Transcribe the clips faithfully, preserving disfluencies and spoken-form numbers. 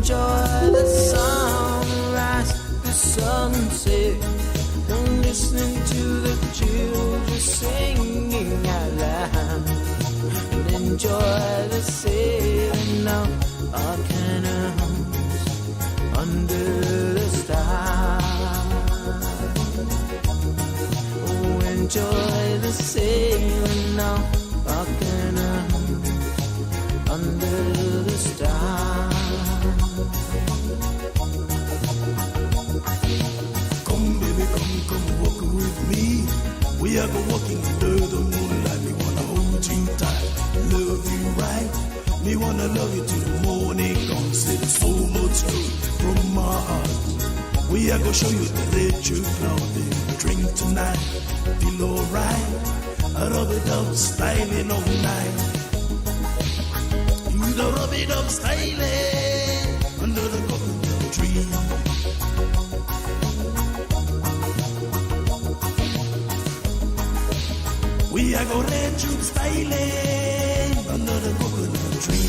Enjoy the sunrise, the sunset, and listening to the children singing out loud. And enjoy the sailing of our canoes under the stars. Oh, enjoy the sailing of our canoes under the stars. Come, baby, come, come walk with me. We are go walking under the moonlight. Me wanna hold you tight, love you right. Me wanna love you till the morning comes. Say so much true from my heart. We are go show you the red you clouding. Drink tonight, feel alright. A rub-a-dub styling all night. Do the rub-a-dub styling under the coconut tree. We are go red tube styling under the coconut tree.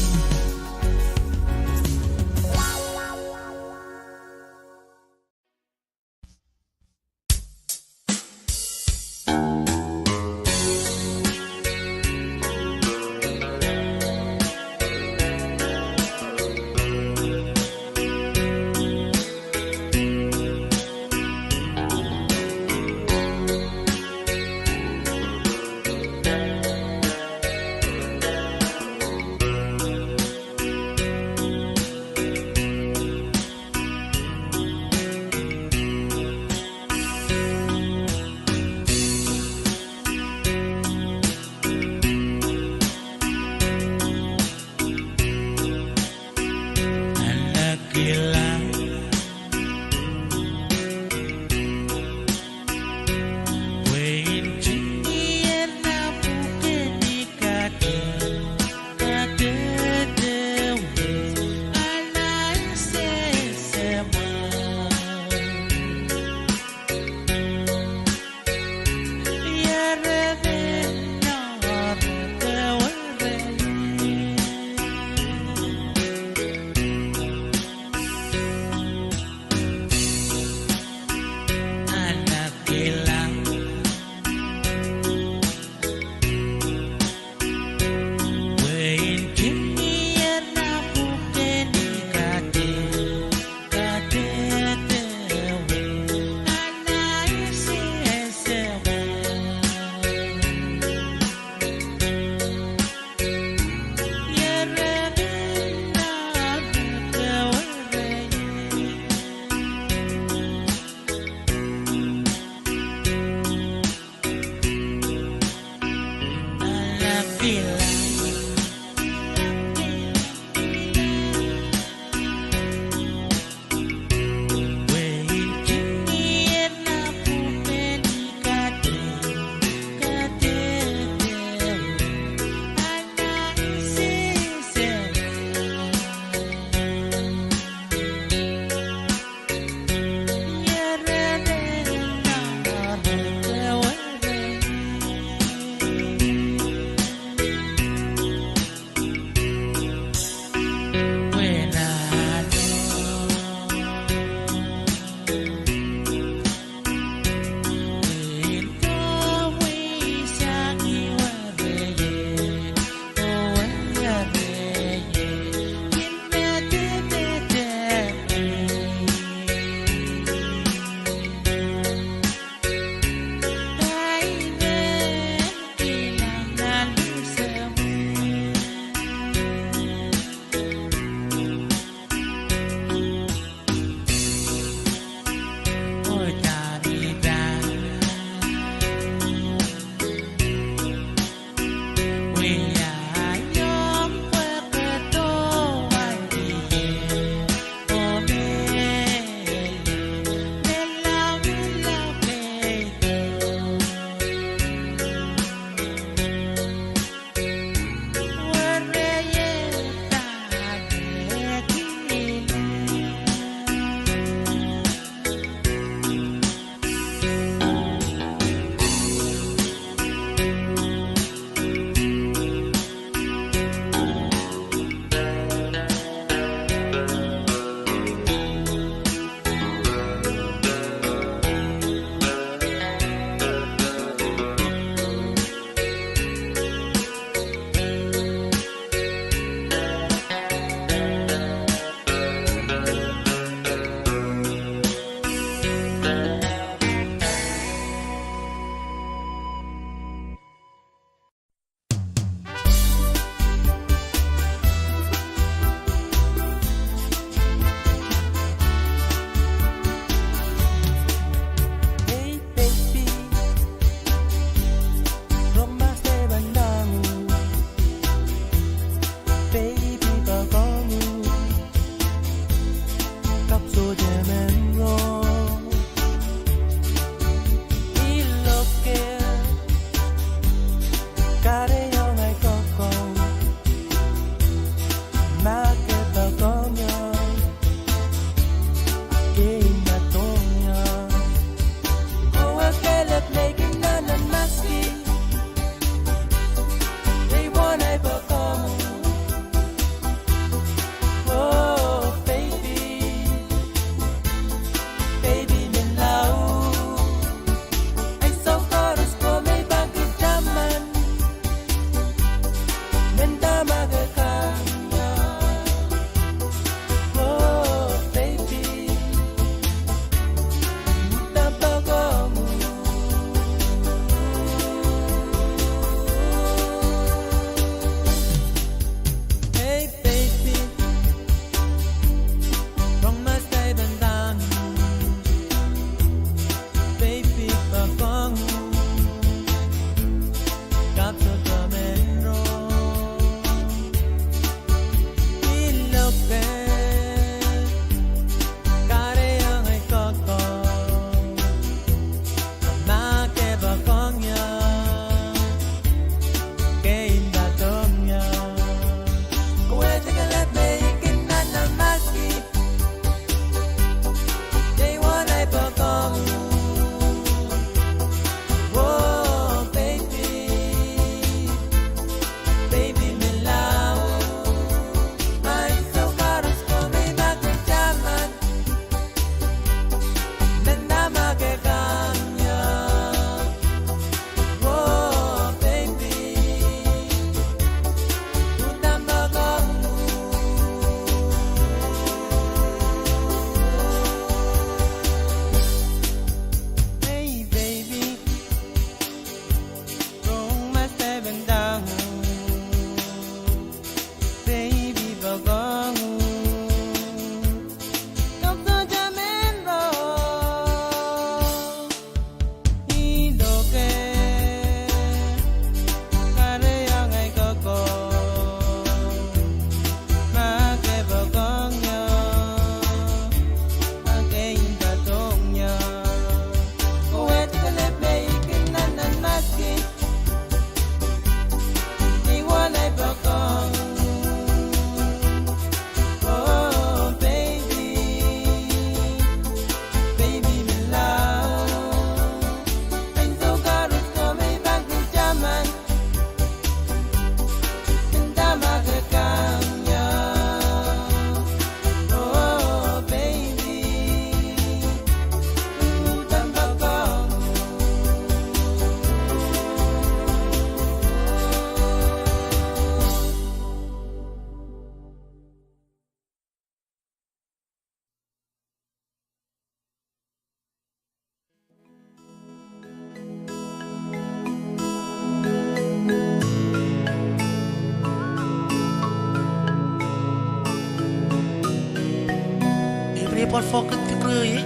Pwal fokin dikri,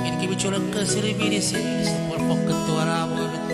en kihpw tolong kesiri mini sils, pwal fokin duwara mwohn.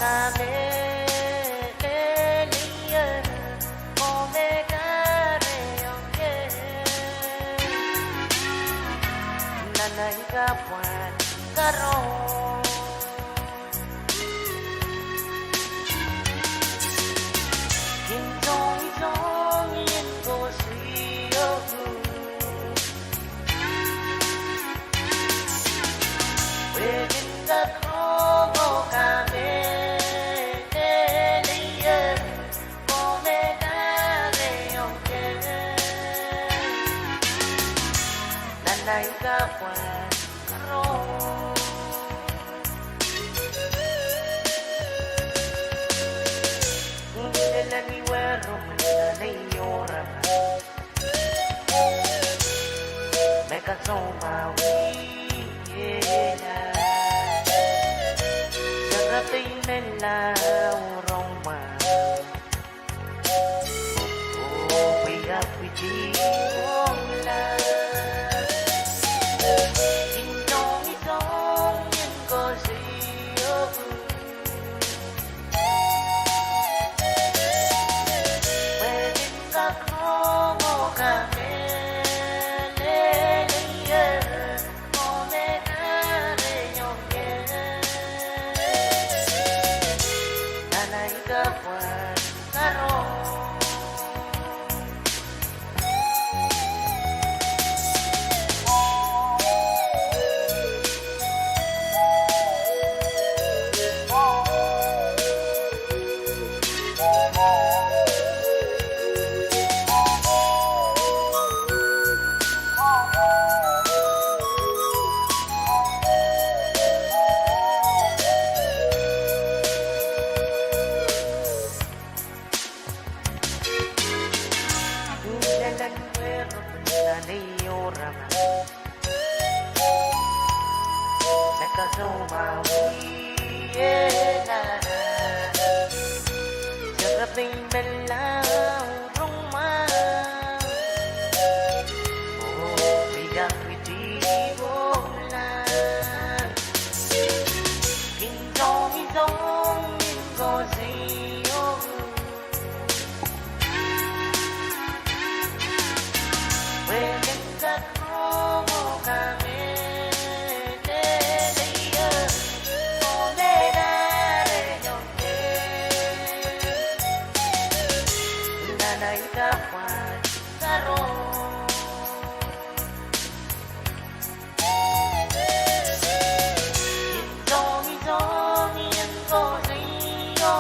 kamehlele, oh me kahrehiong ie. Nan ahi kapwal karon, kin soangen koasoio, pwe kin kak rong oh kamehlele, oh me kahrehiong ie. Nan ahi kapwal karon, uhdahn lelehr ni werohng nan ei oramwail me kasoumwahu ie, serepei me lao rong mwahu, oh pwihkapwidi ong lao. Kin soangen koasoio, pwe kin kak rong oh kamehlele, oh me kahrehiong ie. Nan ahi kapwal karon, uhdahn lelehr ni werohng nan ei oramwail me kasoumwahu ie, serepei me lao rong mwahu, oh pwihkapwidi ong lao. Kin soangen koasoio, pwe kin kak rong oh kamehlele, oh me kahrehiong ie. Nan ahi kapwal karon, kin soangen koasoio,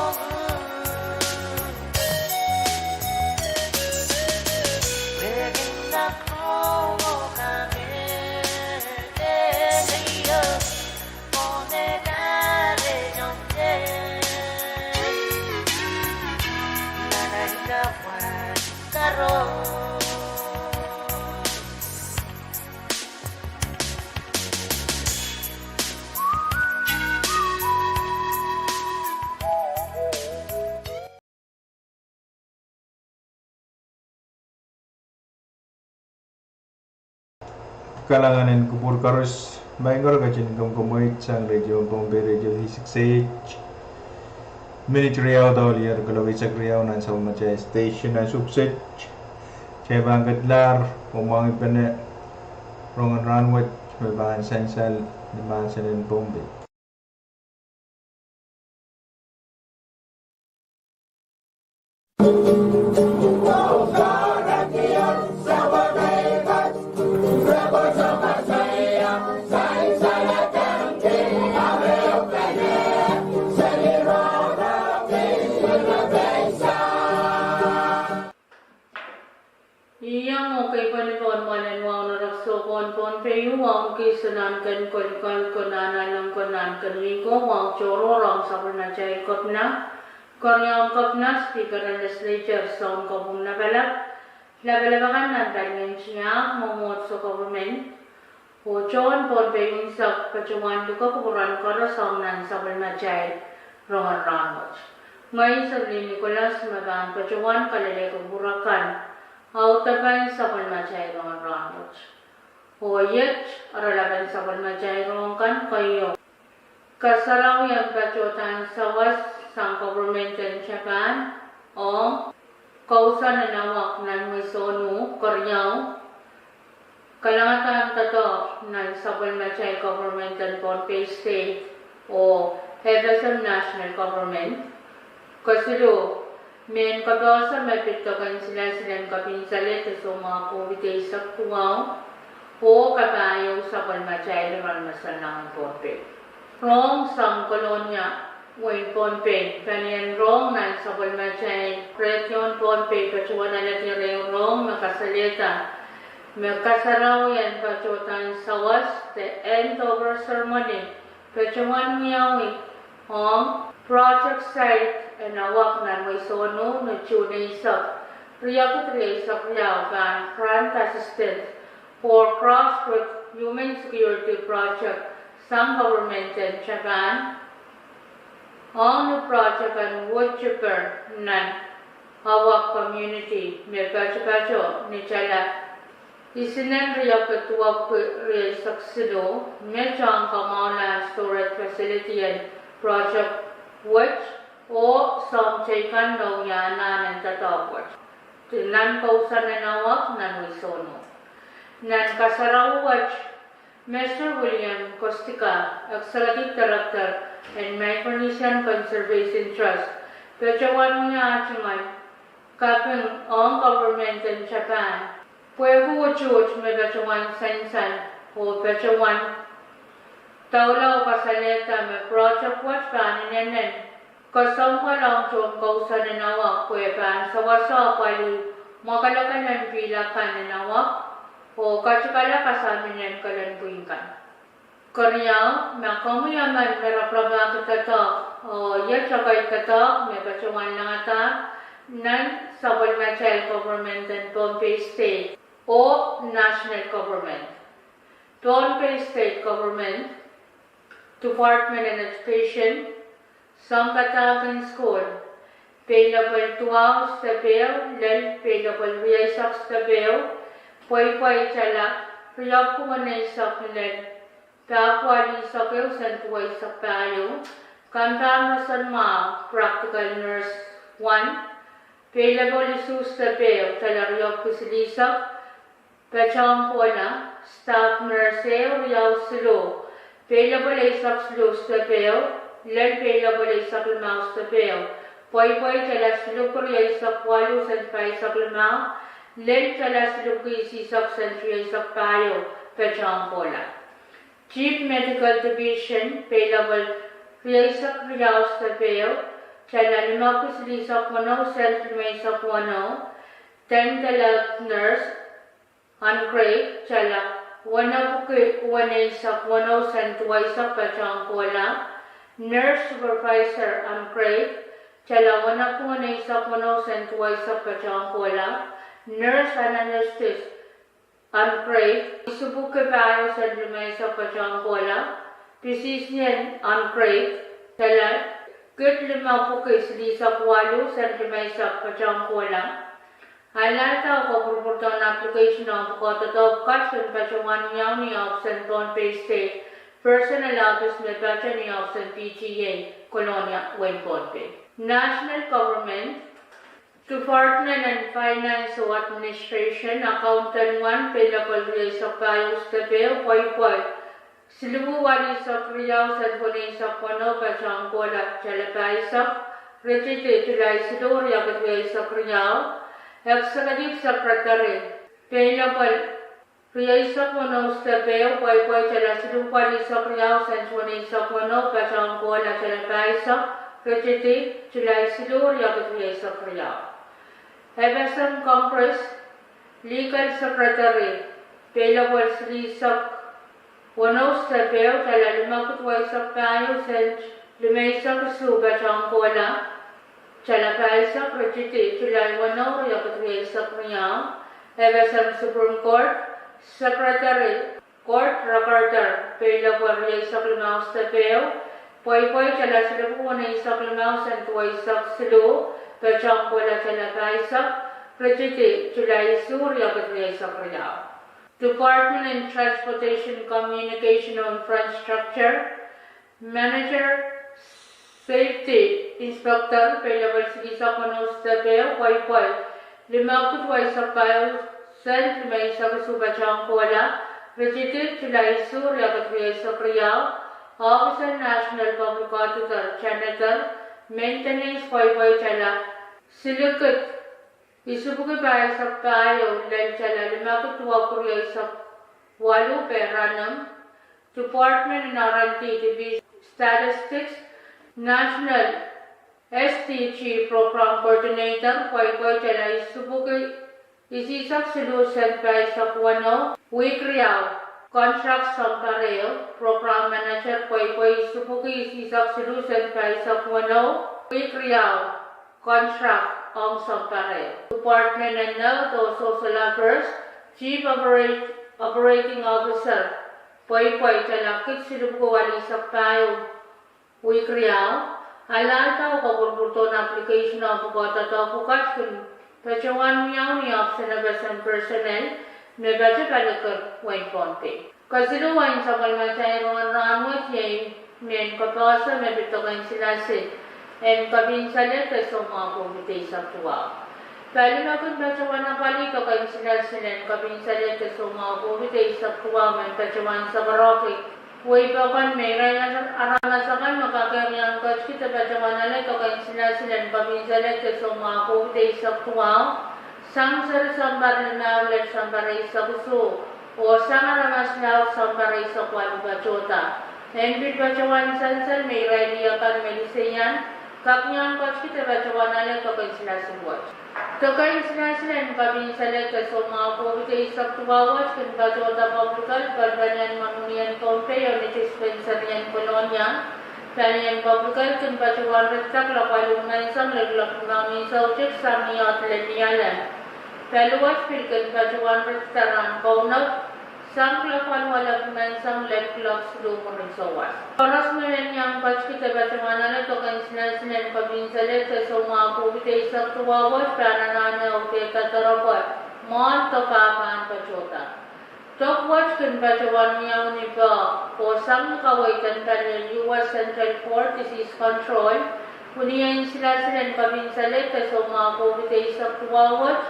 pwe kin kak rong oh kamehlele, oh me kahrehiong ie. Nan ahi kapwal karon, kalahngan en kupwur koaros, maing kor ketin komkomweit sang Radio Pohnpei, Radio three sixty-eight. Minit riau dohlier kuloak eisek riau nan sapwellimatail station nan Suksej. Kitail pahn ketin lahr oh mwahngih pene rongen rahnwet me pahn sansal ni mahsen en Pohnpei. Iang oh kei pali pohn mwoalen wahu en Rek Sou Kohn Pohnpei, wahu en Kis, Anahn Ken, Kolokol, Konehng Ahnalong, Konehng Ken Ih ko, wahu tohrohr ong sapwellimatail Kepina, Keriaun Kepina, Speaker en Legislature, Sounkopwung Lapalap, lapalap akan nan palien tiahk, mwomwohdiso, government, oh tohn Pohnpei unsek, patohwan luke kupwuren koaros ong nan sapwellimatail rongen rahnwet. Ngehi Serlin Nicholas me pahn patohwan kalelehki kupwur akan audepen sapwellimatail rongen rahnwet. Oh iet oaralapen sapwellimatail rohng kan, keieu. Kasarawien patohdan sawas sang government en Japan ong kousoan en awak nan mwehi sohn uh. Keriau, kalangadahr doadoahk nan sapwellimatail government en Pohnpei State oh FSM national government. Kesiluh, mehn kapehse me pid doken silasil en kepin salehda soumwahu COVID eisek duwau oh kapahieu sapwellimatail iren masalahn Pohnpei. Rohng sang Kolonia, wehin Pohnpei. Palien rohng nan sapwellimatail redio en Pohnpei patohwan alehdi ehu rohng me kasalehda me kasarawien patohdan sawas de handover ceremony patohwan wiawi ong project site en awak nan mwehi sohn uh ni June eisek, riekid rieisek riau, pahn Grant Assistance for Crossroads Human Security Project sang government en Japan ong ni project en wood chipper nan awak community me patopato ni tala isinen riekid duwepwiki rieisek siluh, me soang kamwahulah storage facility en project wet oh soang teikan me wia anahn en doadoahk wet nan kousoan en awak nan mwehi sohn uh. Nan kasarawi wet, Mr William Kostka, Executive Director en Micronesian Conservation Trust, patohwan wia tungoal kaping ong government en Japan pwehki utuht me patohwan sansal oh patohwan doula oh kasalehda me project wet pahn inenen kesempwal ong tohn kousoan en awak pwe pahn sewese apwalih mwakelekel en pihl akan en awak oh katikala kasaminen kelen pwihn kan. Keriau, ma komwi emen me raparapahki doadoahk oh iet ekei doadoahk me patohwan langadahr nan sapwellimatail government en Pohnpei State oh national government, Pohnpei State Government, Department en Education, sounpadahk en sukuhl, pei lepwel duwau sdepeu lel pei lepwel rieisek sdepeu, pweipweitala riepwiki weneisek lel pahpwalihsek ehu sent duweisek pahieu, kampahn roson mwahu practical nurse one, pei lepwel isuh sdepeu tala riepwiki silihsek, patohwan kohla staff nurse ehu, riau, siluh, pei lepwel eisek siluh sdepeu lel pei lepwel eisek limau sdepeu, pweipweitala silipwiki rieisek waluh sent pahisek limau lel tala silipwiki isihsek sent rieisek pahieu, patohwan kohla. Chief Medical Division, pei lepwel rieisek riau sdepeu tala limepwiki silihsek weneu sent limeisek weneu, dental health nurse on grade tala wenepwiki weneisek weneu sent duweisek, patohwan kohla. Nurse supervisor on grade tala wenepwiki weneisek weneu sent duweisek, patohwan kohla. Nurse anesthetist on grade isipwiki pahieu sent limeisek, patohwan kohla. Physician on grade tala kid limepwiki silihsek waluh sent limeisek, patohwan kohla. Alehda oh kapwurpwurdohn application ong pwukoa doadoahk kan patohwan wiawi ni ohpis en Pohnpei State Personnel Office me pato ni ohpis en PTA, Kolonia, wehin Pohnpei. National Government, Department en Finance oh Administration, accountant one, pei lepwel rieisek pahieu sdepeu, pweipwei silipwiki waluh sek riau sent weneisek weneu, patohwan kohla, tala pahisek, ritidi July siluh, riekid rieisek riau. Executive Secretary, pei lepwel rieisek weneu sdepeu, pweipwei tala silipwiki waluh sek riau sent weneisek weneu, patohwan kohla, tala pahisek, ritidi July siluh, riekid rieisek riau. FSM Congress, Legal Secretary, pei lepwel silihsek weneu sdepeu tala limepwiki duweisek pahieu sent limeisek isuh, patohwan kohla, tala pahisek, ritidi July weneu, riekid rieisek riau. FSM Supreme Court, Secretary, Court Recorder, pei lepwel rieisek limau sdepeu, pweipwei tala silipwiki weneisek limau sent duweisek siluh, patohwan kohla, tala pahisek, ritidi July isuh, riekid rieisek riau. Department en Transportation, Communication oh Infrastructure, Manager Safety Inspector, pei level silihsek weneu sitep ehu, pweipwei limepwukat duwau eisek pahieu sent limeisek isuh patohwan kohla. Ritidi Sulai isuh, riakid rieisek riau, ohpis en National Public Auditor, janitor, maintenance, pweipwei tala silikid isipwiki pahisek pahieu lel tala limepwukat duwau rieisek waluh, pehranim Department en R and D, Division Statistics, National S D G Program Coordinator, pweipwei tala isipwiki isihsek siluh sent pahisek weneu, wihk riau, contract sounpar ehu. Program Manager, pweipwei isipwiki isihsek siluh sent pahisek weneu, wihk riau, contract ong sounpar ehu. Department en Health oh Social Affairs, Chief Operate- Operating Officer, pweipwei tala kid silipwiki walihsek pahieu, wihk riau. Alahlda oh kapwurpwurdohn application ong pwukoa doadoahk pwukat kin patohwan wiawi ni ohpis en FSM personnel me patopalikir wein Pohnpei. Kesiluh wein sapwellimatail rongen rahnwet iei mehn kapehse me pid doken silasil en kepin salehde soumwahu COVID eisek duwau. Pali me kin patohwan apwalih doken silasil en kepin salehde soumwahu COVID eisek duwau men patohwan sakarohki wehi pokon me irail aramas akan me kak riang ketki de patohwan ale doken silasil en kepin salehde soumwahu COVID eisek duwau sang seri sounpar limau lel sounpar eisek isuh, oh sang aramas laud sounpar eisek waluh patohda. En pil patohwan sansal me irail akan me liseian kak riang ketki de patohwan ale doken silasil wet. Doken silasil en kepin salehde soumwahu COVID eisek duwau wet kin patohda Public Health, Pelpelian Monunien Pohnpei oh ni dispensary en Kolonia. Pelien Public Health kin patohwan ritida kuloak waluh menseng lel kuloak limau ni soutik sang ni oahd lel Nialem. Pali wet pil kin patohwan ritida rahn kaunop sang kuloak waluh alehdi menseng lel kuloak siluh mwurin souwas. Koaros me kin riang ketki de patohwan ale doken silasil en kepin salehde soumwahu COVID eisek duwau wet pahn anahne audehda doaropwe mwohn dok ah pahn patohda. Dok wet kin patohwan wiawi ni peh oh sang ni kaweid en palien U S Centers for Disease Control. Wini en silasil en kepin salehde soumwahu COVID eisek duwau wet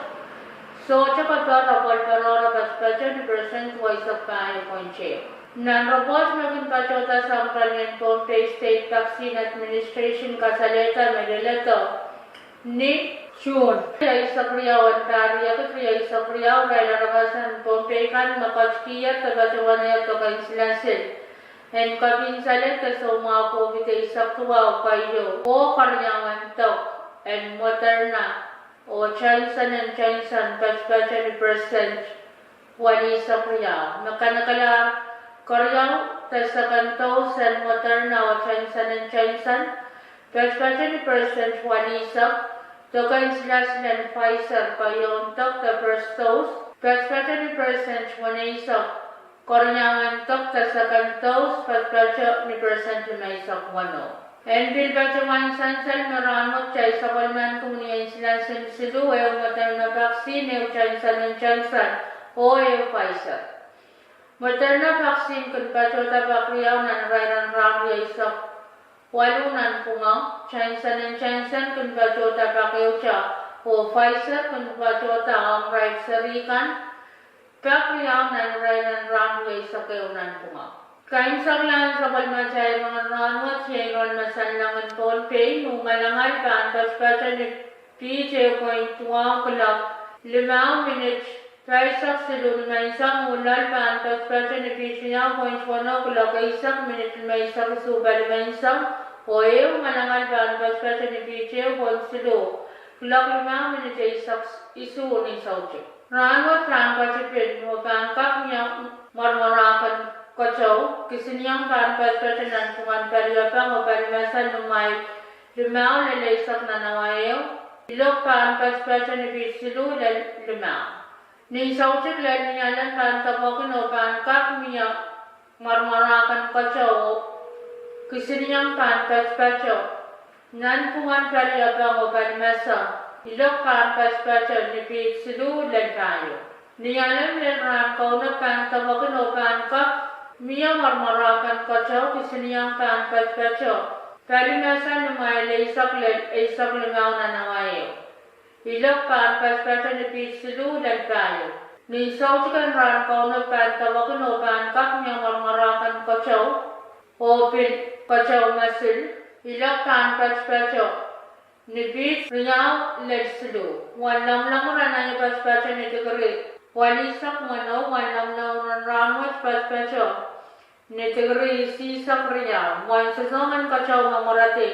sohte keper oh pwel peroro patpato ni percent duweisek pahieu point ehu. Nan report me kin patohda sang palien Pohnpei State Vaccine Administration kasalehda me leledo ni June eisek riau en pahr riekid rieisek riau, irail aramas en Pohnpei kan me ketkihla de patohwanehr doken silasil en kepin salehde soumwahu COVID eisek duwau keieu oh keriaun dok en Moderna oh Johnson and Johnson patpato ni percent walihsek riau. Me kanekelahr keriau de second dose en Moderna oh Johnson and Johnson patpato ni percent walihsek, doken silasil en Pfizer keriaun dok de first dose patpato ni percent weneisek, keriaun dok de second dose patpato ni percent limeisek weneu. En pil patohwan sansal me rahnwet kitail sapwellimaniki wini en silasil siluh, ehu Moderna vaccine, ehu Johnson and Johnson, oh ehu Pfizer. Moderna vaccine kin patohda pak riau nan irairen rahn rieisek waluh nanpwungara. Johnson and Johnson kin patohda pak ehute, oh Pfizer kin patohda ong irail serihkan pak riau nan irairen rahn rieisek ehu nanpwungara. Kaimwiseklahn sapwellimatail rongen rahnwet iei rongen me sang langin Pohnpei, me ngalangal pahn patpato ni piht ehu point duwau kuloak limau minit pahisek siluh ni menseng, oh loal pahn patpato ni piht riau point weneu kuloak eisek minit limeisek isuh pali menseng, oh ehu ngalangal pahn patpato ni piht ehu point siluh kuloak limau minit eisek isuh ni soutik. Rahnwet pahn ketipin oh pahn kak mie mwarmwarahken keteu. Kisinieng pahn patpato nanpwungen paliepeng oh palimese ni mail limau lel eisek nan awa ehu. Ilok pahn patpato ni piht siluh lel limau. Ni soutik lel Nialem pahn depwekin oh pahn kak mie mwarmwarahken keteu. Kisinieng pahn patpato nanpwungen paliepeng oh palimese. Ilok pahn patpato ni piht siluh lel pahieu. Nialem lel rahn kaunop pahn depwekin oh pahn kak Mie mwarmwarahken keteu kisinieng pahn patopato pali mesen ni mwail eisek lel eisek limau nan awa ehu. Ilok pahn patopato ni piht siluh lel pahieu. Ni soutik en rahn kaunop pahn dewekin oh pahn kak mie mwarmwarahken keteu oh pil keteu mesil. Ilok pahn patopato ni piht riau lel siluh. Wen lamalam en aio patopato ni tikiri walisek weneu. Wen lamalam en rahn wet patopato ni tikiri isihsek riau. Wen sosohng en keteu me mweredi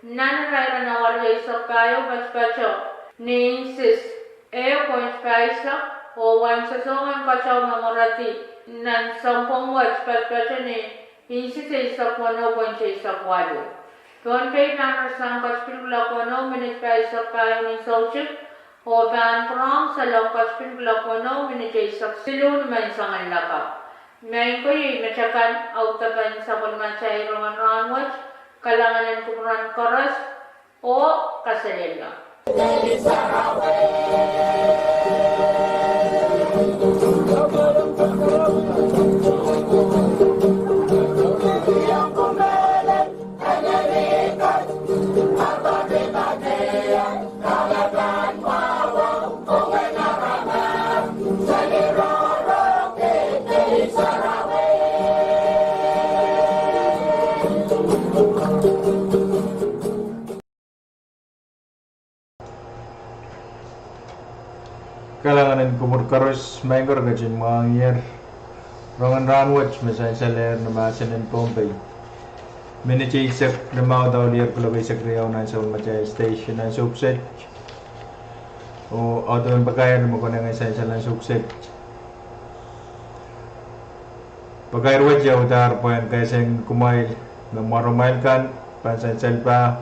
nan irair en awa rieisek pahieu patopato ni inches ehu point pahisek, oh wen sosohng en keteu me mweredi nan sounpwong wet patopato ni inches eisek weneu point eisek waluh. Pohnpei pahn rasehng ketipin kuloak weneu minit pahisek pahieu ni soutik, oh pahn pwurehng salong ketipin kuloak weneu minit eisek siluh ni menseng en lakapw. Maing ko, iei metakan audepen sapwellimatail rongen rahn wet. Kalahngan en kupwuren koaros oh kaselehlie. Kalahngan en kupwur koaros. Maing ko, re ketin mwahngiher rongen rahn wet me sansalehr ni mahsen en Pohnpei. Minit eisek limau daulier kuloak eisek riau nan sapwellimatail station ansou kiset. Oh audepen pakair me konehng sansal ansou kiset. Pakair wet iei audahr pwehn kesehng kumwail me mwaromwail kan pahn sansalda.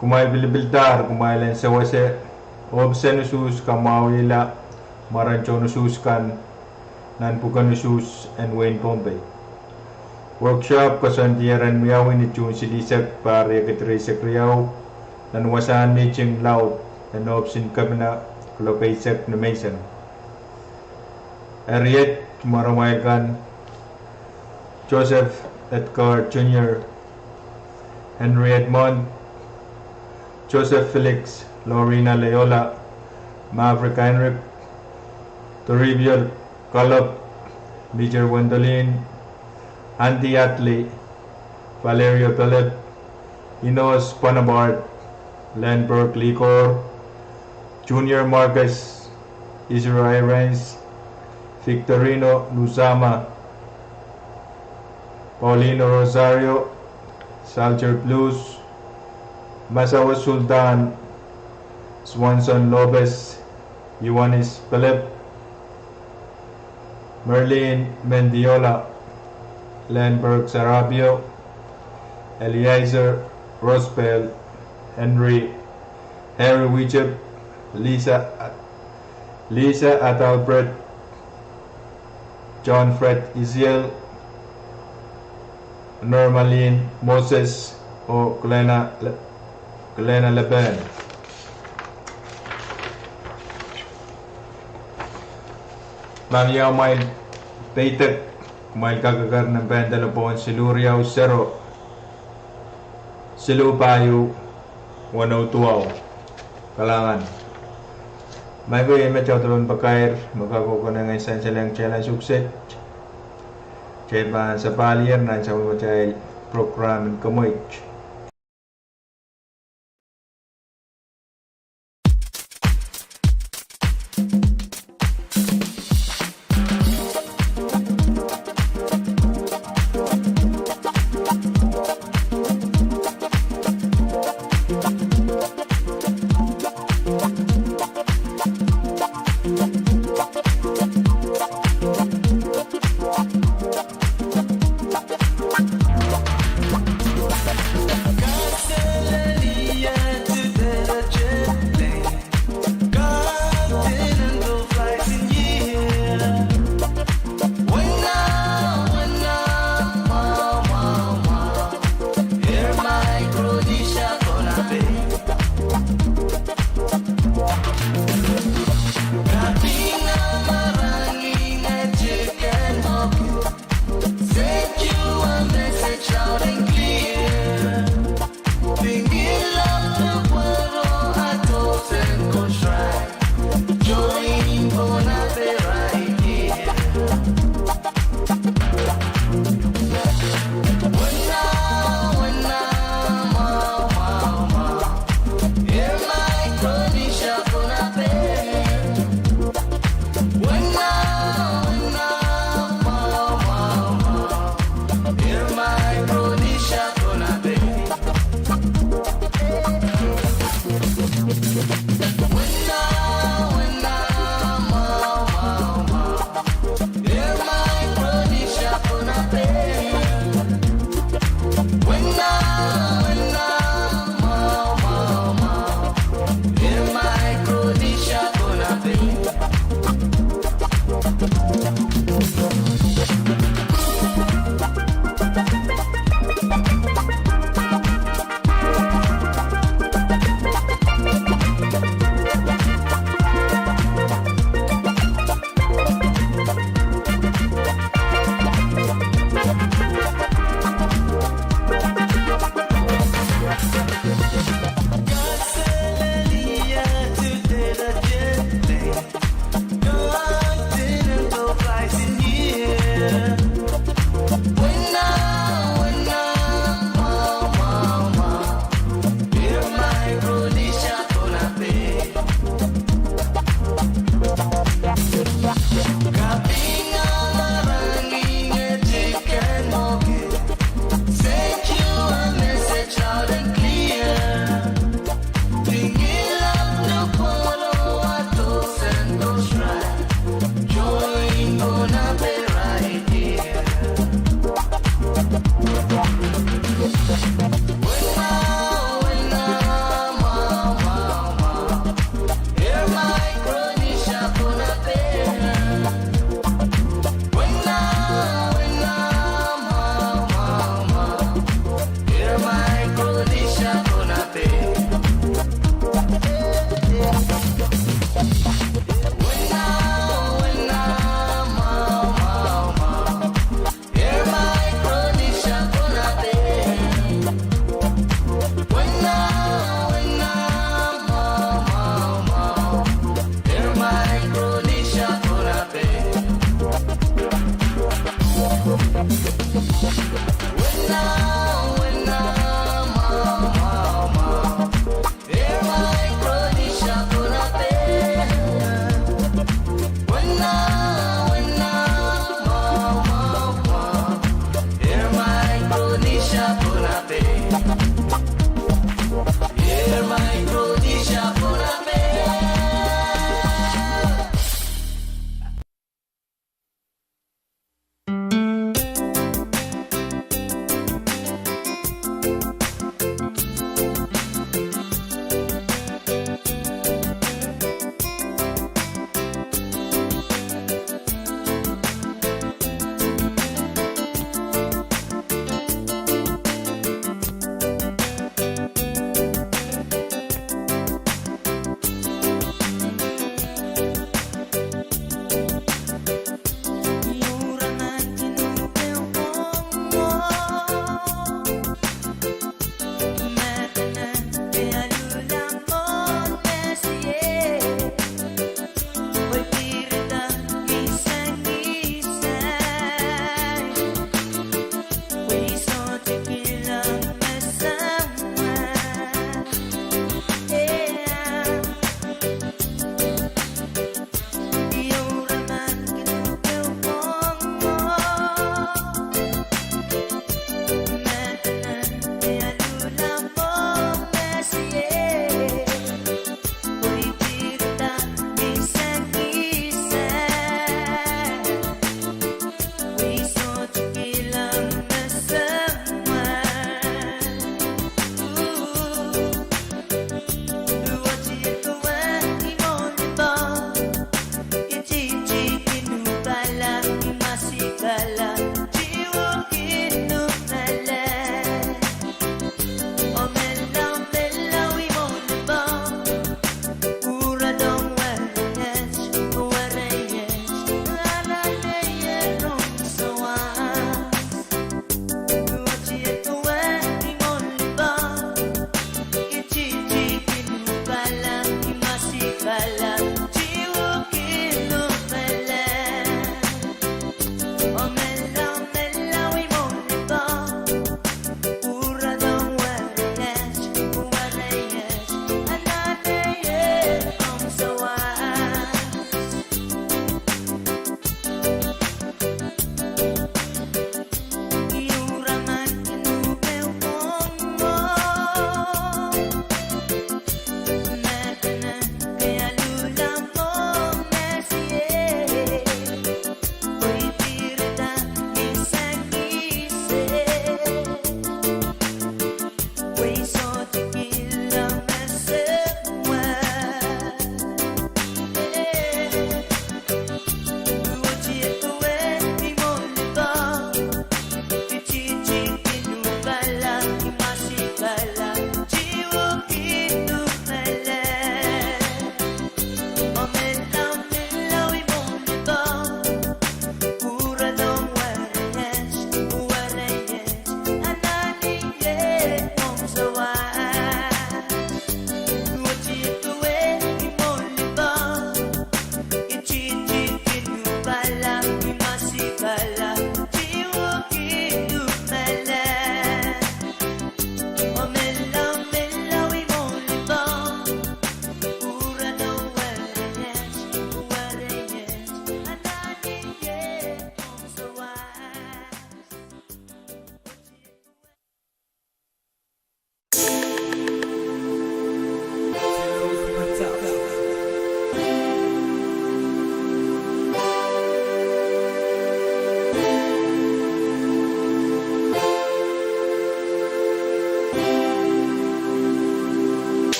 Kumwail pilipildahr kumwail en sewese oh pisen usuhs kamwahwihala mwaren tohn usuhs kan nan pwuken usuhs en wehin Pohnpei. Workshop koasoandier en wiawi ni June silihsek, pahr riekid rieisek riau, nan wasahn mihting laud en ohpis en kepina, kuloak eisek ni menseng. Eri iet mwaromwail kan: Joseph Edgar Junior, Henry Edmond, Joseph Felix, Lorena Leola, Maverick Heinrich, Toribio Kalop, Major Wendolin, Andy Atley, Valerio Philip, Enos Bonaparte, Lenberg Ligor, Junior Marcus, Israel Renz, Victorino Luzama, Paulino Rosario, Salter Blues, Masawa Sultan, Swanson Lopez, Ioannis Philip, Merlin Mendiola, Lenberg Sarabio, Eliezer Rospel, Henry, Harry Wichep, Lisa, Lisa Adalbert, John Fred Isiel, Normalin Moses, oh Glena, Glena Leben. Ma mie amwail peidek, kumwail kak eker nempe en delepwohn siluh riau sero siluh pahieu weneu duwau. Kalahngan. Maing ko, iei met audepen pakair me kak konehng sansalehng kitail ansou kiset. Kitail pahn sapahl ier nan sapwellimatail program en kemweit. Clear. Pingilap no polo ato sendo srai. Join kona pe right here. Wena, wena, ma, ma, ma. Air Micronesia kona pe. Wena, wena, ma, ma, ma. Air Micronesia kona pe. Wena, wena, ma, ma, ma. Air Micronesia kona pe. Wena, wena, ma, ma, ma. Air Micronesia kona pe. Wena, wena, ma, ma, ma. Air Micronesia kona pe. Wena, wena, ma, ma, ma. Air Micronesia kona pe.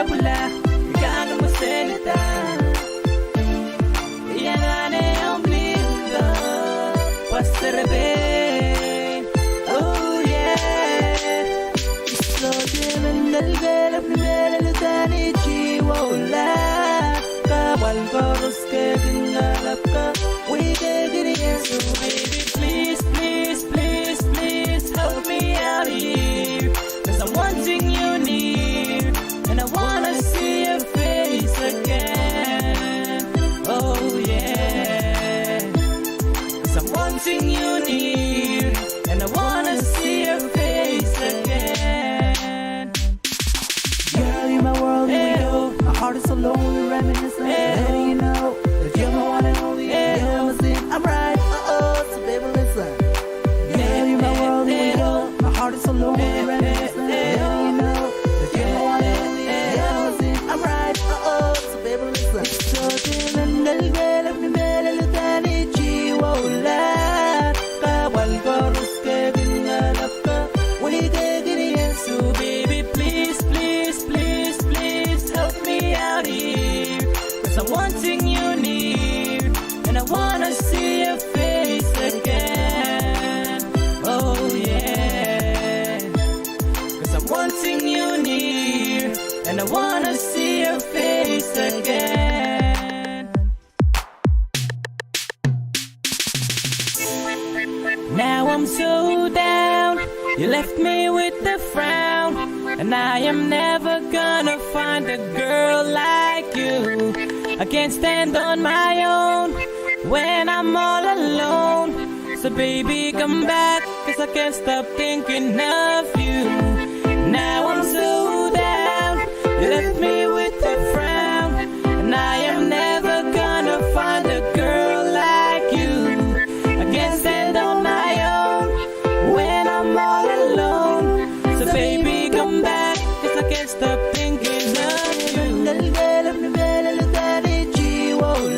Pwila, I kak mweseli da. Iang anahne omw lihda, pwe serepein. Oh yeah. Sohte men lelehki ni mehlel uhdahn I chihwei uhla. Kahpwal koaros ke kin kalapw ka, wehwehki ni ansou. Baby, please, please, please, please help me out here. 'Cause I'm wanting you near, and I wanna see your face again. Oh yeah. 'Cause I'm wanting you near, and I wanna see your face again. Girl, you're my world, here we go. My heart is so lonely, reminiscing, letting you know that you're my one and only. You're my sin, I'm right, uh-oh, so baby, listen. Girl, you're my world, here we go. My heart is so lonely, reminiscing, letting you know that you're my one and only. You're my sin, I'm right, uh-oh, so baby, listen. Sohte men lelehki ni mehlel uhdahn I chihwei uhla. Kahpwal koaros ke kin kalapw ka, wehwehki ni ansou. Baby, please, please, please, please help me out here. 'Cause I'm wanting you near, and I wanna see your face again. Oh yeah. 'Cause I'm wanting you near, and I wanna see your face again. Now I'm so down, you left me with a frown, and I am never gonna find a girl like you. I can't stand on my own when I'm all alone. So baby, come back, 'cause I can't stop thinking of you. Now I'm so down, you left me with a frown, and I am never gonna find a girl like you. I can't stand on my own when I'm all alone. So baby, come back, 'cause I can't stop thinking of you. Lel, lel, lel, lel, lel, lel,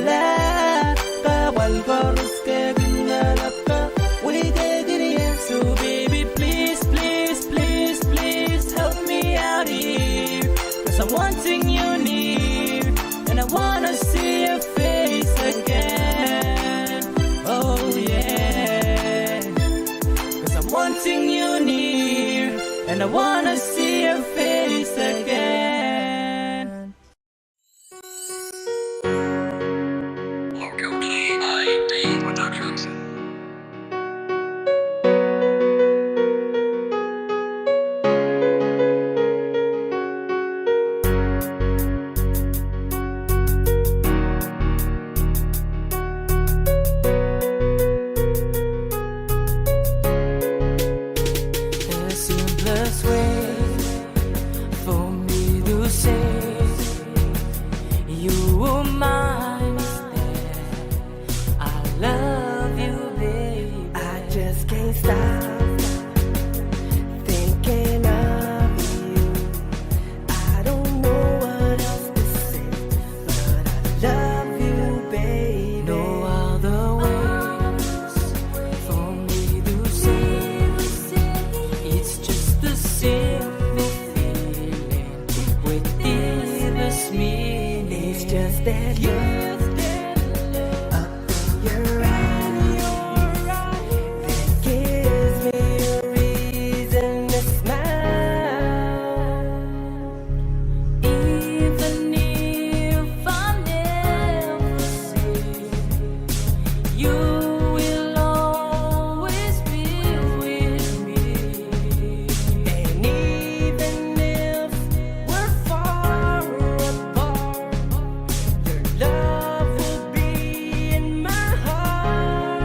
lel, kahpwal koaros ke kin kalapw ka, wehwehki ni ansou. Baby, please, please, please, please help me out here. 'Cause I'm wanting you near, and I wanna see your face again. Oh yeah. 'Cause I'm wanting you near, and I wanna see your face again. The simplest way for me to say you are mine is that I love you, baby. I just can't stop thinking of you. I don't know what else to say, but I love you, baby. No other words for me to say. It's just the simple feeling with deepest meaning. It's just that look up in your eyes that gives me a reason to smile. Even if I never see you, you will always be with me. And even if we're far apart, your love will be in my heart.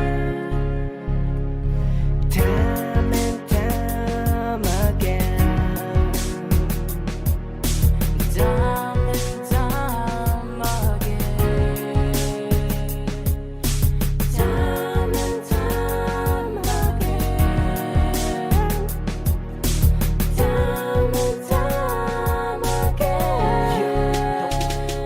Time and time again. Time and time again. Time and time again. Time and time again.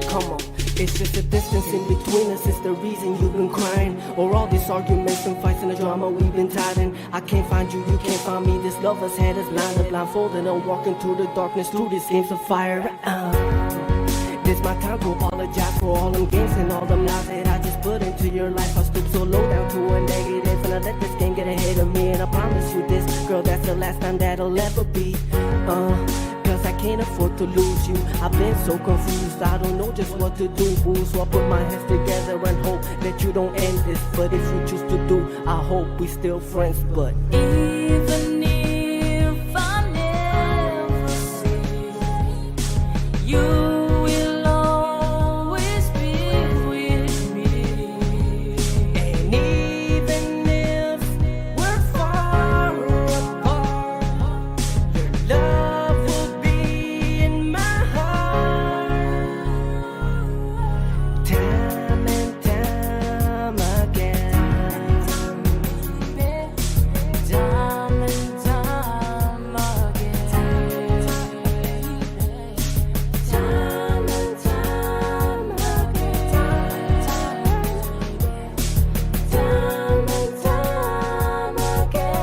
Come on. It's just the distance in between us is the reason you've been crying. Or all these arguments and fights and the drama we've been tied in. I can't find you, you can't find me. This love has had us blinded, blindfolded, and walking through the darkness through these games of fire. Uh. It's my time to apologize for all them games and all them lies that I just put into your life. I stoop so low down to a negative, and I let this game get ahead of me. And I promise you this, girl, that's the last time that'll ever be. Uh, 'cause I can't afford to lose you. I've been so confused, I don't know just what to do. Boo, so I put my hands together and hope that you don't end this. But if you choose to do, I hope we still friends. But even if I never see you, will always be with me. And even if we're far apart, your love will be in my heart. Time and time again. Time and time again. Time and time again. Time and time again.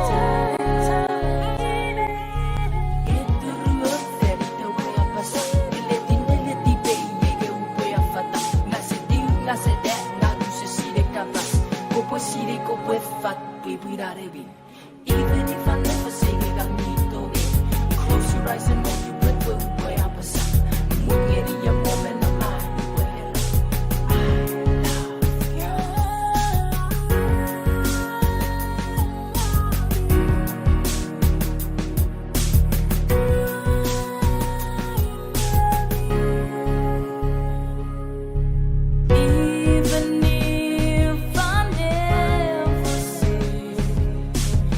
Even if I never say it, I mean it. Close your eyes and hold your breath, where we play opposite. Mwet ngeni a moment of mine, where I love you. Even if I never see you,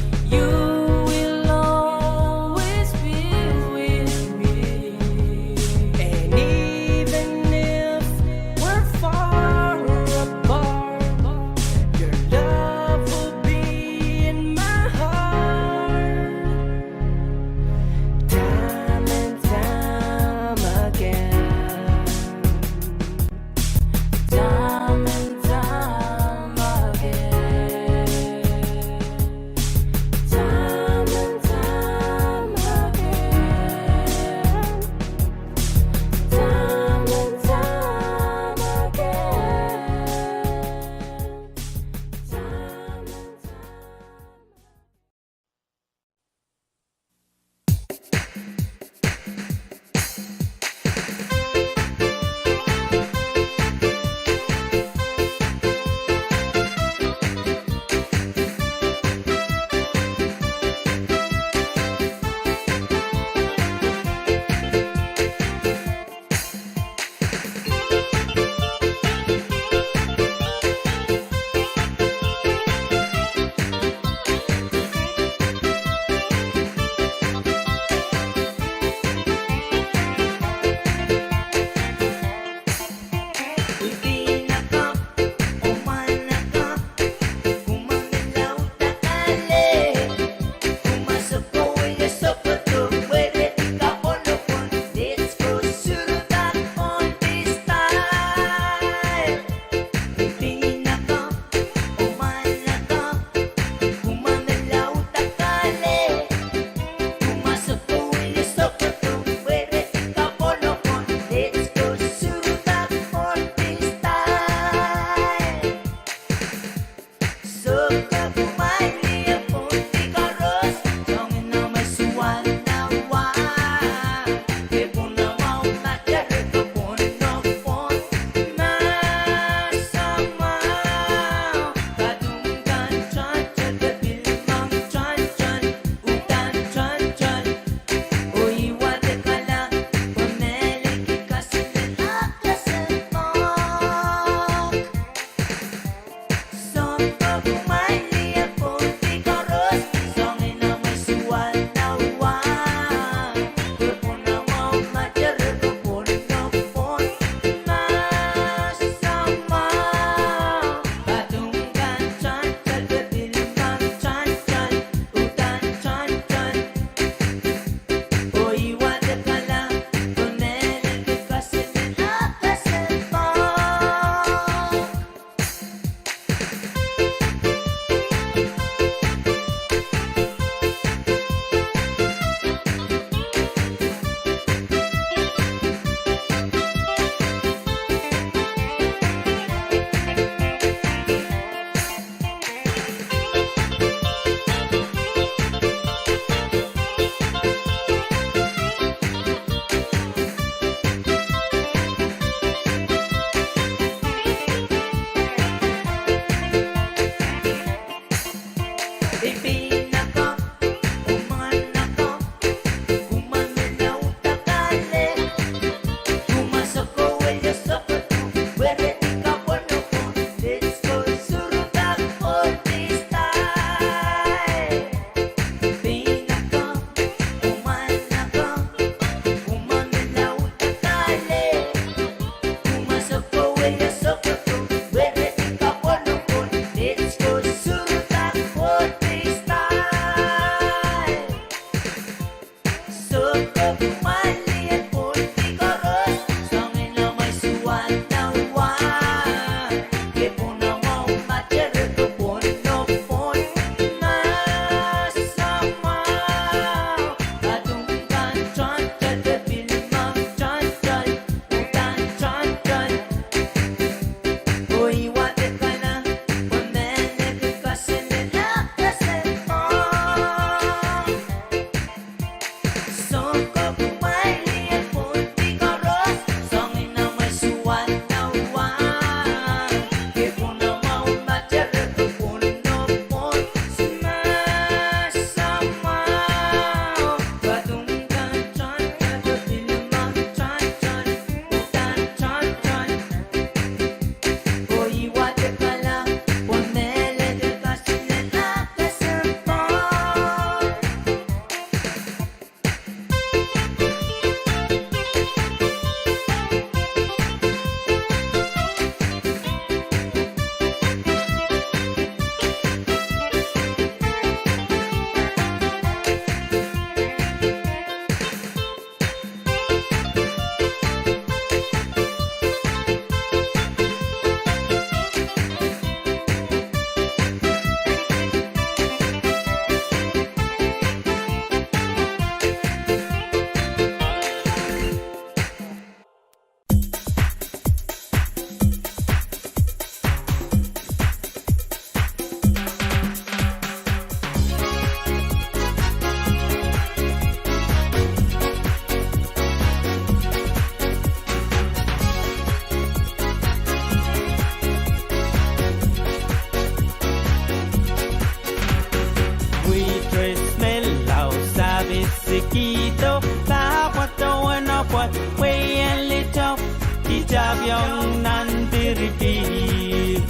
Tapiohng nan piripihr.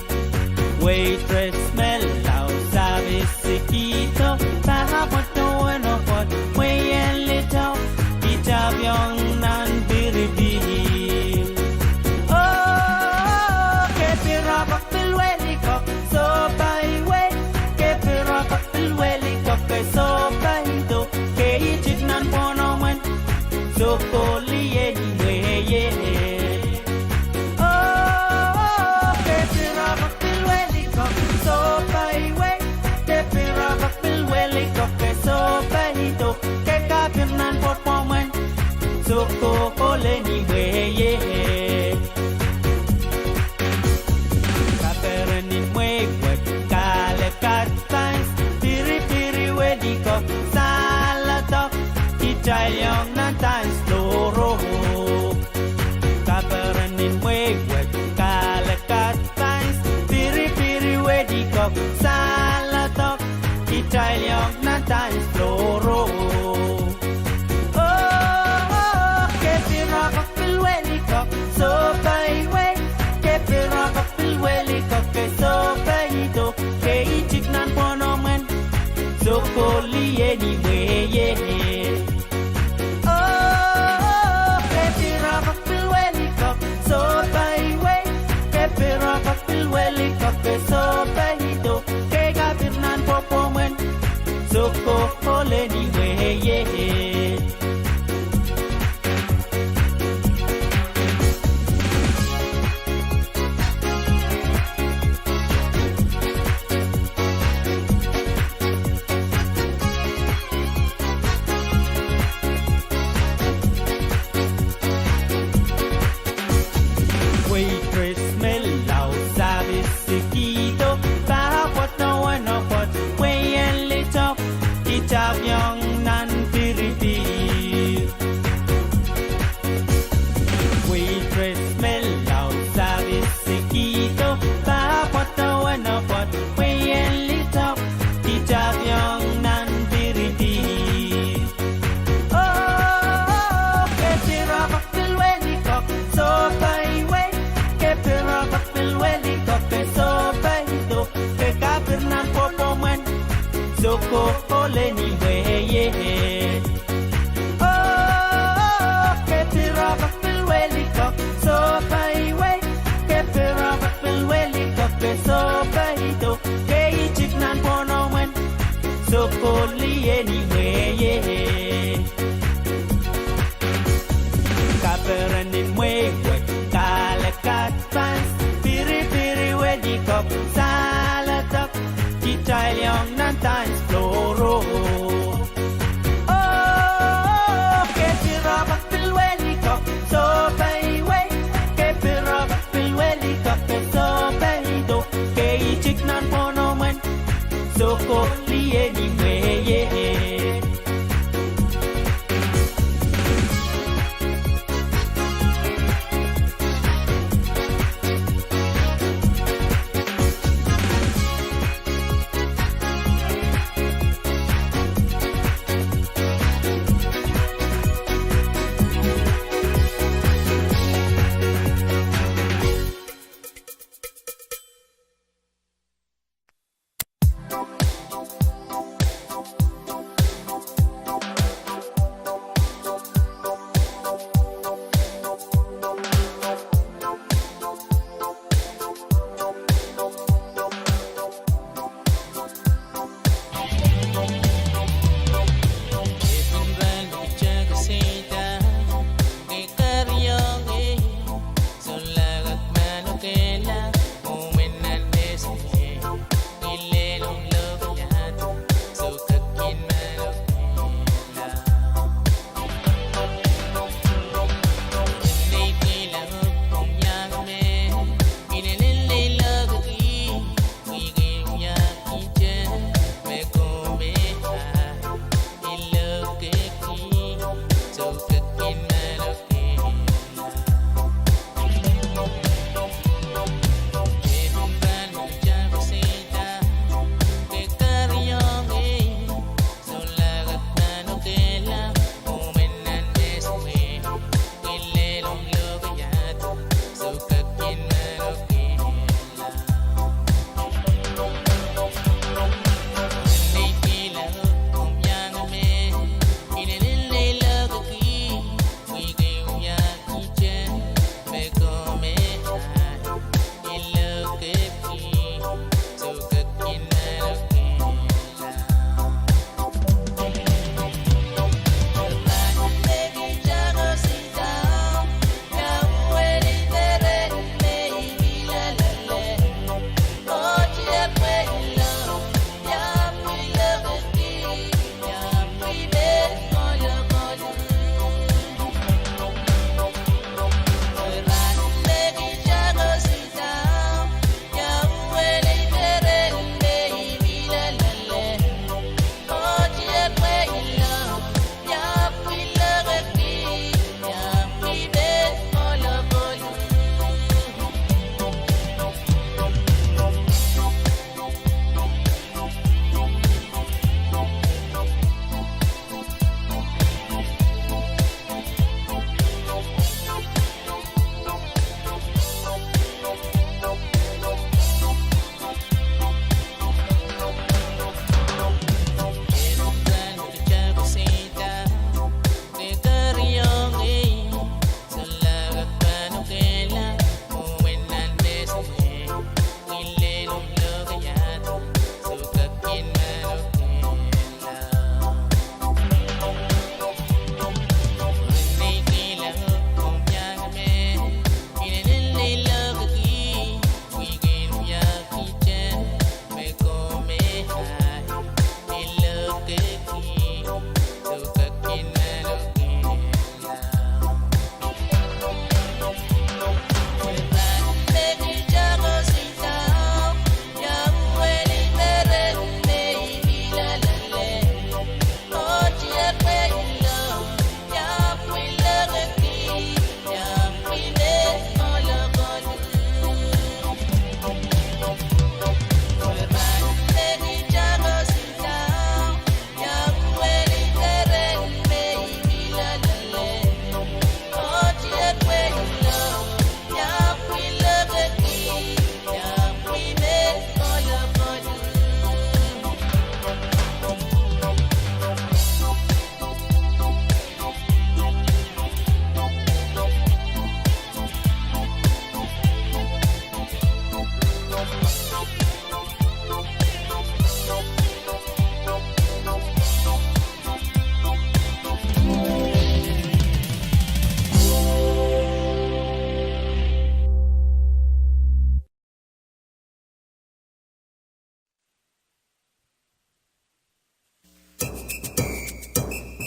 Waitress me lao service kihdo, pahpa pwoat oh wenepwoat, mwein litok, ki tapiohng nan piripihr. Oh, ke pil rapok pil welikok, sohpa iwe, ke pil rapok pil welikok, ke sohpa ido, ke itik nan pwohnomwen, soko lieni mwehie. Oh, ke pil rapok pil welikok, sohpa iwe, ke pil rapok pil welikok, ke sohpa ido, ke kapir nan pwohnomwen, soko lieni mwehie. Kaperen en mwehi wet, kalekad pans, piripiri welikok, saledek, kitail iang nan dance floor o. Kaperen en mwehi wet, kalekad pans, piripiri welikok, saledek, kitail iang nan dance floor o. Oh, ke pil rapok pil welikok, sohpa iwe, ke pil rapok pil welikok, ke sohpa ido, ke itik nan pwohnomwen, soko lieni mwehie. Oh, ke pil rapok pil welikok, sohpa iwe, ke pil rapok pil welikok, ke sohpa ido, ke kapir nan pwohnomwen, soko lieni mwehie. Waitress me lao service kihdo, pahpa pwoat oh wenepwoat, mwein litok, ki tapiohng nan piripihr. Waitress me lao service kihdo, pahpa pwoat oh wenepwoat, mwein litok, ki tapiohng nan piripihr. Oh, ke pil rapok pil welikok, sohpa iwe, ke pil rapok pil welikok, ke sohpa ido, ke kapir nan pwohnomwen, soko lieni mwehie. Oh, ke pil rapok pil welikok, sohpa iwe, ke pil rapok pil welikok, ke sohpa ido, ke itik nan pwohnomwen, soko lieni mwehie. Kaperen en mwehi wet, kalekad pans, piripiri welikok, saledek, kitail iang nan dance floor o.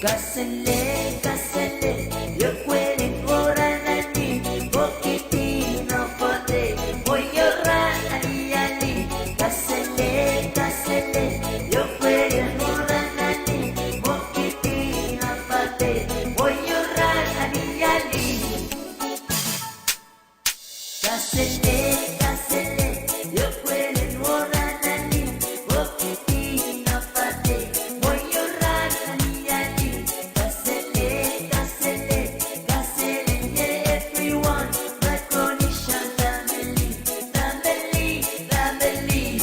Kasele, kasele, io kwelin wora nani, pokidi na pate, moiora aliali. Kasele, kasele, io kwelin wora nani, pokidi na pate, moiora aliali. Kasele, kasele, io kwelin wora nani, pokidi na pate, moiora aliali. Kasele, kasele, kasele, yeah, everyone, Micronesian family, family, family.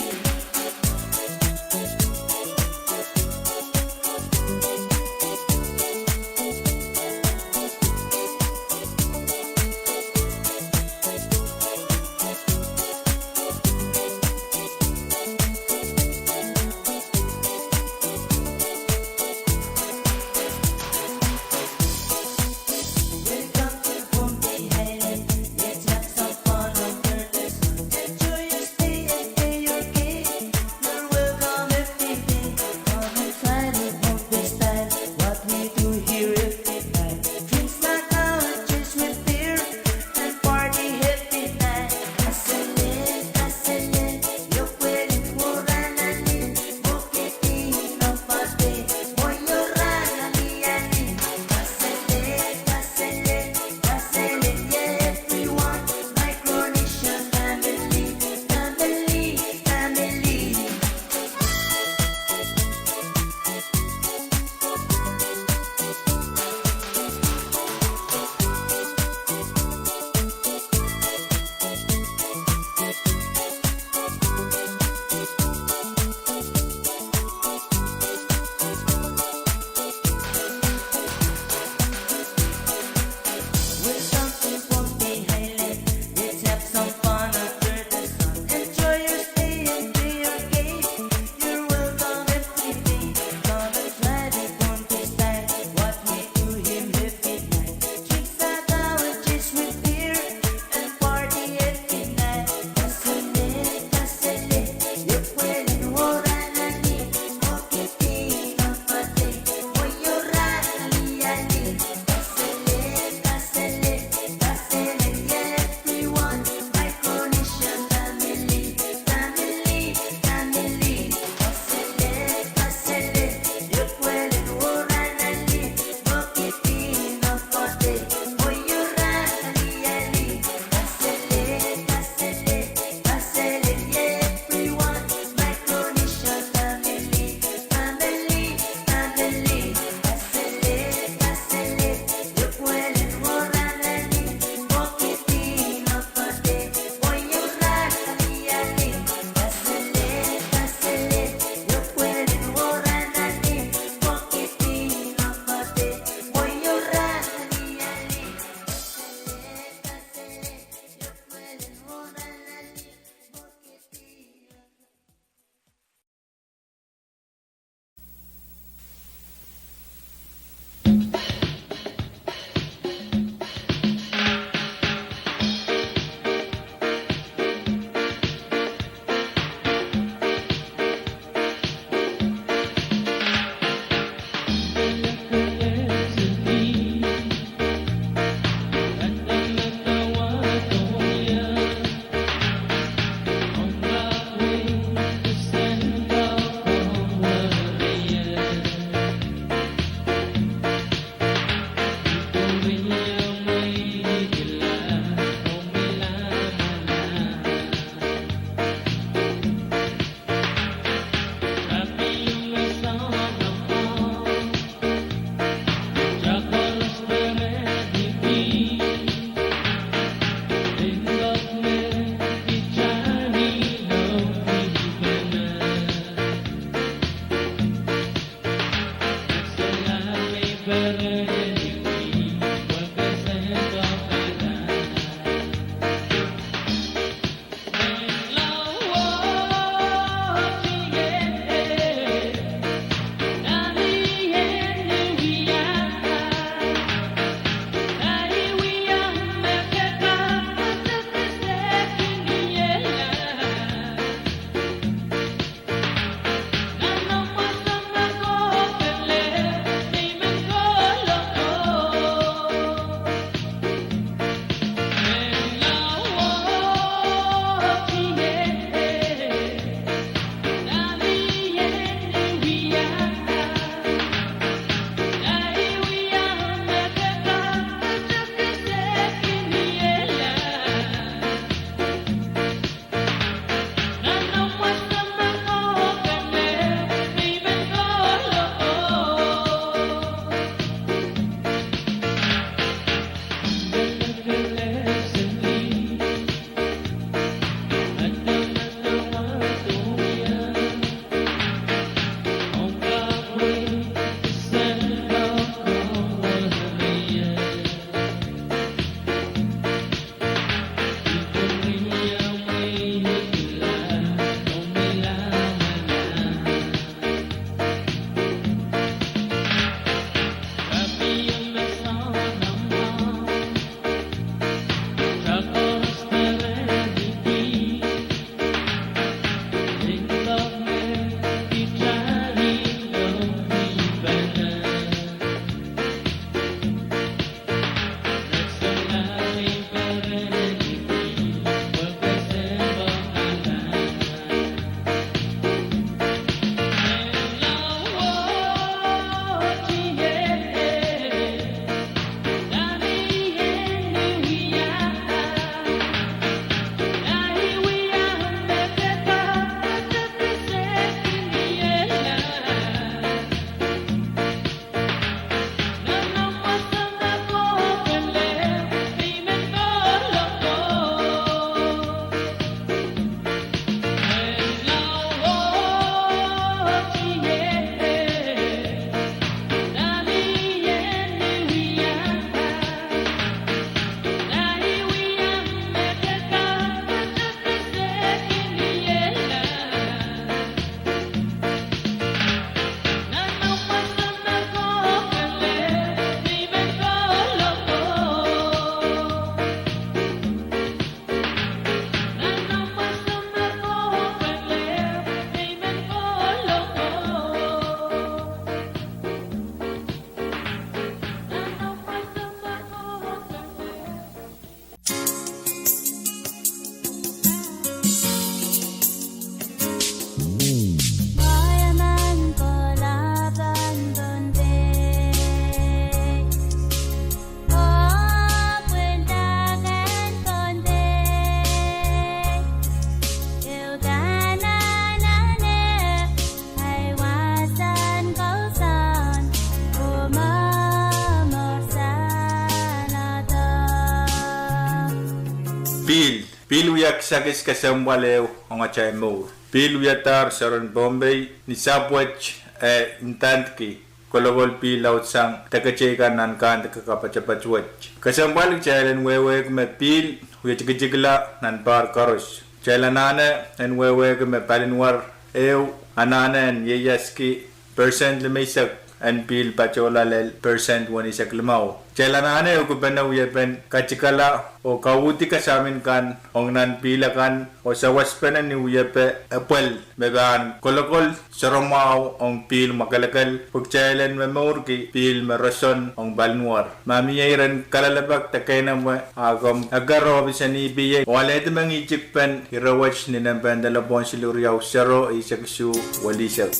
Pihl, pihl wia kisakis kesempwal ehu ong atail mour. Pihl wiadahr soaren Pohnpei ni sahpw wet, eh, ndandki kolokol pihl laudsang deketei kan nan kahnde kapatapat wet. Kesempwal kitail en wehwehki me pihl wie tikitikla nan pahr koaros. Kitail anahne en wehwehki me palinwar ehu anahne en ieiaski percent limeisek en pihl patohla lel percent weneisek limau. Kitail anahne ehukipene wiepen katikala oh kauhdi kasamin kan ong nan pihl akan oh sawaspene ni wiepe epwel me pahn kolokol sohromwahu ong pihl mwakelekel pwe kitail en momourki pihl me roson ong palinwar. Ma mie iren kalelapak de keinemwe, a komw eker ohpis en E P A oh alehdi mengihtik pen ire wet ni nempehn delepwohn siluh riau sero eisek isuh welihsek.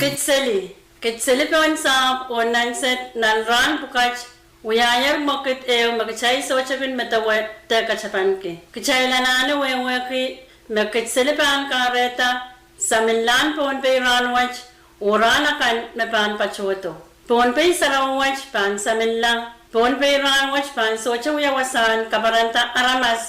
Kidseli. Kidseli pohn sahpw oh nansed nan rahn pwukat wiahier mwekid ehu me kitail sohte kin medewe de katapanki. Kitail anahne wehwehki me Kidseli pahn kahrehda saminlahn Pohnpei rahnwet oh rahn akan me pahn patohdo. Pohnpei sarawi wet pahn saminla Pohnpei rahnwet pahn sohte wia wasahn kaparanda aramas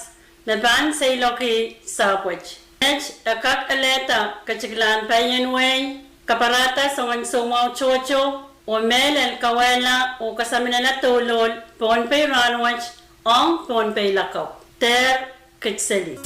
me pahn seiloakki sahpwet. Met e kak elehda ketiklahn paien wehi, kaparada soangen soumwahu tohto, oh mehlel kawehla oh kasaminala douluhl Pohnpei rahnwet ong Pohnpei lakapw. Dehr Kidseli.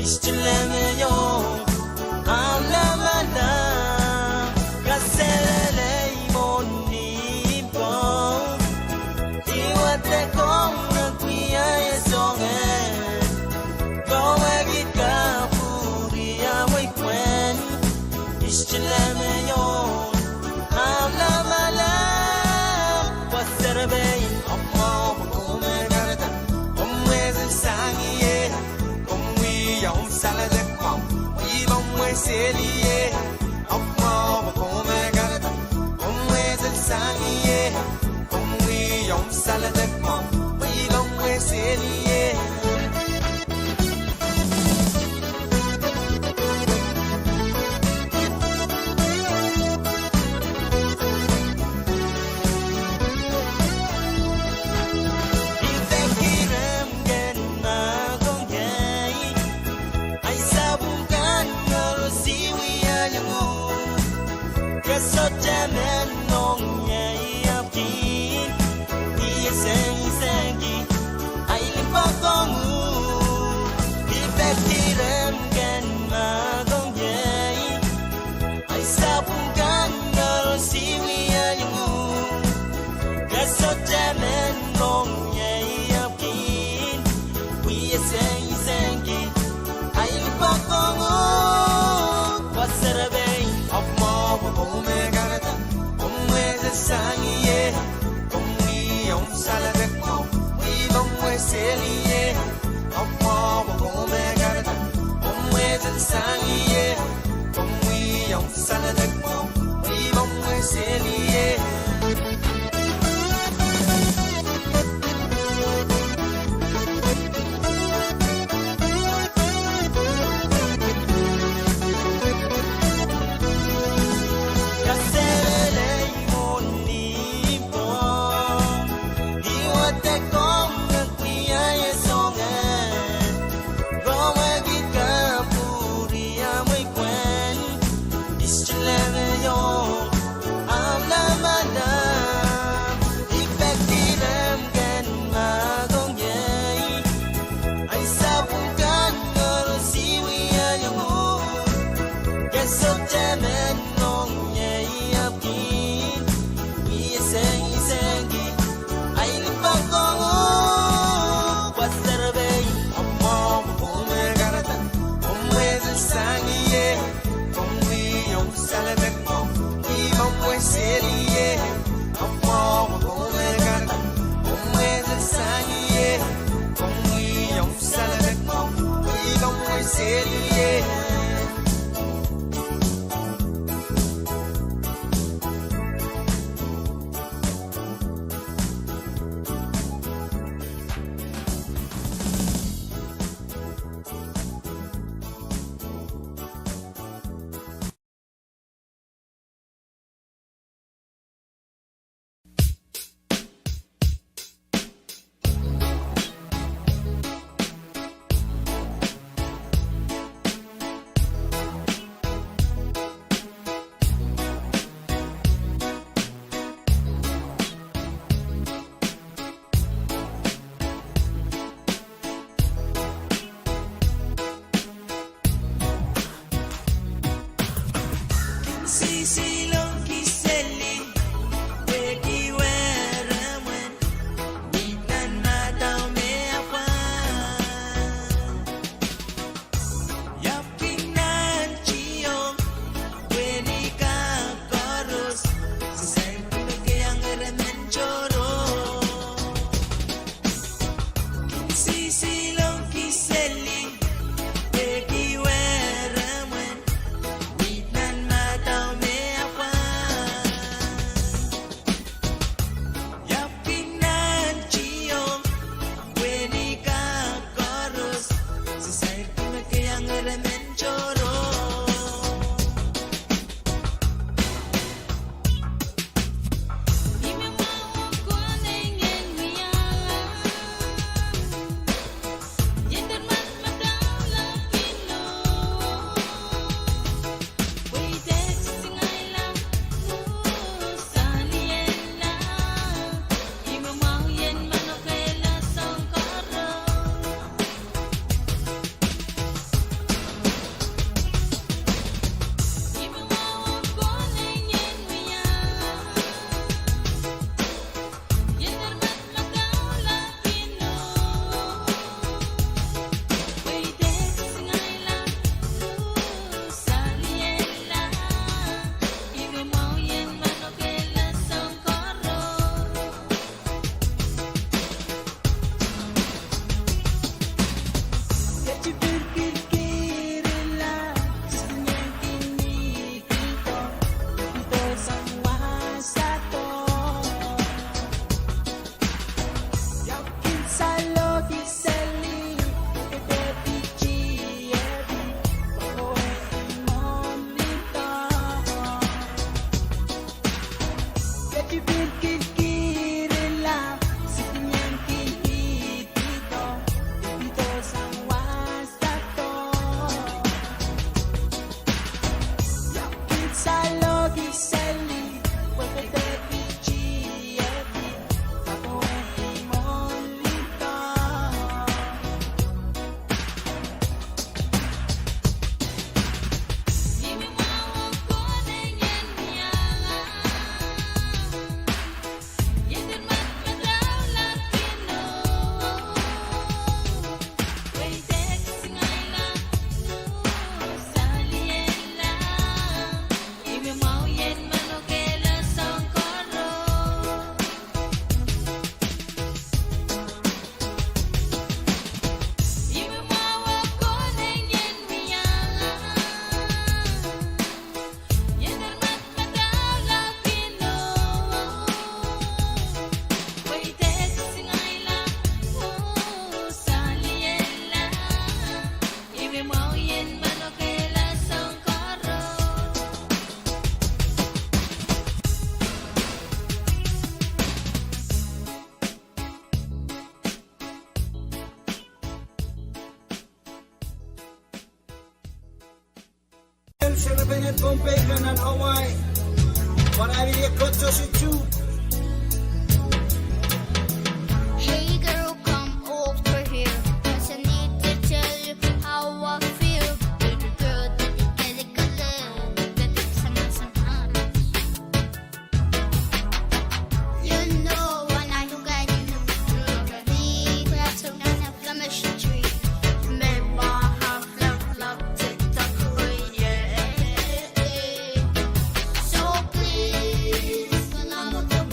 Still am young, ahmw lamalam, kaselel ei mwohn ipwong. Ih wadek ong nan pwihn ei soangen, kawehki kapwuriamwei pwehn. Still am young, ahmw lamalam, wasaht pein. Ahmw mwahu pwe komw mehkada, komw mwesel sang ie. Komw wia omw saledek mwahu, pwe I pahn mwesel ie. Ahmw mwahu pwe komw mehkada, komw mwesel sang ie. Komw wia omw saledek mwahu, pwe I pahn mwesel ie. I peki rehmw ken mahkohng ie, ahi sapwung kan koaros I wia iang uhk. Ke sohte men ong ie, I ahpw kin wia sengisengki ahi limpoak ong uhk. I peki rehmw ken mahkohng ie, ahi sapwung kan koaros I wia iang uhk. Ke sohte men ong ie, I ahpw kin wia sengisengki ahi limpoak ong uhk. Wasaht pein. Ahmw mwahu pwe komw mehkada, komw mwesel sang ie. Komw wia omw saledek mwahu, pwe I pahn mwesel ie. Ahmw mwahu pwe komw mehkada, komw mwesel sang ie. Komw wia omw saledek mwahu, pwe I pahn mwesel ie. Kaselel ei mwohn ipwong, ih wadek ong nan pwihn ei soangen, kawehki kapwuriamwei pwehn. Still am young, ahmw lamalam, I peki rehmw ken mahkohng ie, ahi sapwung kan koaros I wia iang uhk. Ke sohte men ong ie, I ahpw kin wia sengisengki ahi limpoak ong uhk. Wasaht pein. Ahmw mwahu pwe komw mehkada, komw mwesel sang ie. Komw wia omw saledek mwahu, pwe I pahn mwesel ie. Ahmw mwahu pwe komw mehkada, komw mwesel sang ie. Komw wia omw saledek mwahu, pwe I pahn mwesel ie. Pohnpei kan nan Hawaii. Pwe ahli e koasoakoasoia. Hey girl, come over here. 'Cause I need to tell you how I feel. Baby girl, did you get it, get it? Did it, some, some, some. You know, when I look at you, we have some kind of chemistry. Make my heart feel like tick tock, oh yeah. So please, when I'm with you,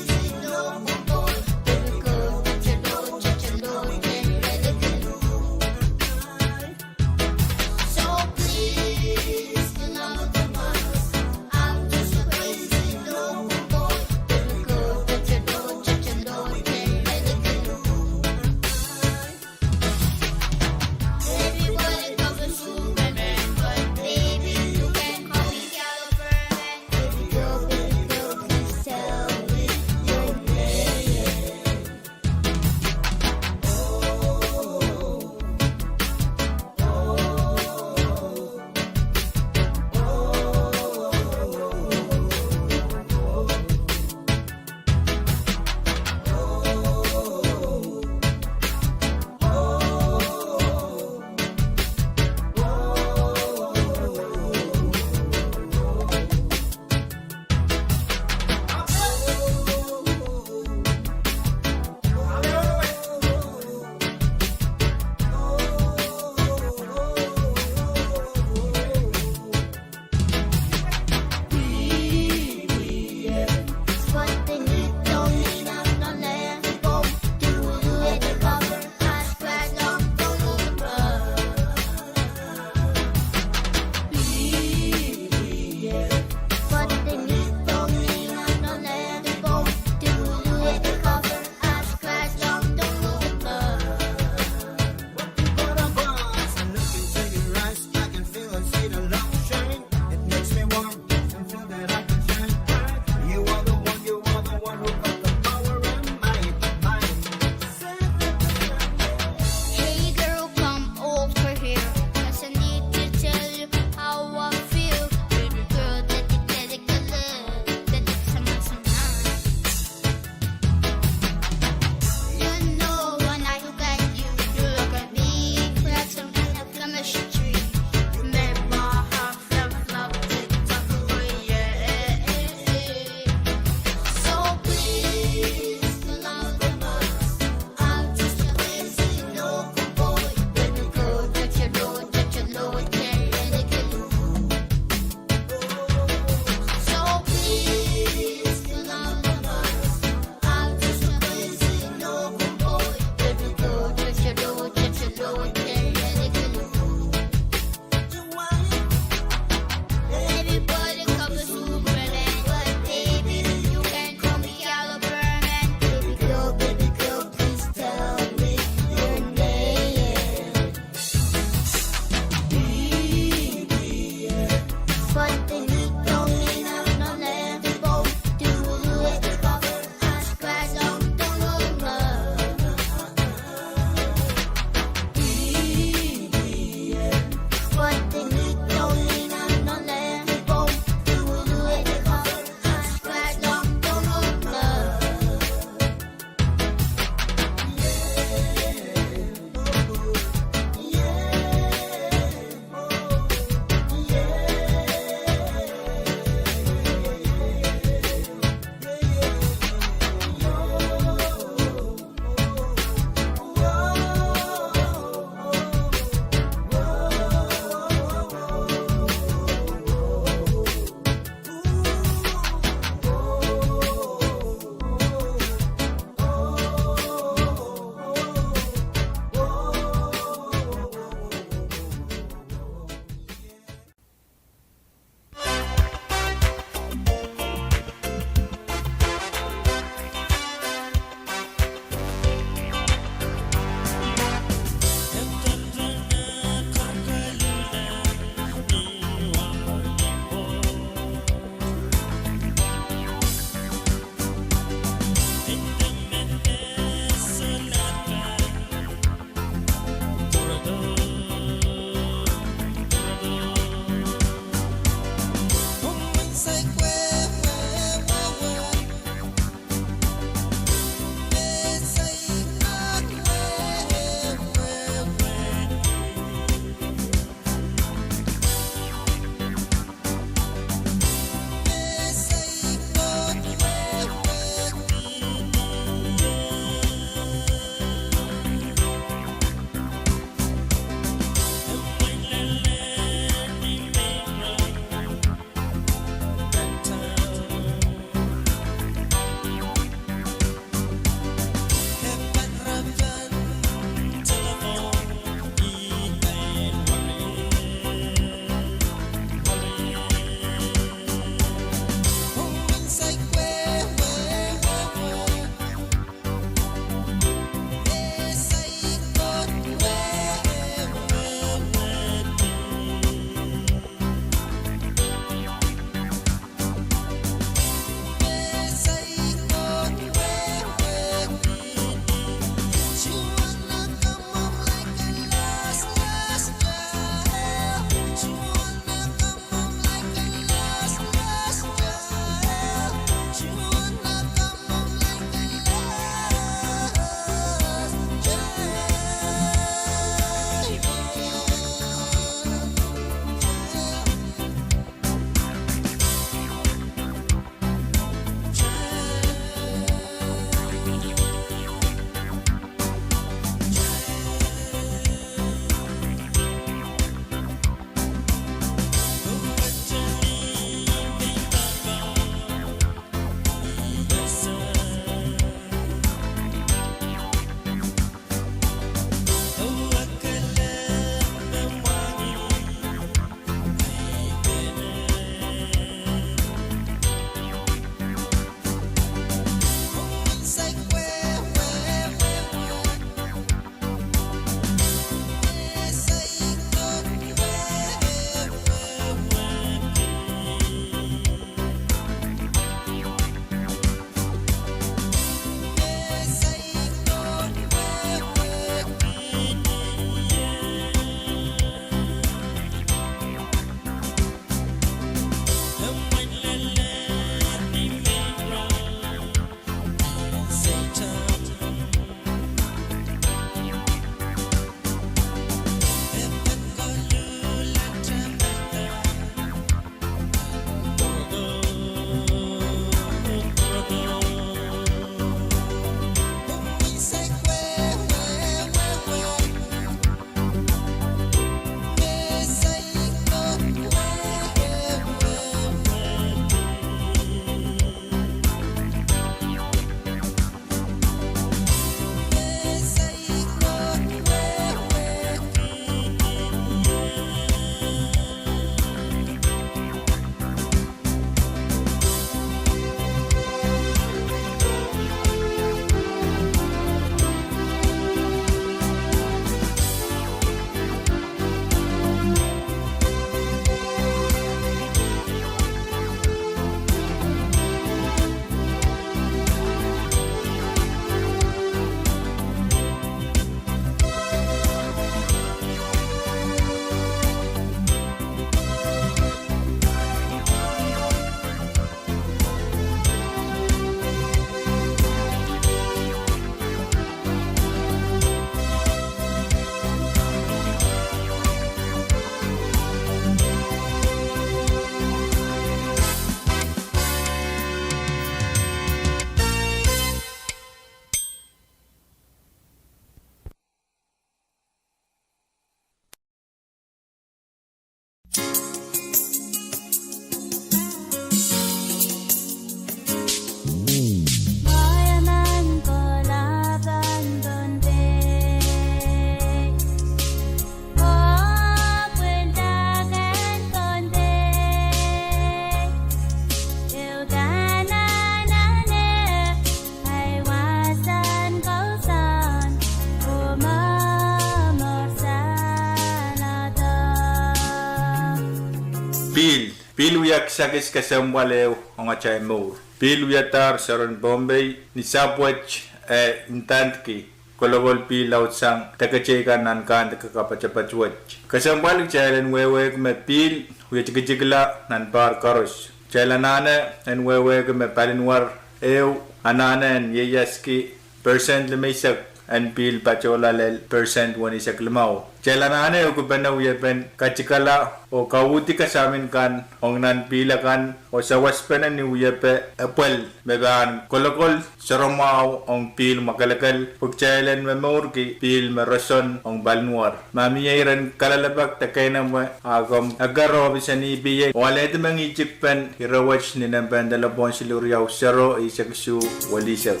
Pihl, pihl wia kisakis kesempwal ehu ong atail mour. Pihl wiadahr soaren Pohnpei ni sahpw wet e ndandki kolokol pihl laudsang deketei kan nan kandike kapatapat wet. Kesempwal kitail en wehwehki me pihl wie tikitikla nan pahr koaros. Kitail anahne en wehwehki me palinwar ehu anahne en ieiaski percent limeisek en pihl patohla lel percent weneisek limau. Kitail anahne ehukipene wiepen katikala oh kauhdi kasamin kan ong nan pihl akan oh sawaspene ni wiepe epwel me pahn kolokol sohromwahu ong pihl mwakelekel pwe kitail en momourki pihl me roson ong palinwar. Ma mie iren kalelapak de keinemwe, a komw eker ohpis en E P A oh alehdi mengihtik pen ire wet ni nempehn delepwohn siluh riau sero eisek isuh welihsek.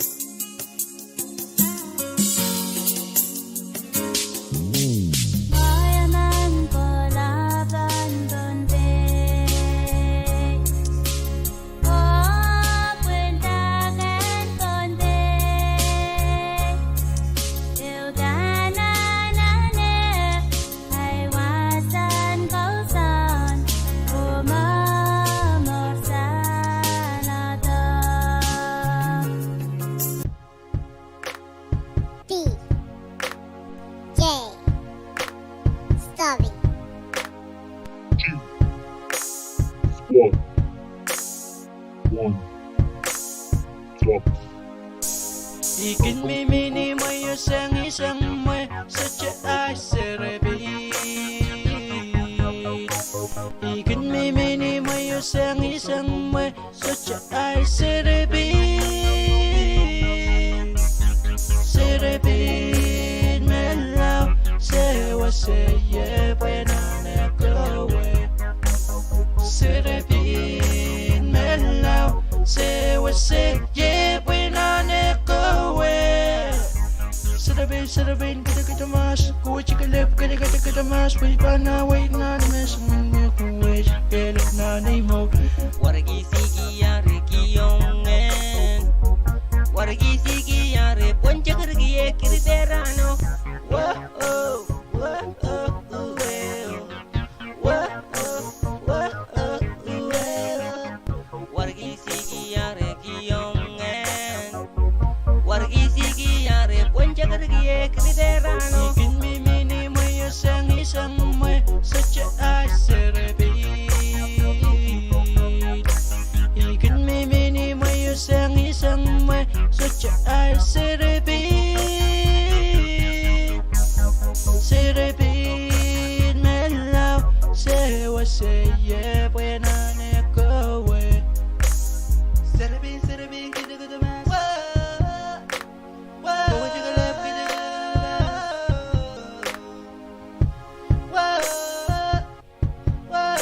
D J Stubby. Two, squad, one, drops. I kin mihmi ni mwehi oh sangih sang mwe, sohte ahi serepein. I kin mihmi ni mwehi oh sangih sang mwe, sohte ahi serepein. Serepein me lao, sewese ie pwe nan e kowe. Serepein me lao, sewese ie pwe nan e kowe. Serepein, serepein, kete kete mas, kuwe sikelep, kete kete kete mas, pwe I pahn wei nan me sangin me kuwe sikelep nan ei mour. Warki siki are kiong en. Warki siki are pwon sekerki e kiri perano. Whoa, oh, whoa, oh, uwe, oh. Whoa, oh, whoa, oh, uwe, oh. Warki siki are kiong en. Warki siki are pwon sekerki e kiri perano. I kin mihmi ni mwehi oh sangih sang mwe, sohte ahi serepein. I kin mihmi ni mwehi oh sangih sang mwe, sohte ahi serepein. Serepein me lao, sewese ie pwe nan e kowe. Serepein, serepein, kete kete mas. Whoa, whoa, whoa.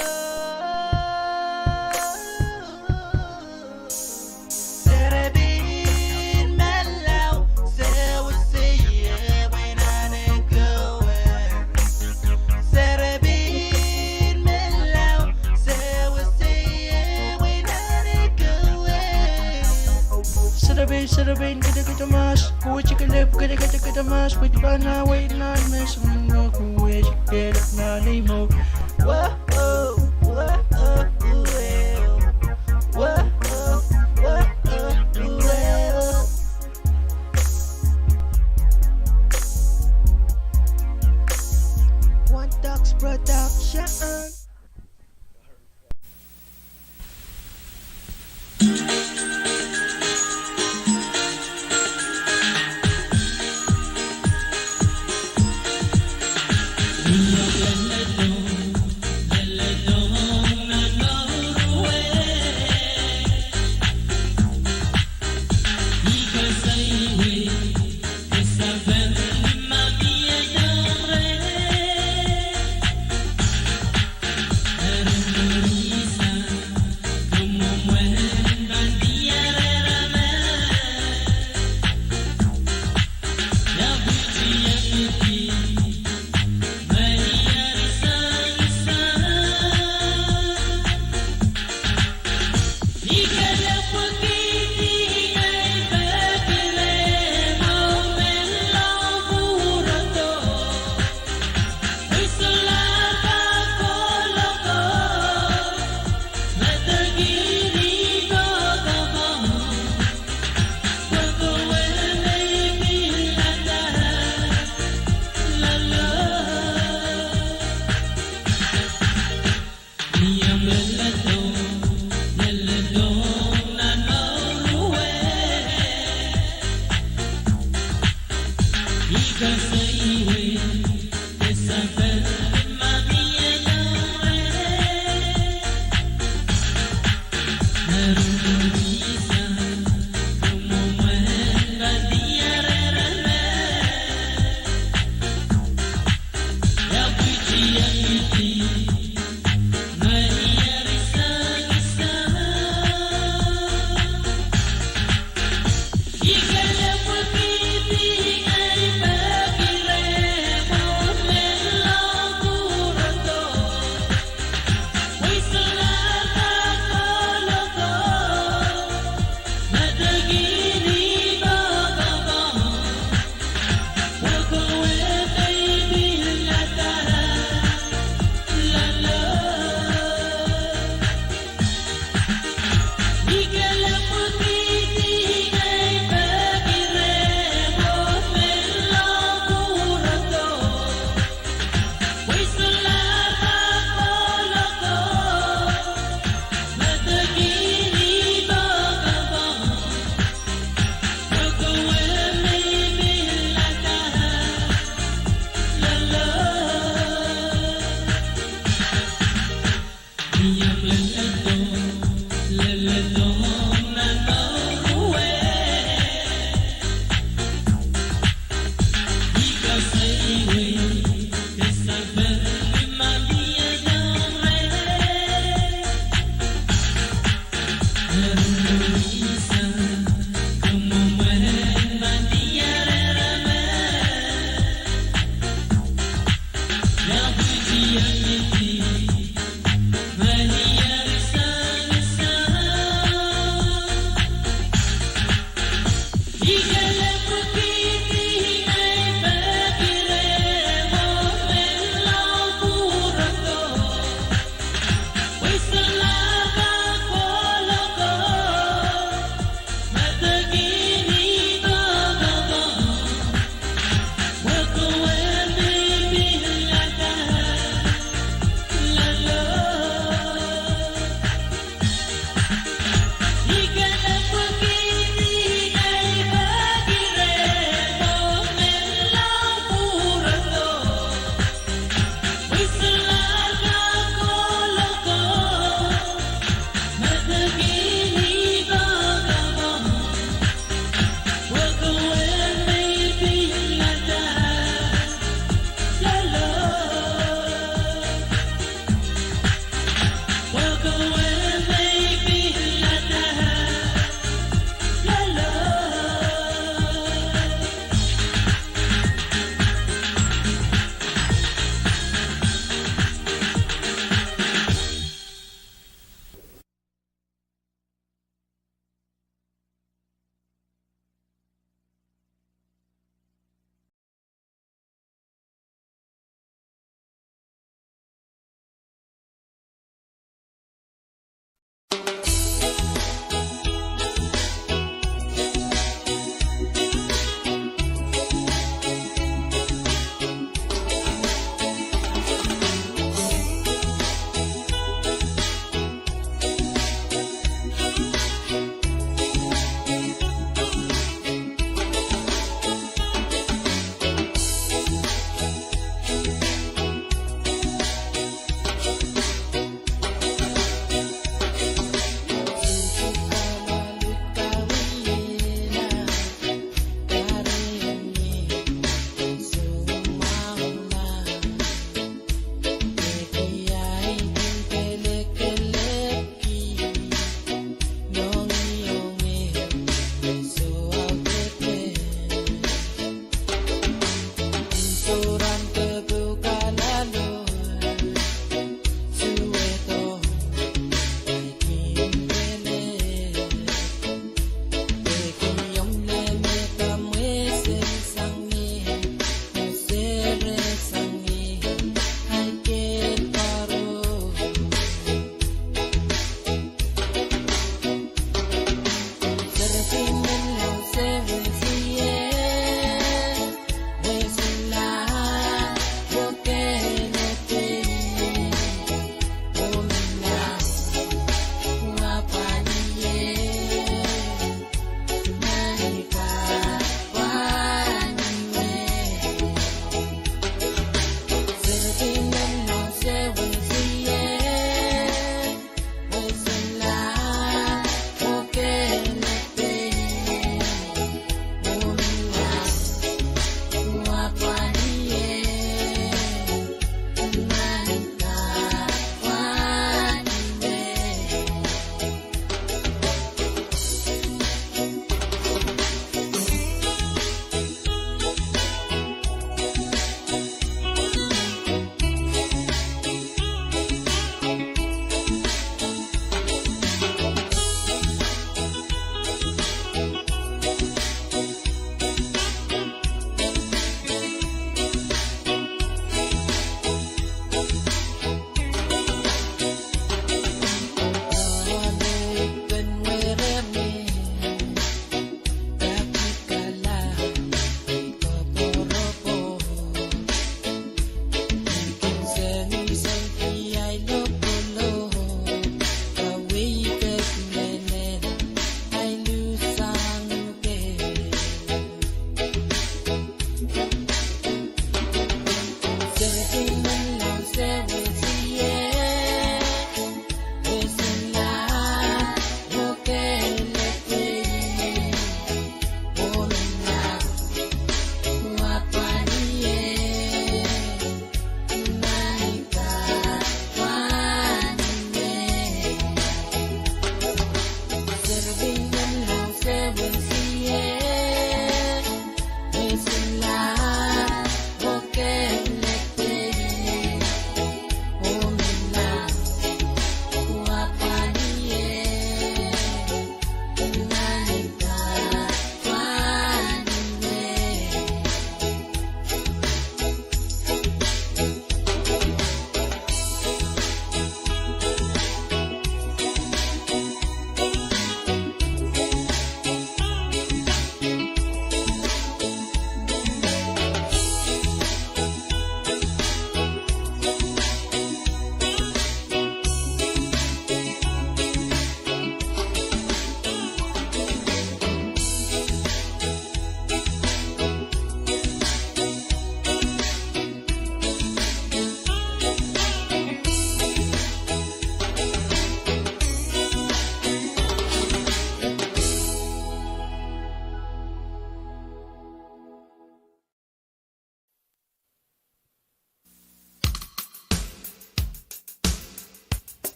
Serepein me lao, sewese ie pwe nan e kowe. Serepein me lao, sewese ie pwe nan e kowe. Serepein, serepein, kete kete mas, kuwe sikelep, kete kete kete mas, pwe I pahn wei nan me sangin me kuwe sikelep nan ei mour. Whoa, oh, whoa, oh, uwe, oh. Whoa, oh, whoa, oh, uwe, oh. One Talks Production.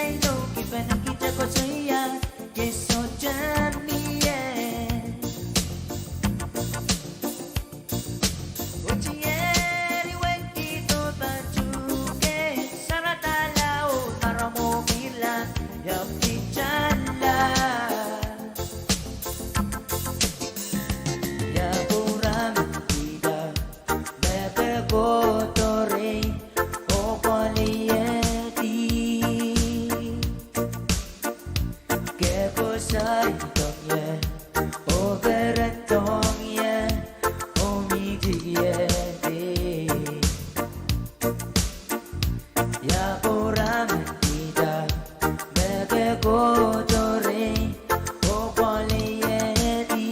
Ino kipen kita koasoia, ke sohte mie. Otieri wehkihdo patuke, saradala oh maramokila, iapitala. Ia pwurehng kihda, me ke kohdo reh, oh paliedi. Ke koasoidohng ie, oh perendohng ie, oh mihtik ie dih. Ia pwurehng kihda, me ke kohdo reh, oh paliedi.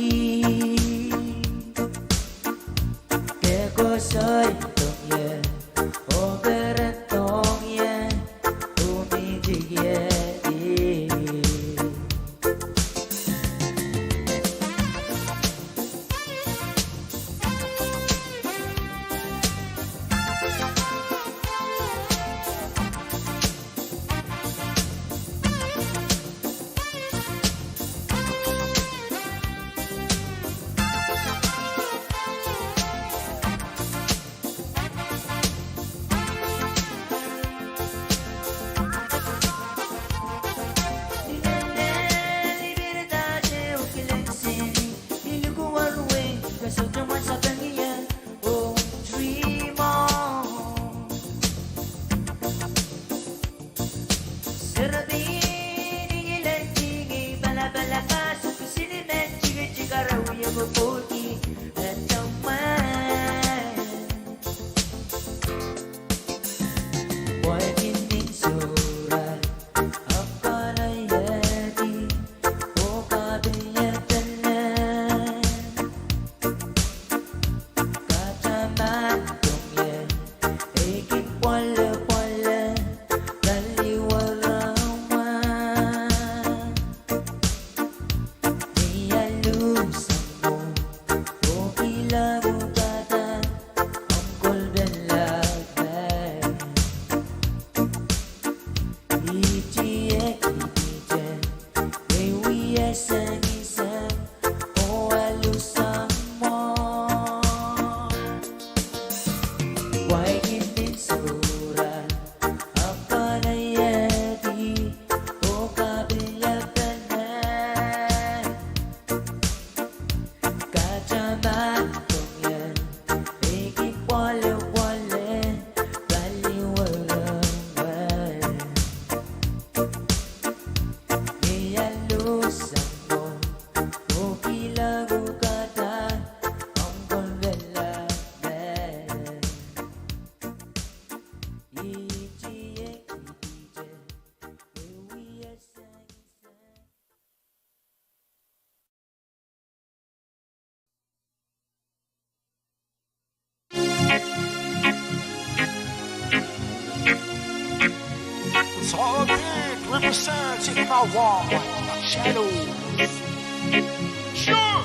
Ke koasoidohng ie, oh perendohng ie, oh mihtik ie dih. Sohte represent in my war. Shadow. Sure.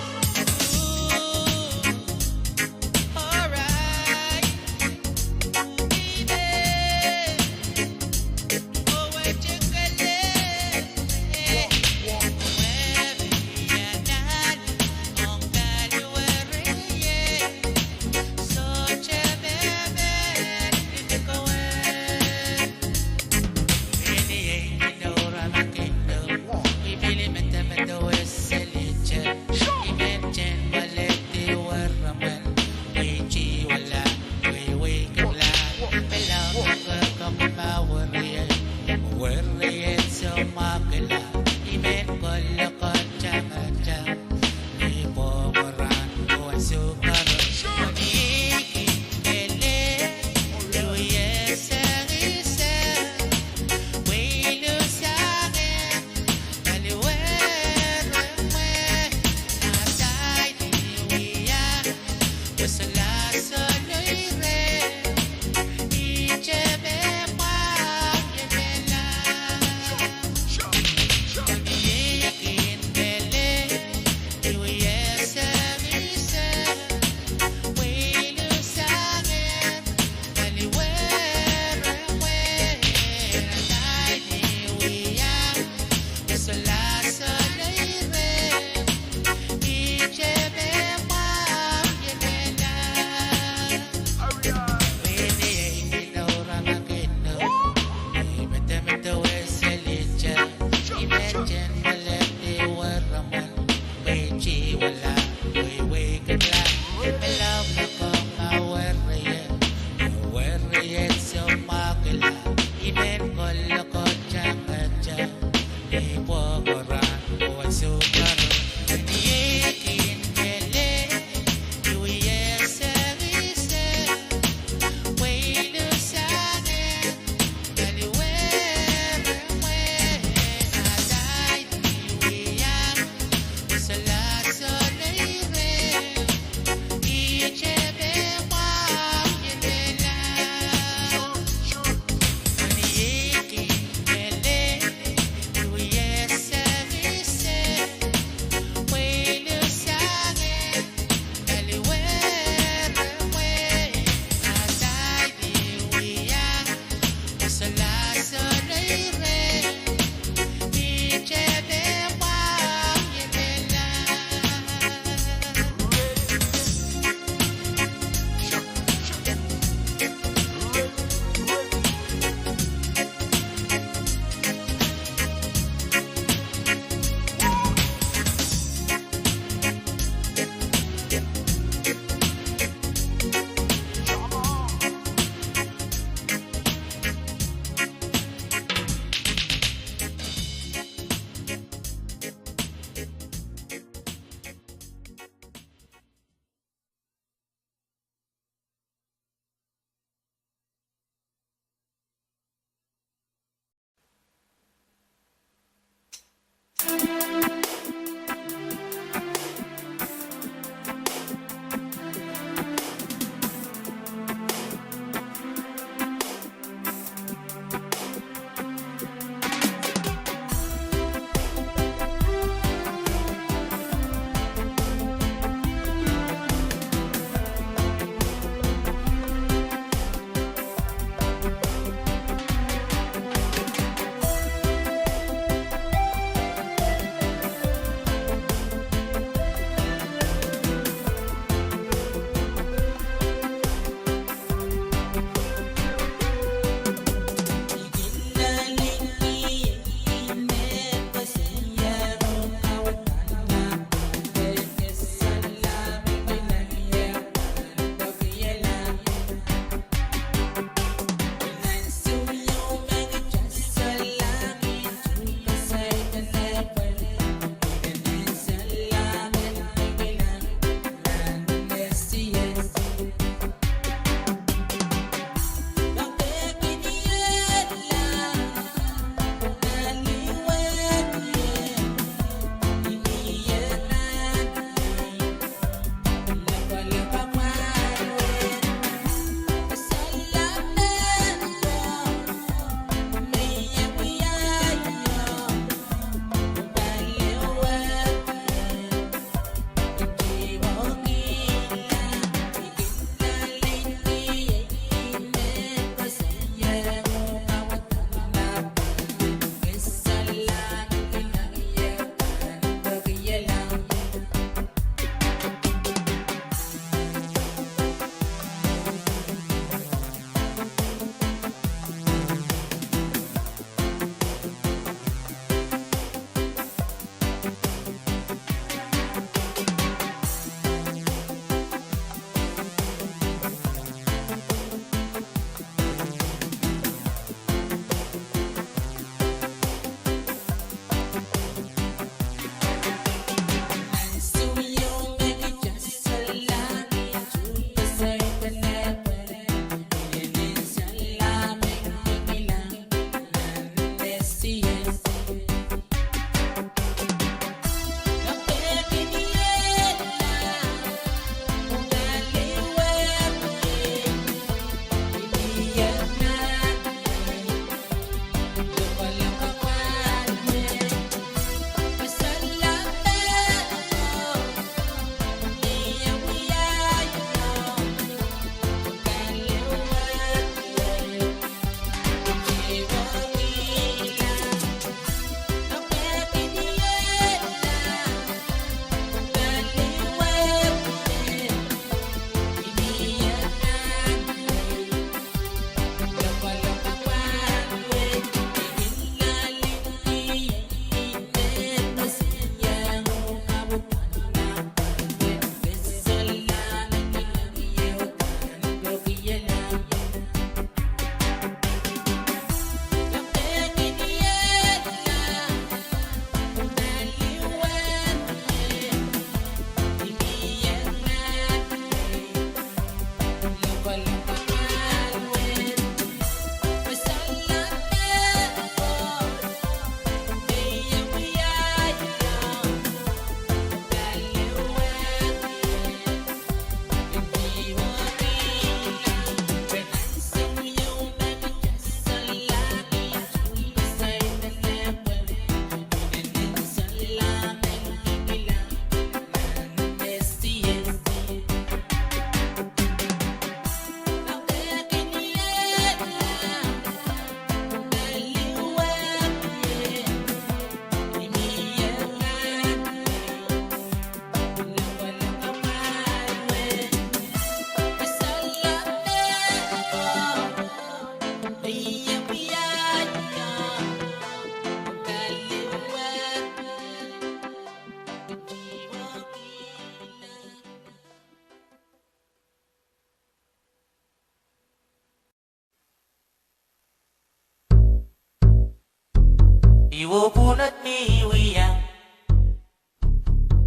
Iwo punot mi wia.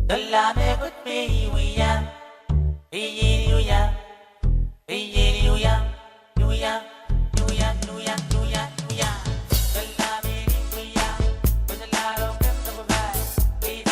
Della me put mi wia. Iyin wia. Iyin wia. Wia. Wia. Wia. Wia. Wia. Della me ni wia. Della me put mi wia.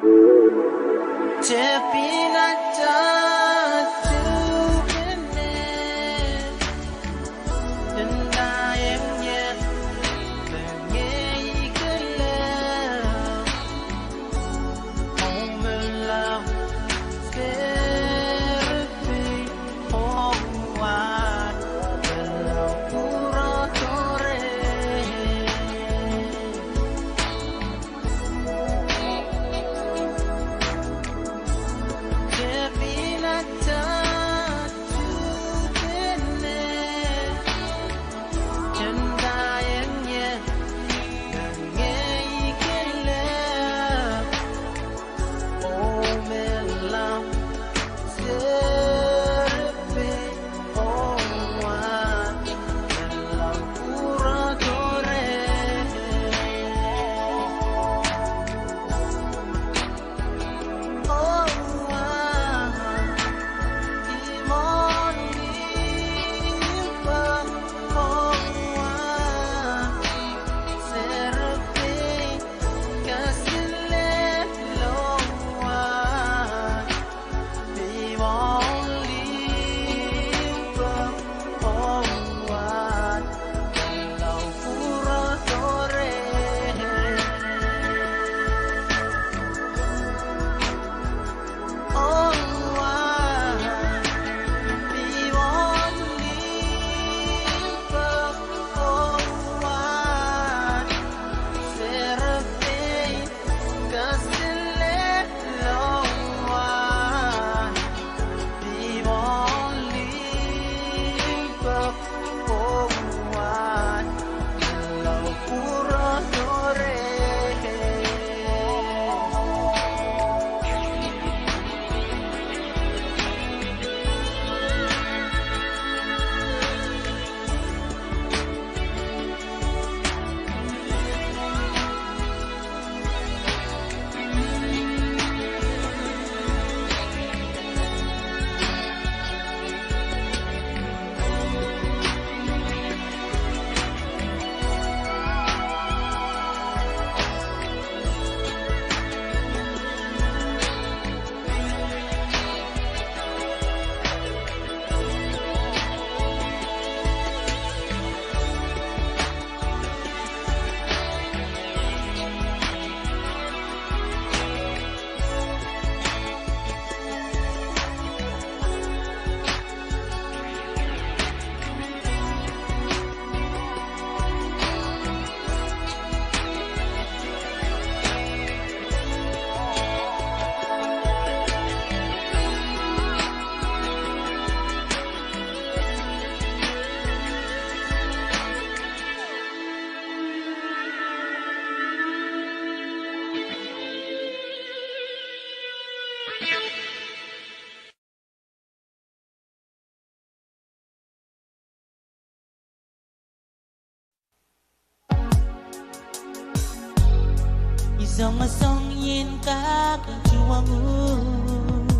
songosong ien kak en tuhwong uhk,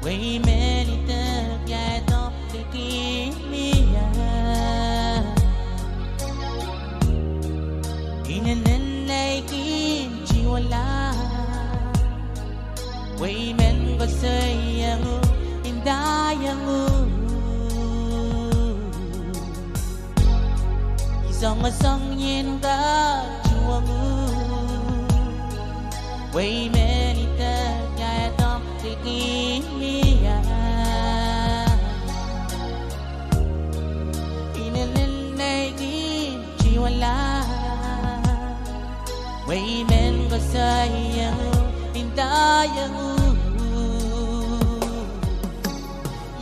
wehi men idek ia e doadoahk likin mie. Inenen nei kin tuhwong la, wehi men koasoiong uhk, indaiong uhk. I songosong ien kak tuhwong uhk, wehi men idek ia e doadoahk likin mie. Inenen nei kin tuhwong la, wehi men koasoiong uhk, indaiong uhk.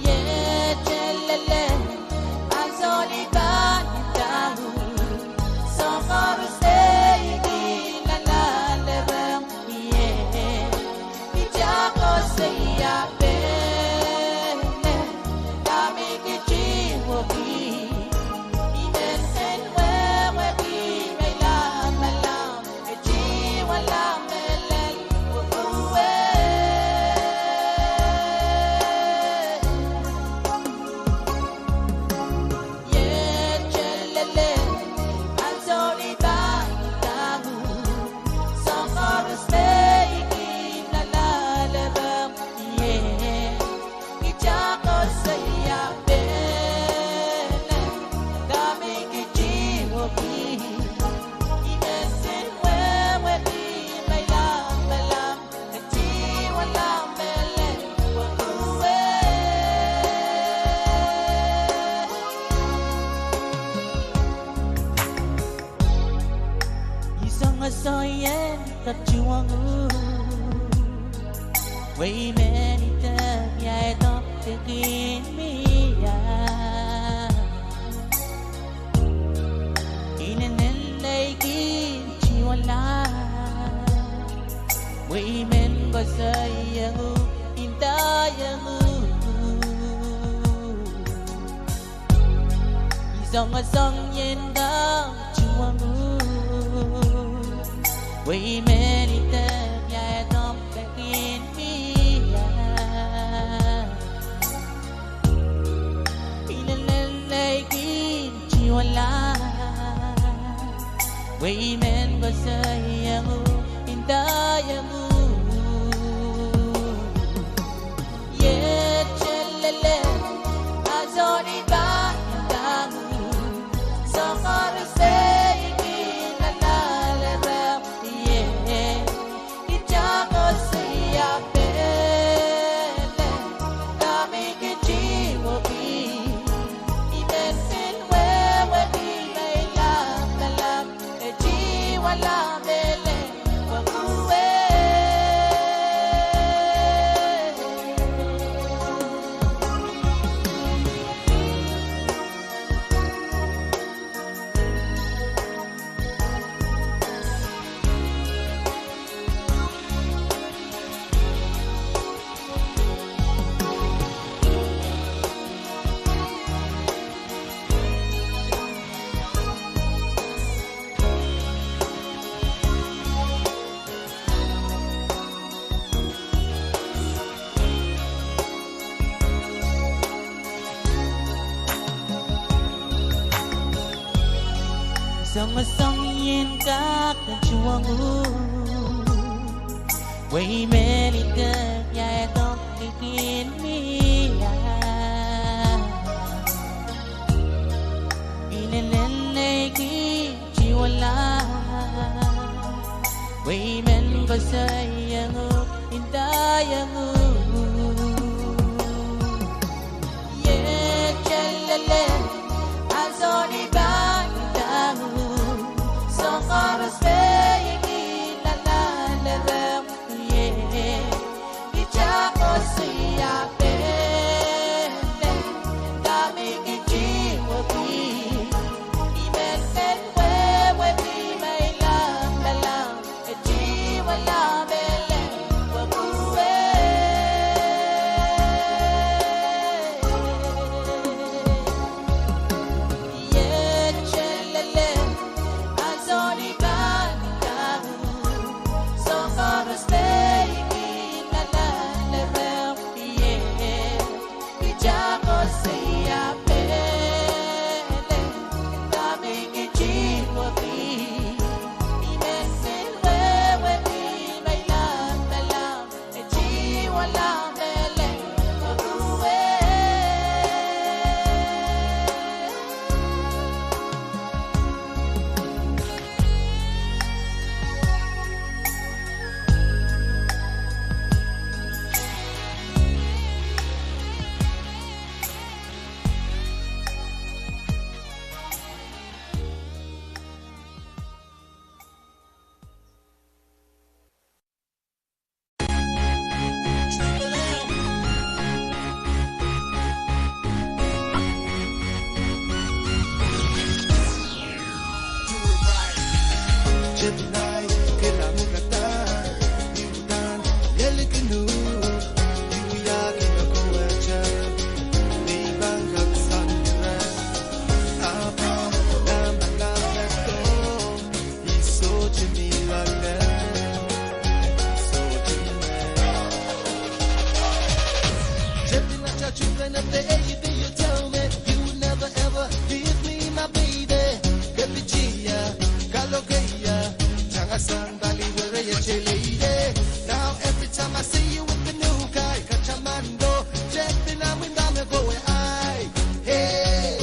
Iet lelehng ansou likan inda uhk, soahng koaros nei kin lalahlehng ie. Kita koasoia pene, dahme ke tuhwong uhk, I men wehwehki me I lamalam, e tuhwong la mehlel, oh, oh, eh. Wehi men idek iaedo pekin mie. Inenen lekin tiwala. Wehi men koasoiong uhk, indaiong uhk. Songosong ien kak tuhwong uhk. Wehi men idek iaedo pekin mie. Inenen lekin tiwala. Wehi men koasoiong uhk, indaiong uhk. Ie, telele, a sohte pahn dahme. Soahng koaros pein kin lalahlahng ie. Ih koasoia pele, dahme kin tiwaki. I men men wehwehki me I lap, lap, e tiwala pele. Songosong ien kak tuhwong uhk. Wehi men idek iaedo pekin mie. Inenen lekin tiwala. Wehi men koasoiong uhk, indaiong uhk. Ie, telele, a sohte pahn dahme. Soahng koaros pein kin lalahlahng ie. Ih koasoia pele, dahme kin tiwaki. I men men wehwehki me I lap, lap, e tiwala pele. Children of the eighties, you tell me you never ever give me my baby. Baby Gia, Galogeia, Tangasang, Bali, where you chilling, yeah. Now every time I see you with the new guy, Katamando, Jeffrey, now we gonna go where I, hey.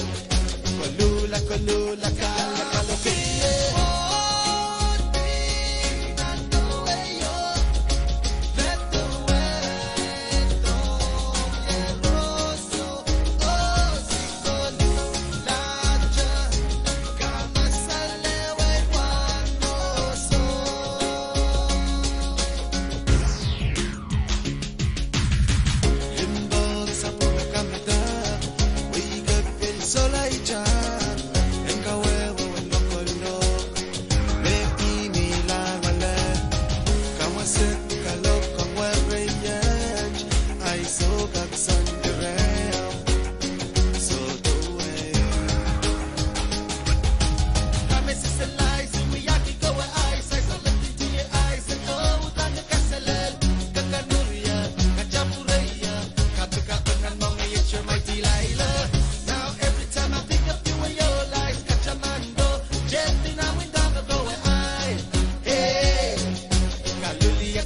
A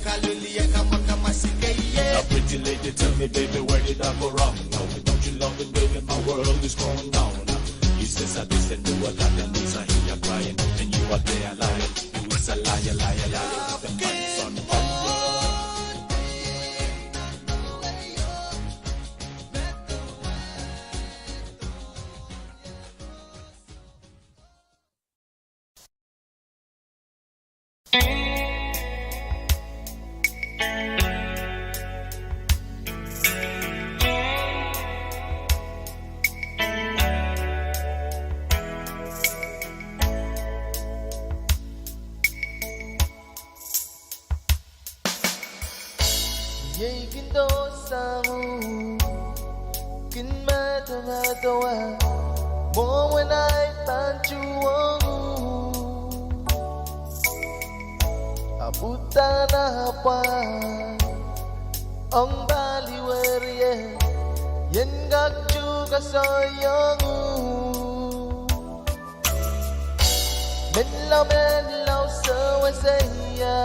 pretty lady tell me, "Baby, where did I go wrong? No, don't you love it, baby? My world is going down." He says, "I listen to what I can lose. I hear you crying, and you are there lying. You is a liar, liar, liar, with the pants on fire." Iei kin dohsang uhk, kin medemedewe, mwomwen ahi pahn tuhwong uhk. Ahpw udahn apwal ong pali werie, ien kak tuhke soaiong uhk. Menlau, menlau sewese ia.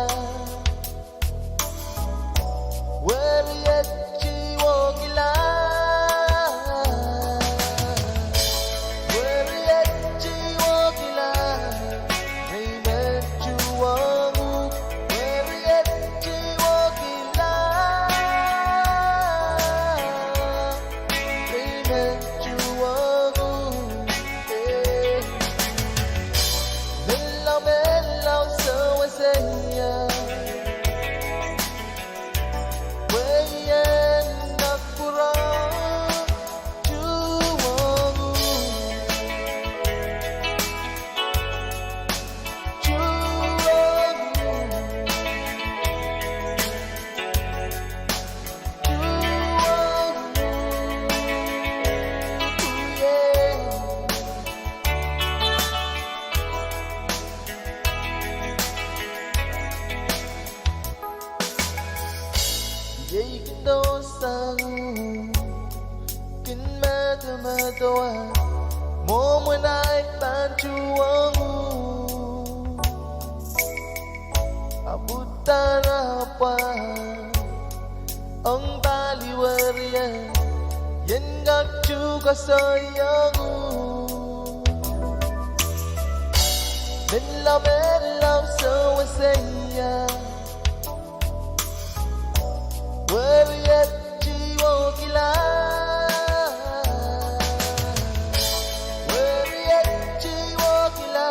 Weriet tiwokila. Weriet tiwokila. Nei men tuhwong uhk. Weriet tiwokila. Nei men tuhwong uhk. Eh. Menlau, menlau sewese ia. Wehin nan pwurehng tuhwong uhk. Tuhwong uhk. Iei kin dohsang uhk, kin medemedewe, mwomwen ahi pahn tuhwong uhk. Ahpw udahn apwal ong pali werie, ien kak tuhke soaiong uhk. Menlau, menlau sewese ia. Weriet tiwokila. Weriet tiwokila.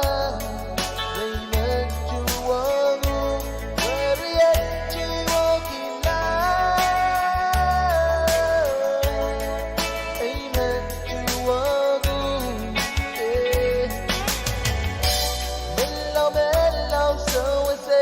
Nei men tuhwong uhk. Weriet tiwokila. Nei men tuhwong uhk. Eh. Menlau, menlau sewese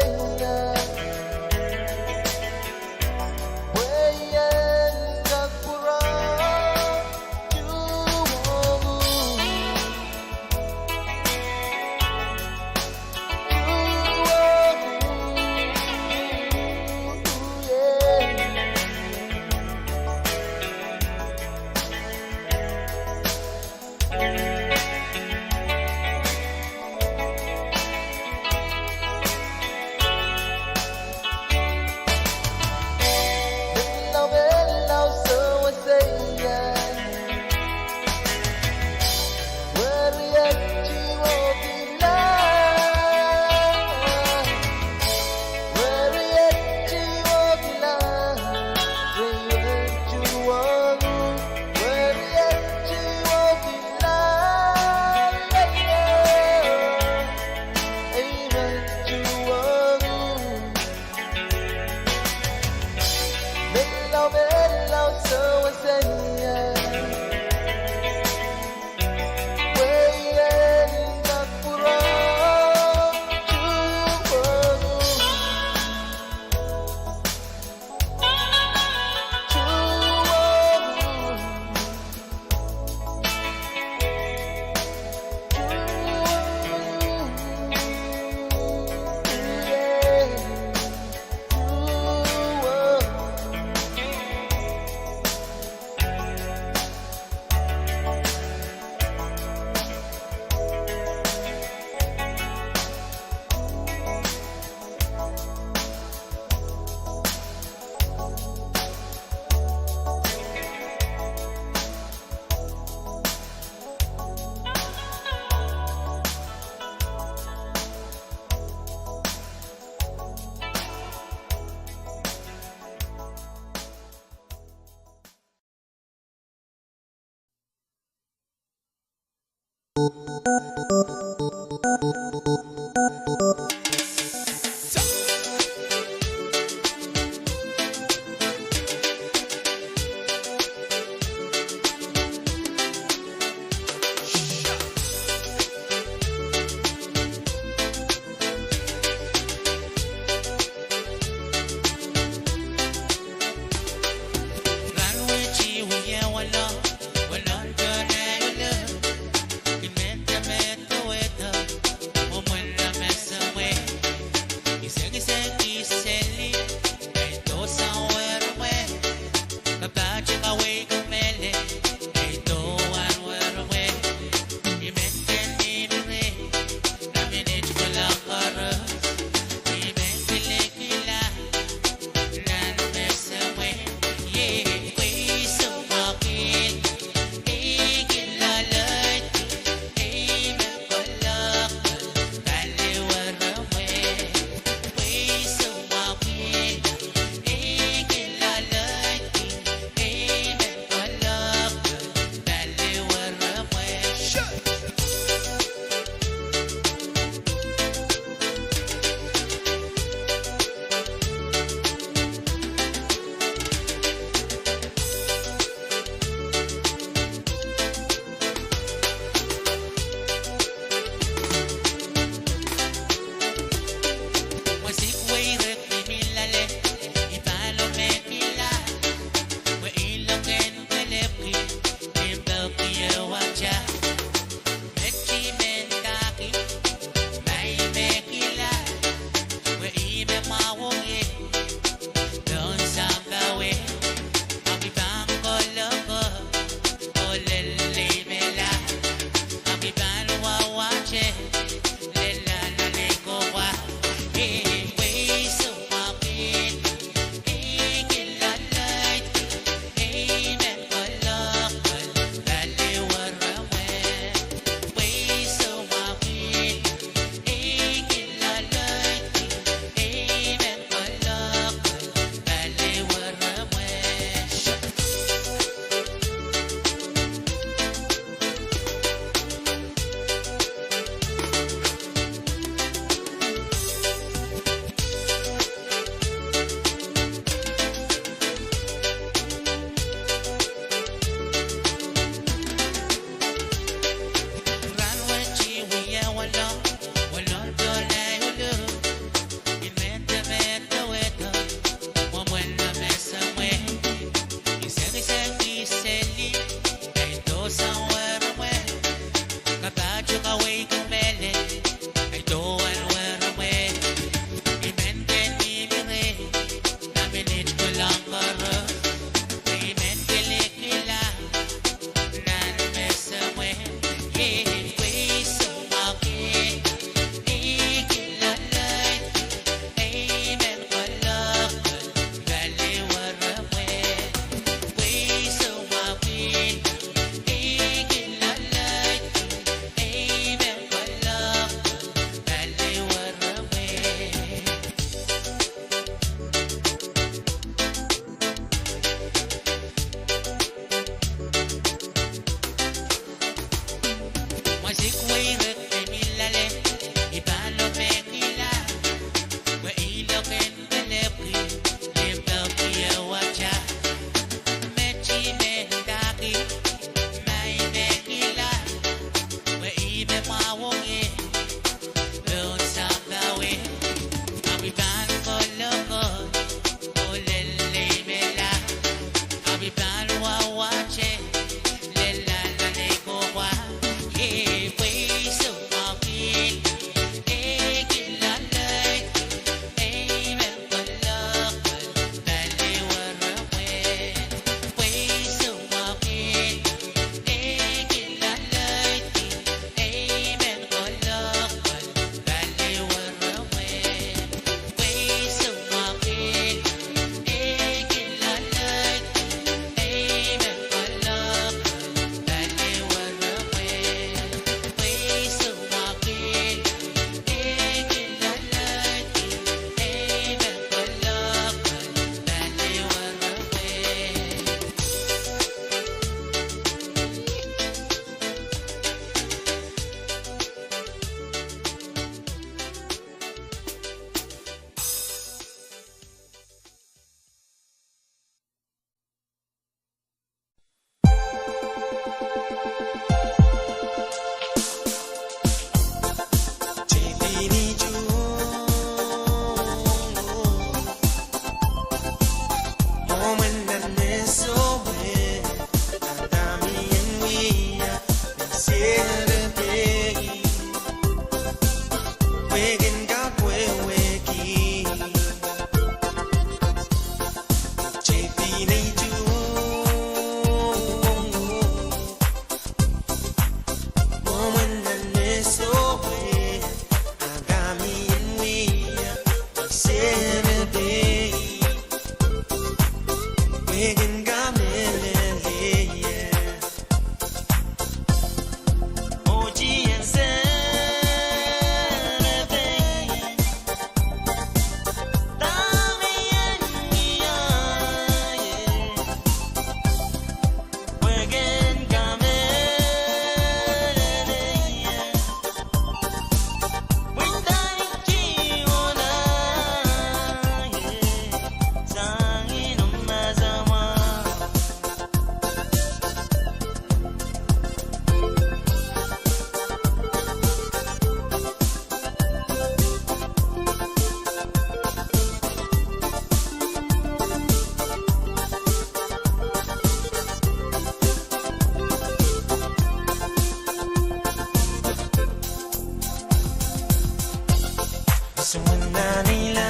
Sumwin nan ilamala,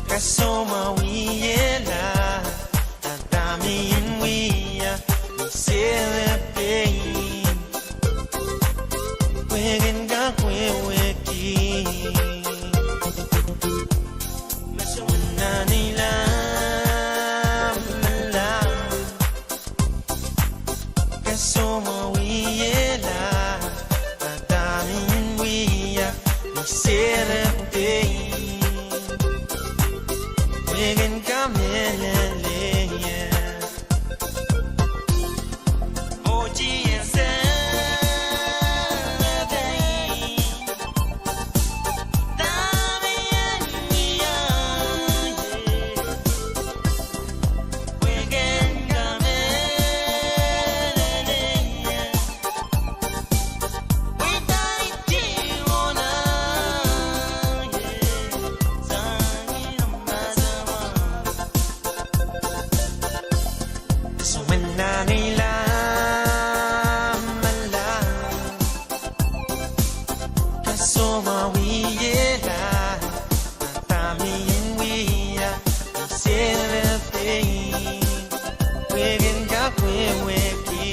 kasohma wiahla, dahme I en wia, I sehse pein. Pwehki I kak wehwehki. Sumwin nan ilamala, kasohma wiahla, dahme I en wia, I sehse pein. Pwehki I kamehlele. Sumwin nan ilamala, kasohma wiahla, dahme I en wia, I sehse pein. Pwehki I kak wehwehki.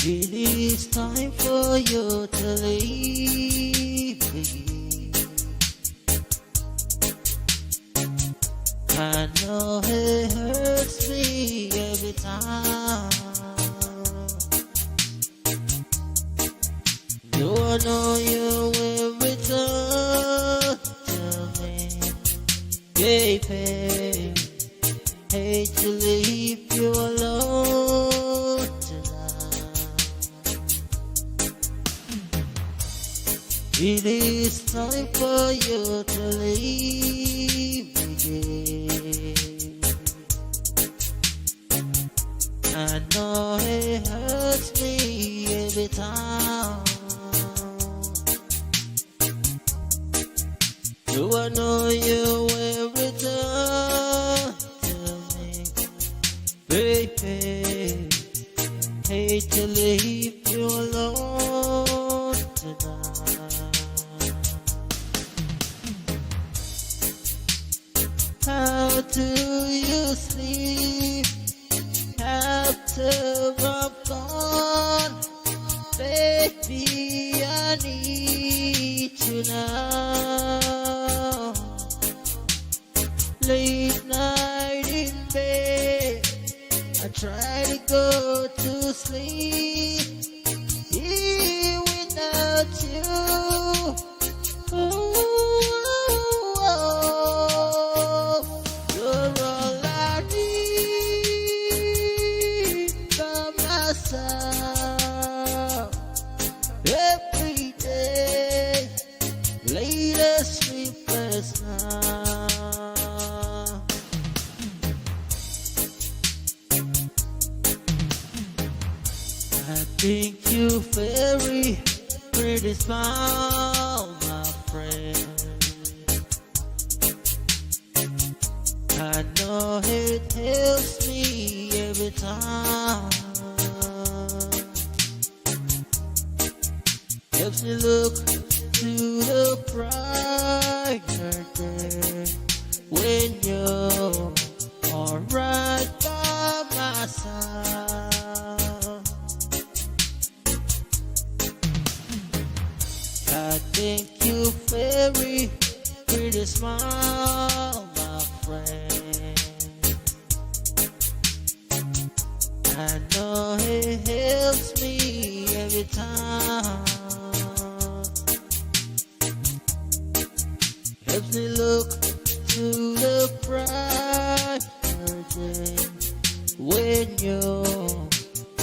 It is time for you to leave me. I know it hurts me every time. You know you will return to me, baby. Hate to leave you alone tonight. It is time for you to leave me, dear. I know it hurts me every time. Do I know you will return to me, baby? Hate to leave you alone tonight. How do you sleep after I'm gone? Baby, I need you now. Late night in bed, I try to go to sleep here without you. Ooh, you're all I need by my side every day. Late as sleepless night. I think you very pretty smile, my friend. I know it helps me every time. Helps me look to the brighter day when you are right by my side. I think you very pretty smile, my friend. I know it helps me every time. Helps me look to the brighter day when you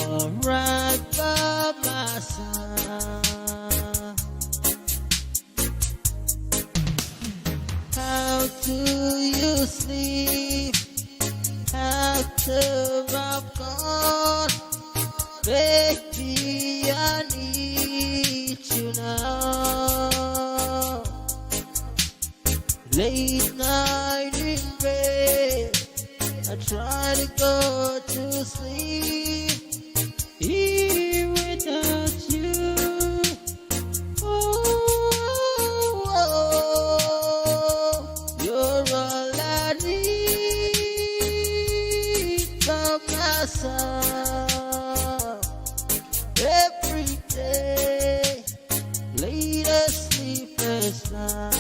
are right by my side. How do you sleep after I'm gone? Baby, I need you now. Late night in bed, I try to go to sleep here without you. Oh, oh, oh, you're all I need by my side every day. Late as sleepless night.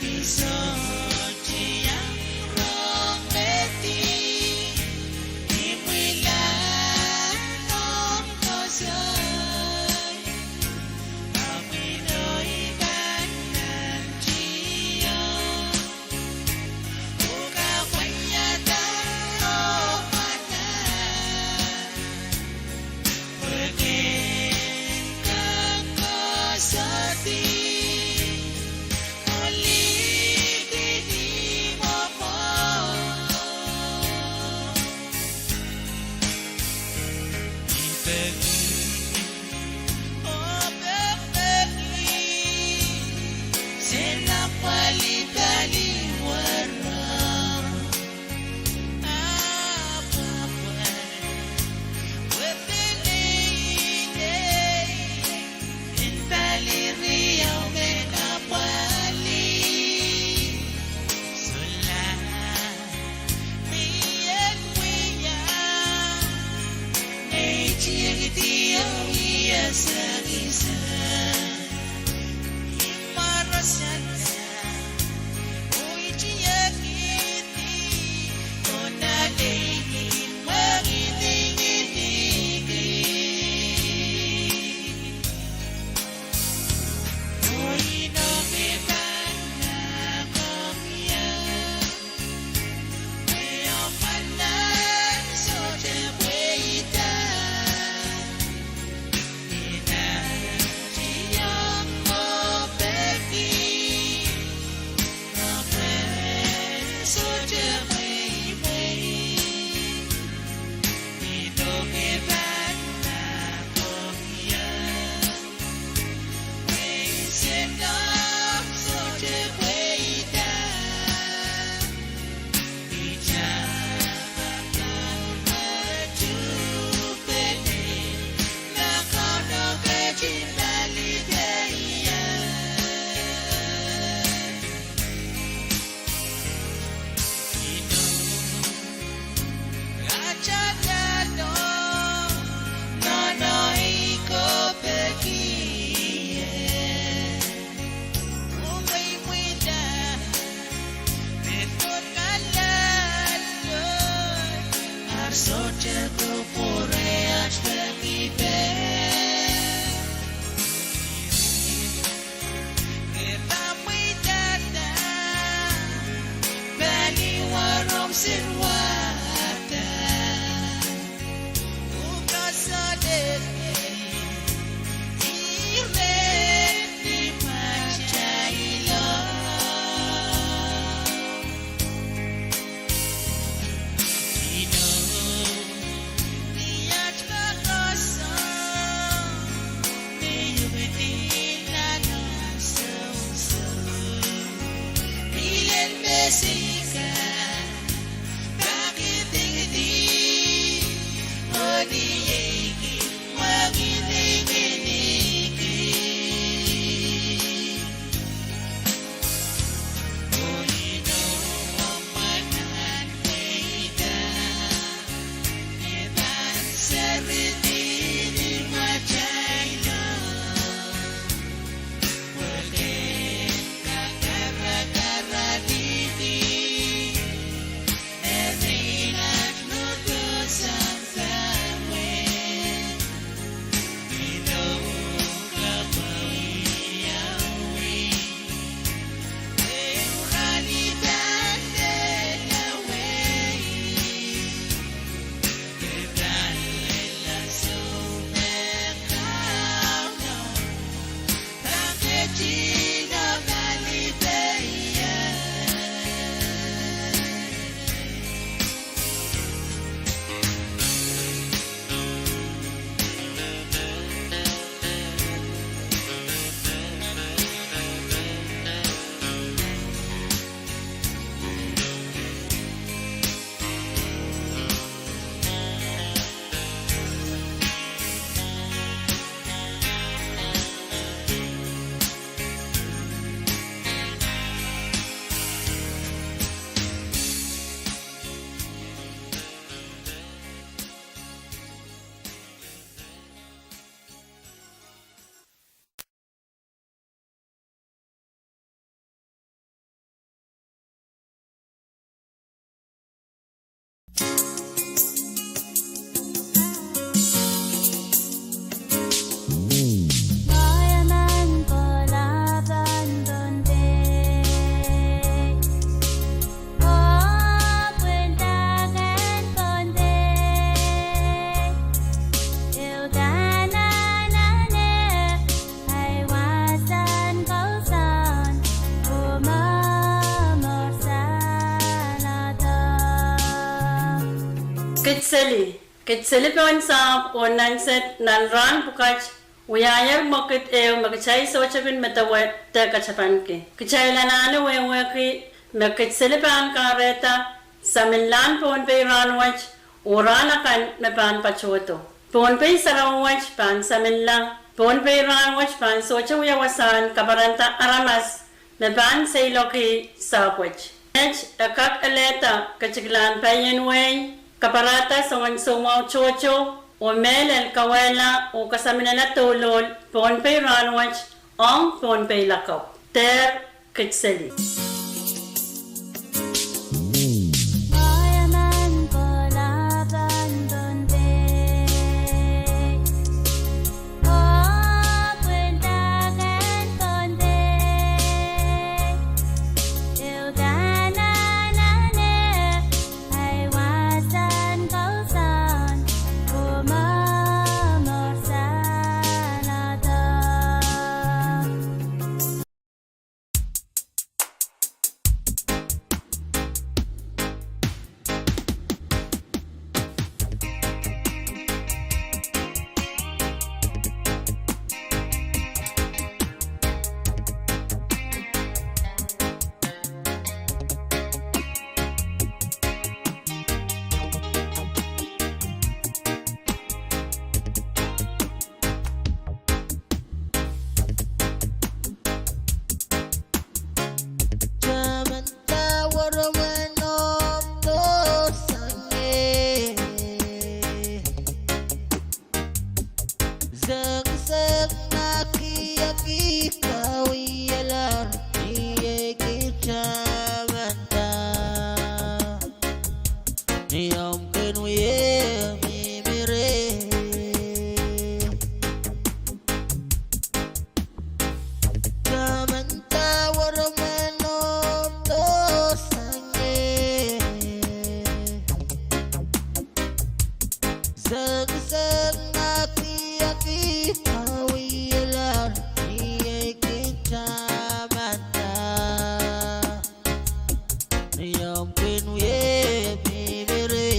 I sohte iang rong me di imwilahn omw koasoai, ahpw inou I pahn nantihong. Uhk kapwaiada oh pahn pwehki kak koasoandi, oh liki ni mwomwohdiso. I peki, oh pekipeki, se apwalih paliwaro. Ahpw ahpw, pwe pil inei en pali riau me apwalih. Solahr mie wia, nei tiekidi oh wia sakisang. I mwarasada oh I tiekidi, oh naleik I mwengidingidiki. Oh inou me pahn nahkomw ie, pwe omw manaman sohte pweida. I nantihong oh peki, ahpw sohte pweipwei. Inou me pahn nahkomw ie, pwe se omw sohte pweida. I tepda pahn tuhpene ma Kauno ketin palideie. Inou, atail lel oh nohno I kopekie. Oh mweimwida me pwurkalahr, Lord, ar sohte kupwure at peki peh. Ira me pahn mwidada paliwarohng sirwada, oh kasalehdi ire ni matailo. Inou, ni at pahn koasoia, ni uhk ni nan ansou, ansou, ni lel me seiloak, Kidseli. Kidseli pohn sahpw oh nan sehd nan rahn pwukat wiahier mwekid ehu me kitail sohte kin medewe de katapanki. Kitail anahne wehwehki me Kidseli pahn kahrehda saminlahn Pohnpei rahnwet oh rahn akan me pahn patohdo. Pohnpei sarawi wet pahn saminla. Pohnpei rahnwet pahn sohte wia wasahn kaparanda aramas me pahn seiloak sahpwet. Met e kak elehda ketiklahn paien wehi, kaparada soangen soumwahu tohto, oh mehlel kawehla oh kasaminala douluhl Pohnpei rahnwet ong Pohnpei lakapw. Dehr Kidseli. Tamanda weremwen omw dohsange. Sengiseng, ma kihong ie kawialahr ni ei kin tamanda, ni omw kin wie mihmi reh. Tamanda weremwen omw dohsange. Sengiseng, ma kihong ie kawialahr ni ei kin tamanda, ni omw kin wie mihmi reh.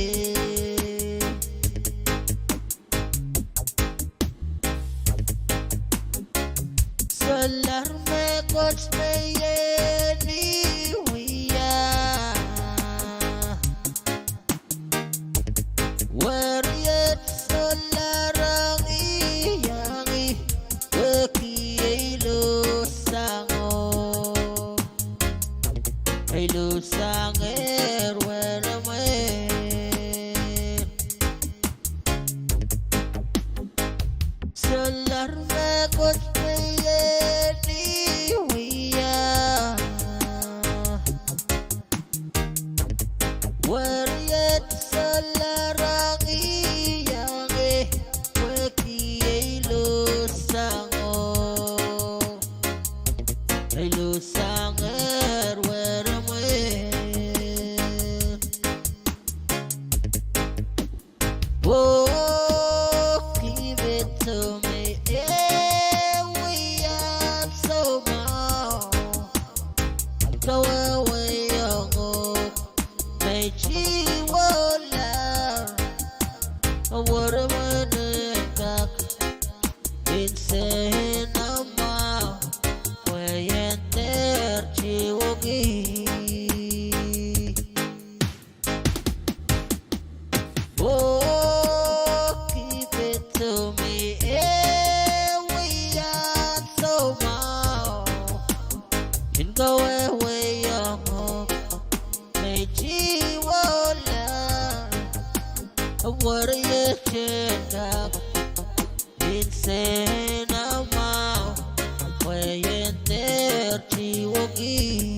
Solahr mehkot me I en wia, weriet solahr ong ie, ong ie, pwehki ei luhsango, ei luhsangehr weremwen. Solahr mehkot me I en wia, weriet solahr ong ie, ong ie, pwehki ei luhsango, ei luhsangehr weremwen. Pwehki patohwan me e wia soumwahu, kawehwehiong uhk me I tiwohlahr, weremwen en kak insenamwahu, pwe I en dehr tiwokih. Pwehki patohwan me e wia soumwahu, I kawehwehiong uhk me I tiwohlahr, weriet en kak insenamwahu, pwe I en dehr tiwokih.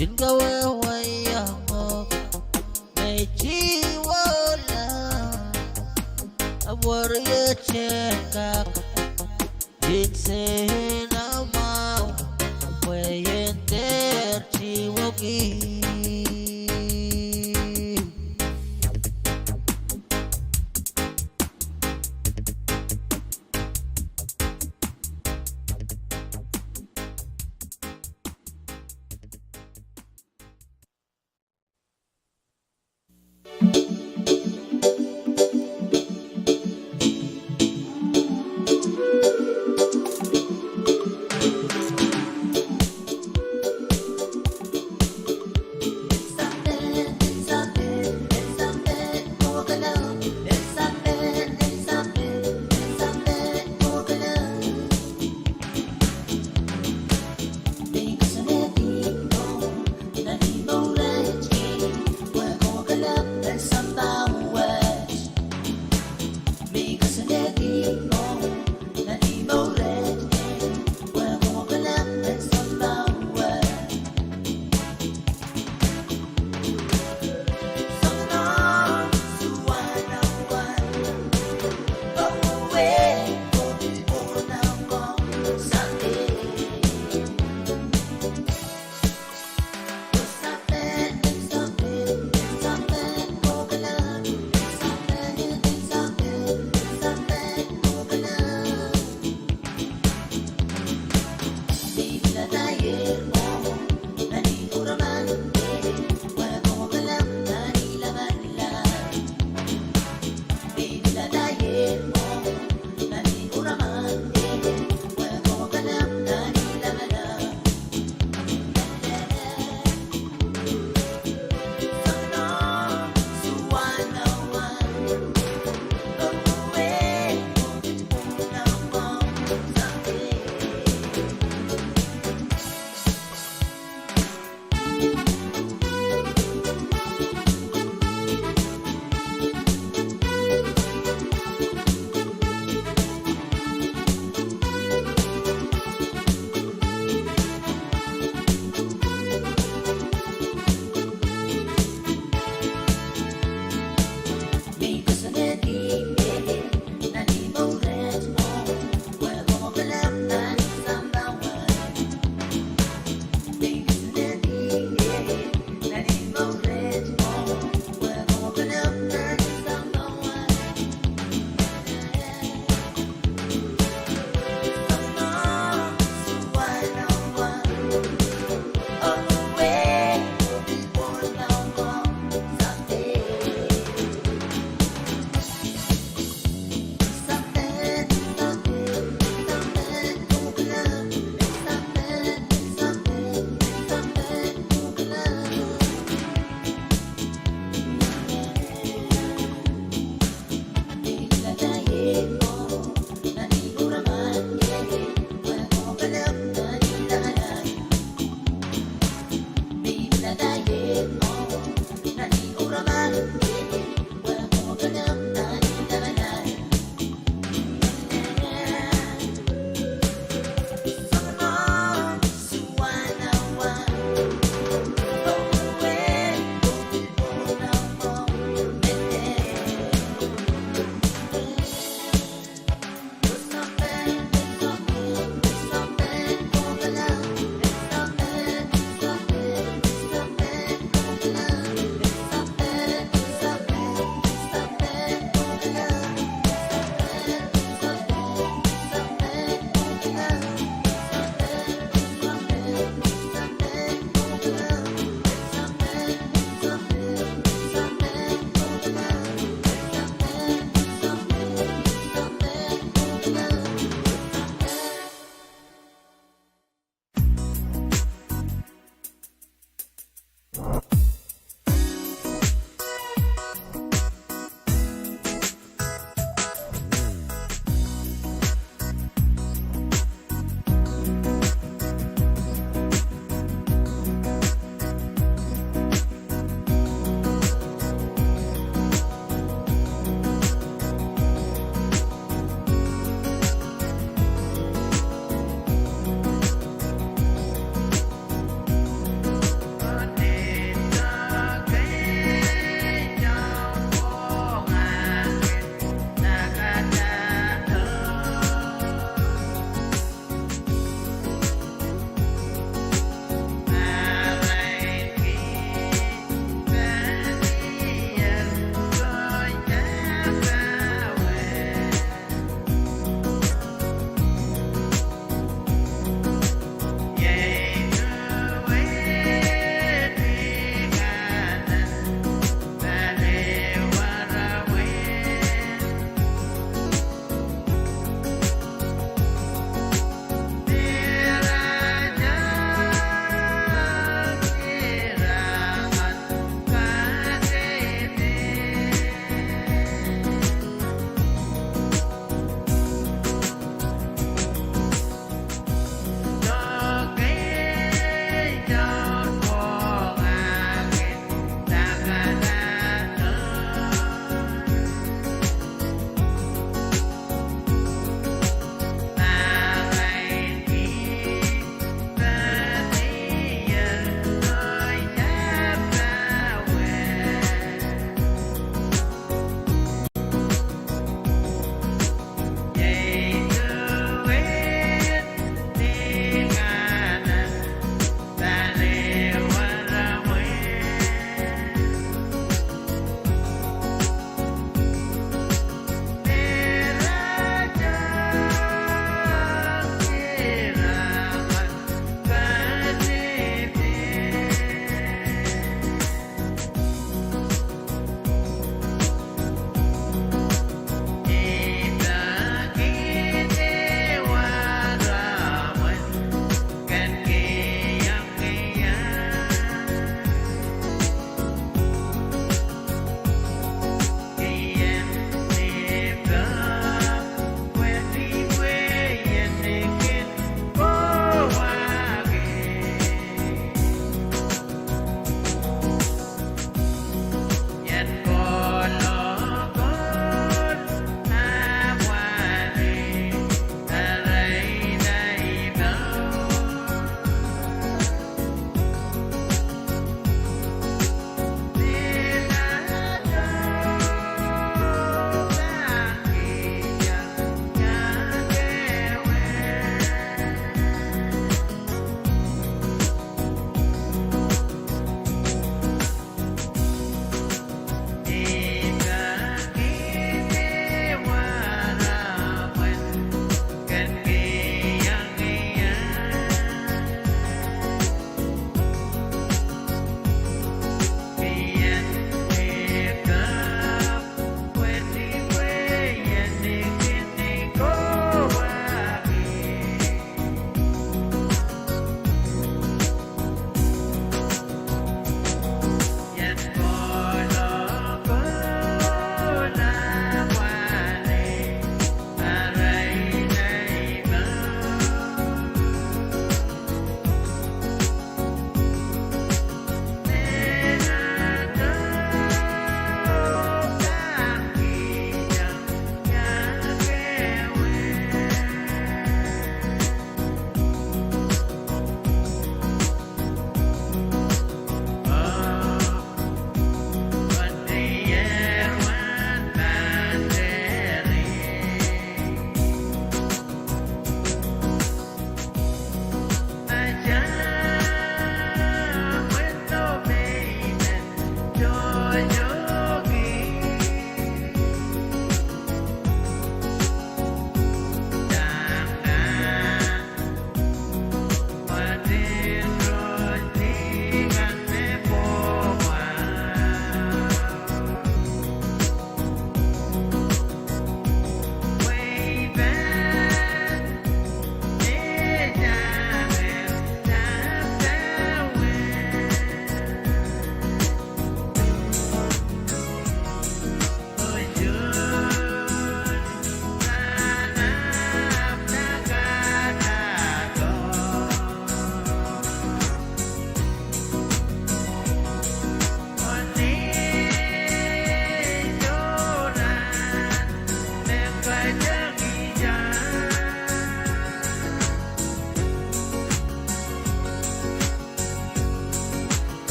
Kin kawehwehiong uhk me I tihwei ohla, ahpw werietehn kak inseinamwahu, pwe I en dehr tihwei uhk.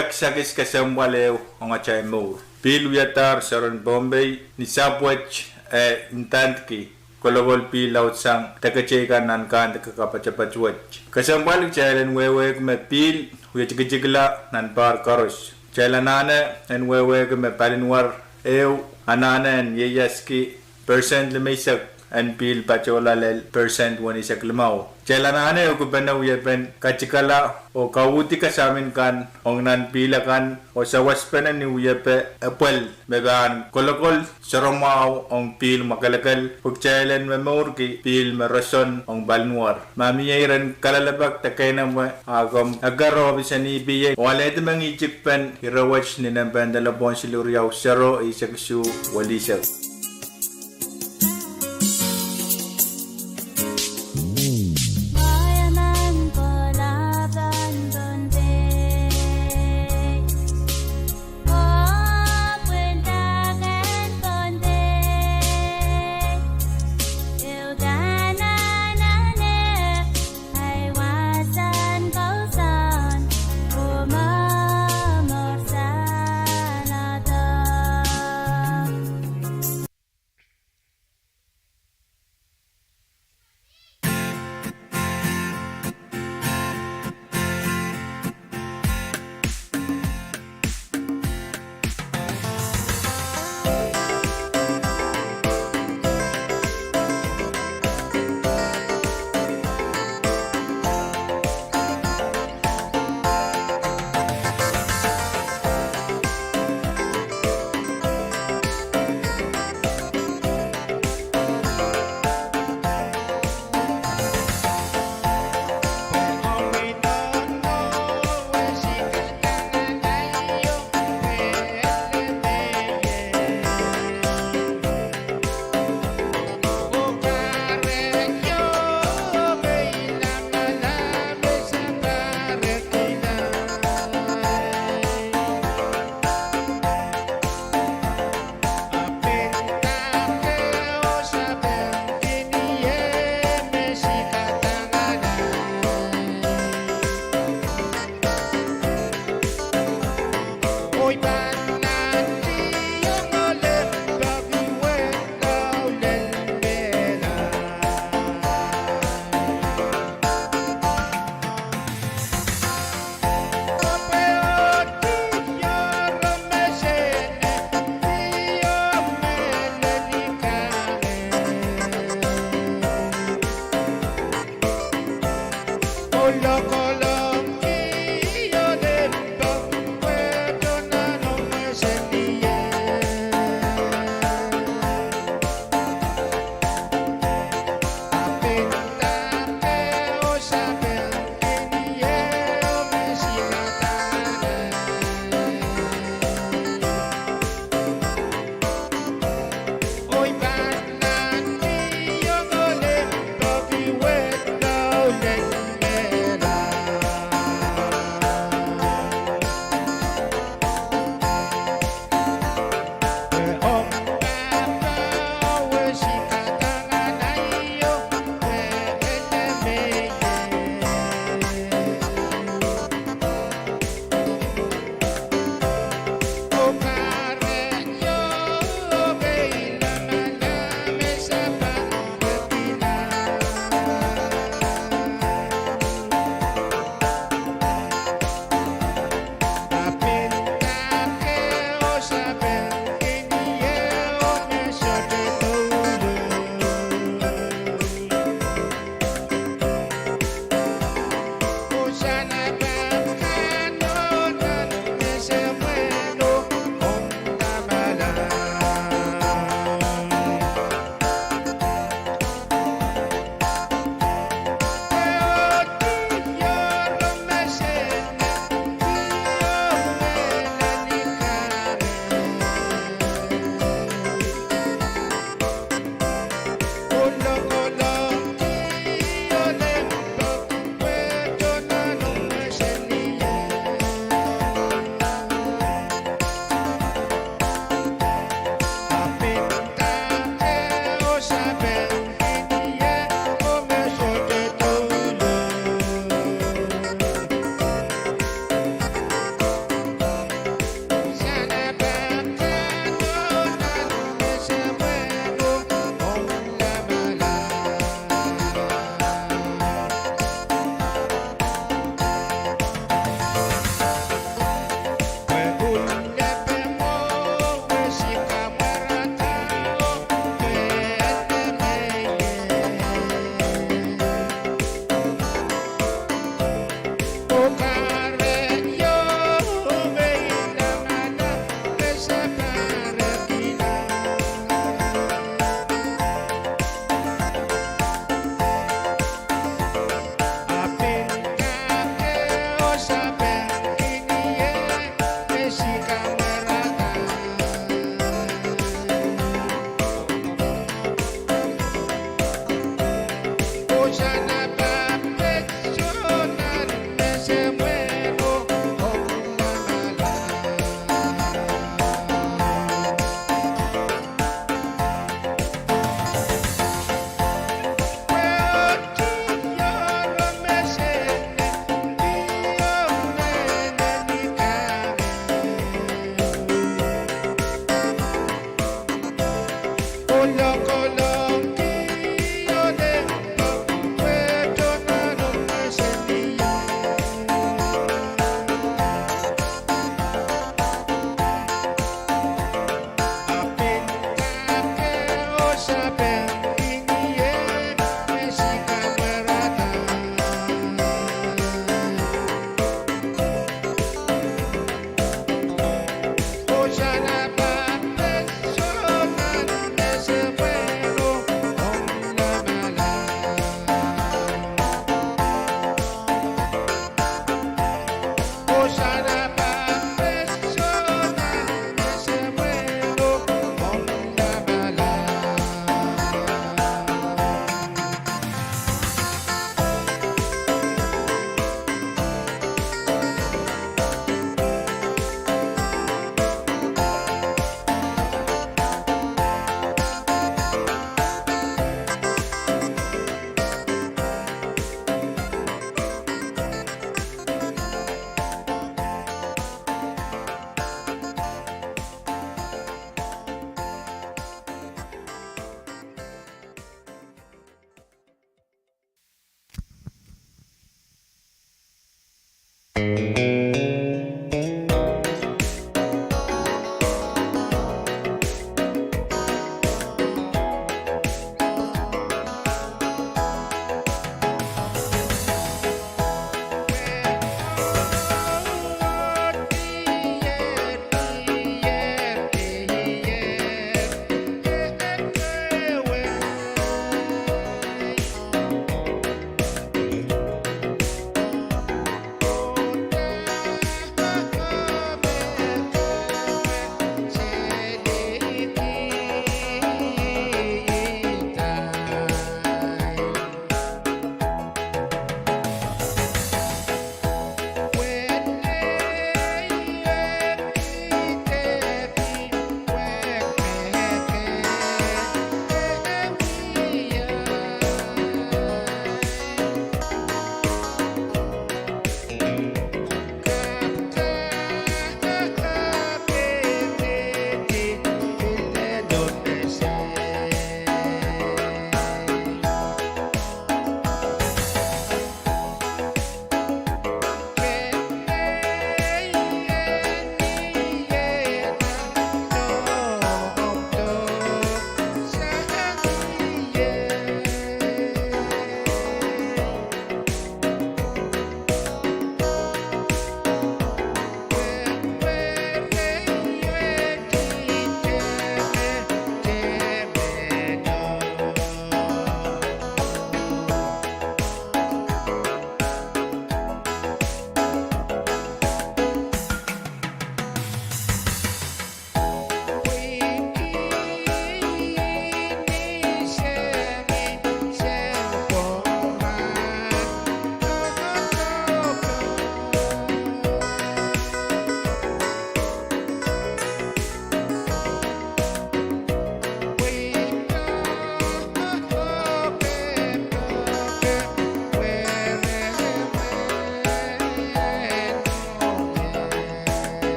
Kisakis kesempwal ehu ong atail mour. Pihl wiadahr seren Pohnpei ni sahpw wet, e ndandki kolokol pihl laudsang deke teikan nan kahn deke kapatapat wet. Kesempwal kitail en wehwehki me pihl wie tikitikla nan pahr koaros. Kitail anahne en wehwehki me palinwar ehu anahne en ieiaski persent limeisek en pihl patohla lel persent weneisek limau. Kitail anahne ehukipene wiepen katikala oh kauhdi kasamin kan ong nan pihl akan oh sawaspene ni wiepe epwel me pahn kolokol sohromwahu ong pihl mwakelekel pwe kitail en momourki pihl me roson ong palinwar. Ma mie iren kalelapak de keinemwe, a komw eker ohpis en EPA oh alehdi mengihtik pen ire wet ni nempehn delepwohn siluh riau sero eisek isuh welihsek.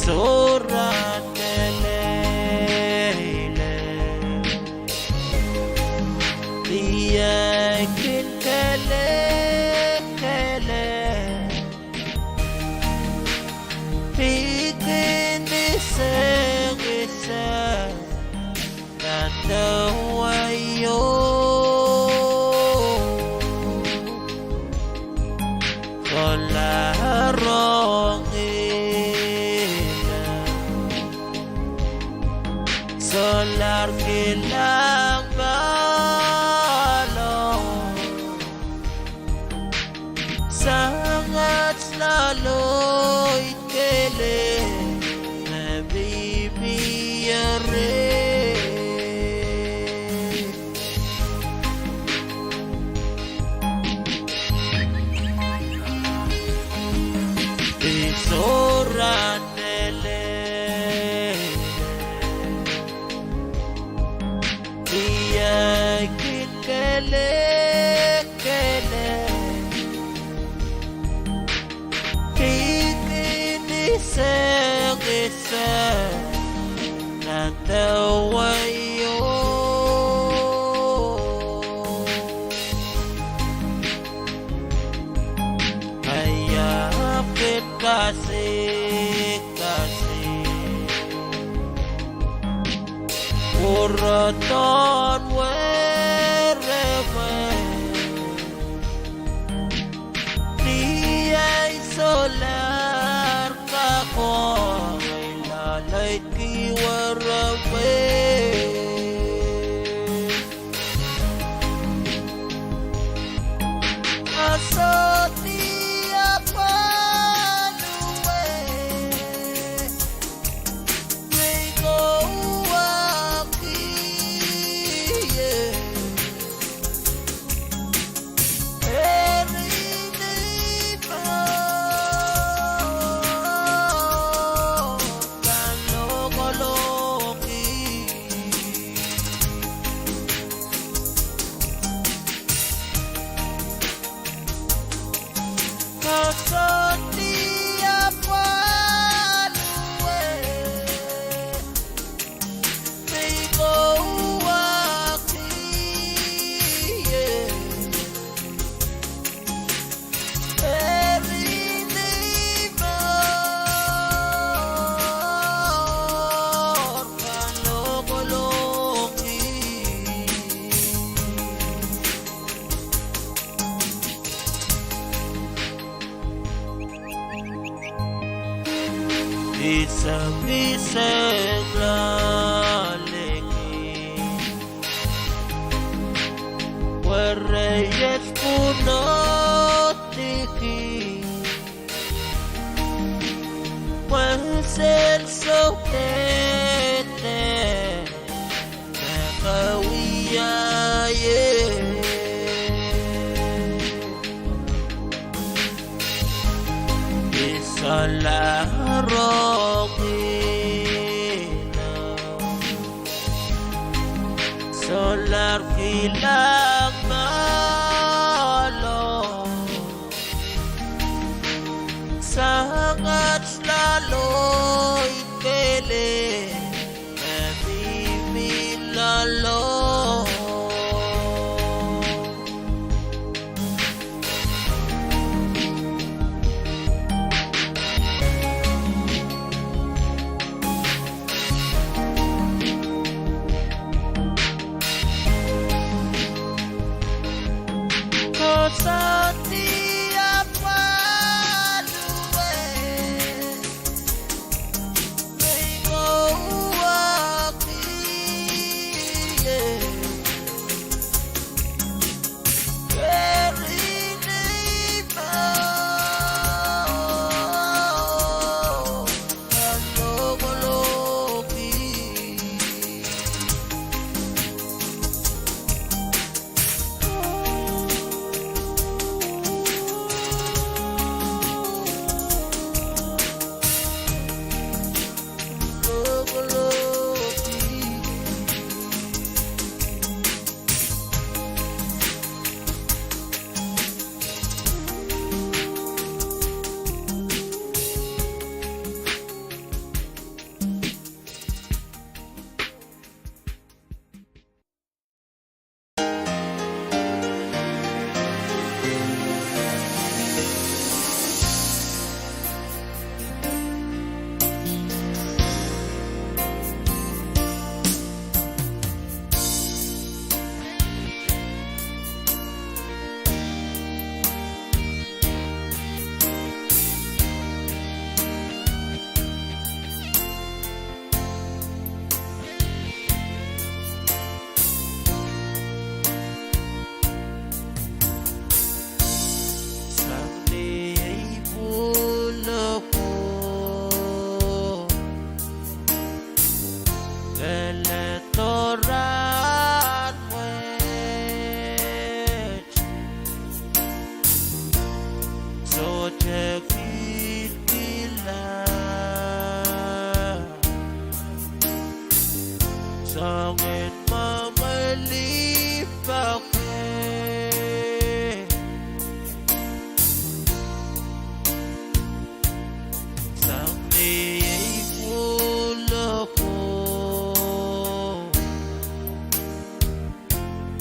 sohrahn lelehng, ni ei kin kelehkele, pil kin isengiseng nan deweo. Solahr rongila, solahr kilang pahlo, sangat loaloid kelehng me mihmi reh. Pil sohrahn lelehng, ni ei kin kelehkele, pil kin isengiseng nan deweo. Ai ahpw kin kasik, kasik, pwurodohn werewe, ni ei solahr kak ong ei loaloid ki werewe. Ka sohte apwal wei, wei ko wahki ie. Eri ni mour kan lokolok ih. Ka sohte apwal wei, wei ko wahki ie. Eri ni mour kan lokolok ih. Isak, isak loaleki, wereiet pwunodiki, pwehn sehse sohte me ke wiahier. Ni solahr rongila, solahr kilang pahlo, sangat loaloid kelehng me mihmi loalomw.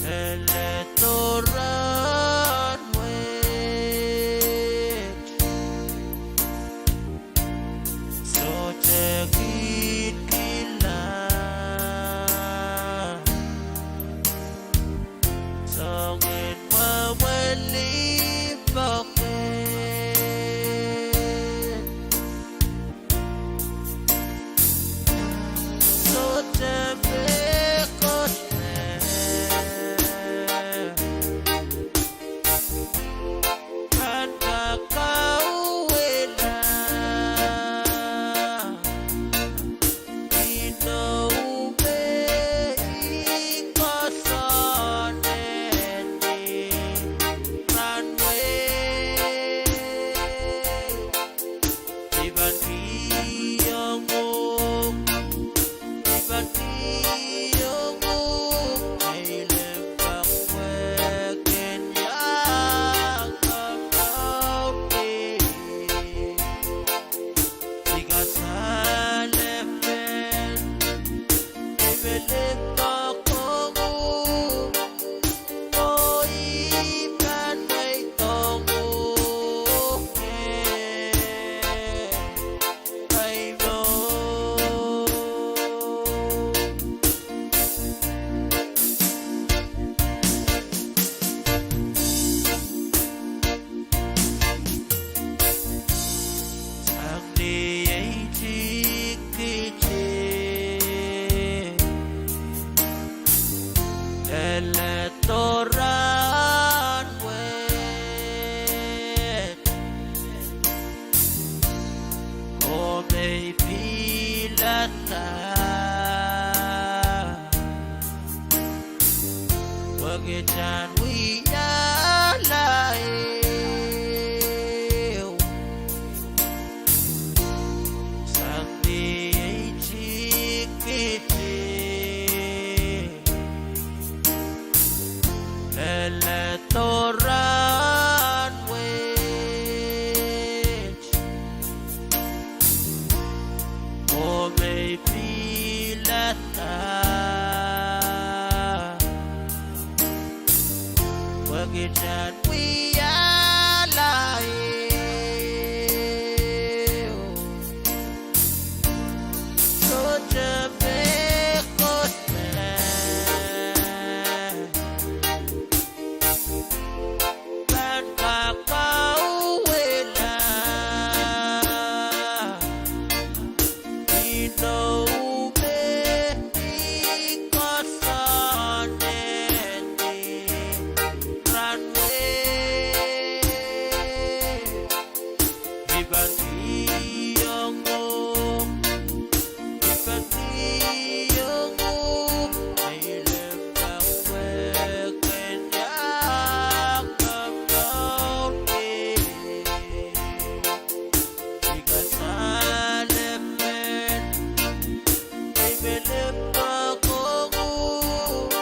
Ele tohn rahnwet, sohte kitkihla, soangen mwomwen limpoak wet. Sohte mehkot me pahn kak kauwehla. Inou me I koasoanehdi rahnwet, I pahn kihong uhk, I pahn kihong uhk ei limpoak wet ken iang kakaun. I kasale men, I men limpoak ong uhk, oh I pahn mweidohng uhk, eh, ahi mour. Sang ni ei tikitik, ele tohn rahnwet, oh me I pilada pwehki I en wiahla ehu. Sang ni ei tikitik, ele tohn rahnwet, oh me I pilada pwehki I en wiahla ehu. Sohte mehkot me pahn kak kauwehla. Inou me I koasoanehdi rahnwet, I pahn kihong uhk, I pahn kihong uhk ei limpoak wet ken iang kakaun. I kasale men, I men limpoak ong uhk,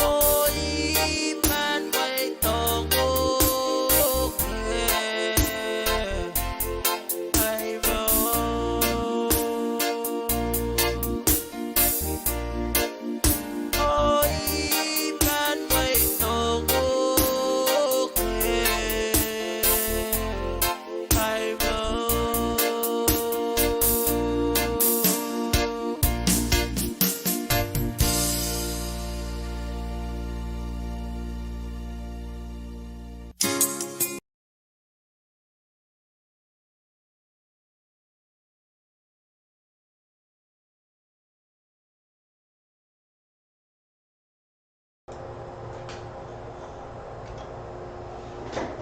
oh I pahn mweidohng uhk, eh, ahi mour. Oh I pahn mweidohng uhk, eh, ahi mour.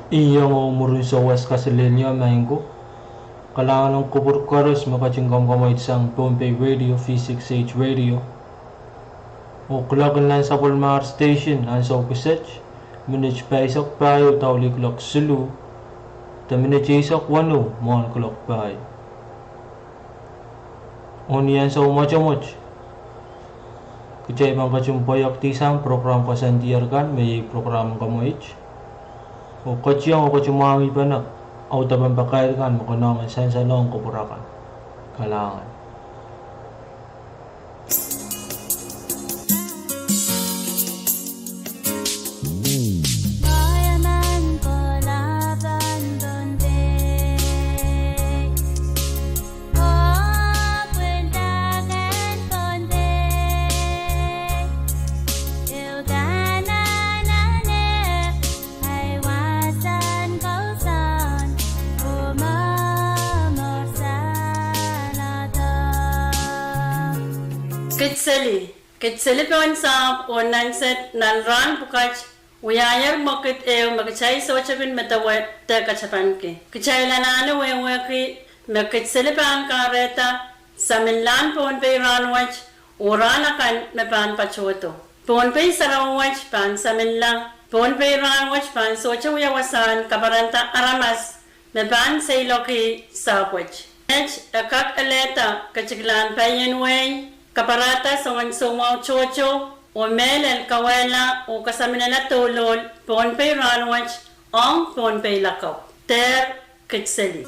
Iang oh mwurin sawas kaselehlie maing ko. Kalahngan ong kupwur koaros me ketin kamwkamweit sang Pohnpei Radio, V six H Radio. Oh kuloak en nan sapwellimomwi station ansou kiset, minit pahisek pahieu doadoahk kuloak siluh, de minit eisek weneu mwohn kuloak pahieu. Oh ni ansou mwotomwot, kitail pahn ketin pweiekdisang prokram koasoandier kan me iei prokram en Kamweit. Oh ketiong oh ketin mwahngihpene audepen pakair kan me konehng en sansalohng kupwur akan. Kalahngan. Kidseli. Kidseli pohn sahpw oh nansed nan rahn pwukat wiahier mwekid ehu me kitail sohte kin medewe de katapanki. Kitail anahne wehwehki me Kidseli pahn kahrehda saminlahn Pohnpei rahnwet oh rahn akan me pahn patohdo. Pohnpei sarawi wet pahn saminla Pohnpei rahnwet pahn sohte wia wasahn kaparanda aramas me pahn seiloak sahpwet. Met e kak elehda ketikilahn paien wehi, kaparada soangen soumwahu tohto, oh mehlel kawehla oh kasaminala douluhl Pohnpei rahnwet ong Pohnpei lakapw. Dehr Kidseli.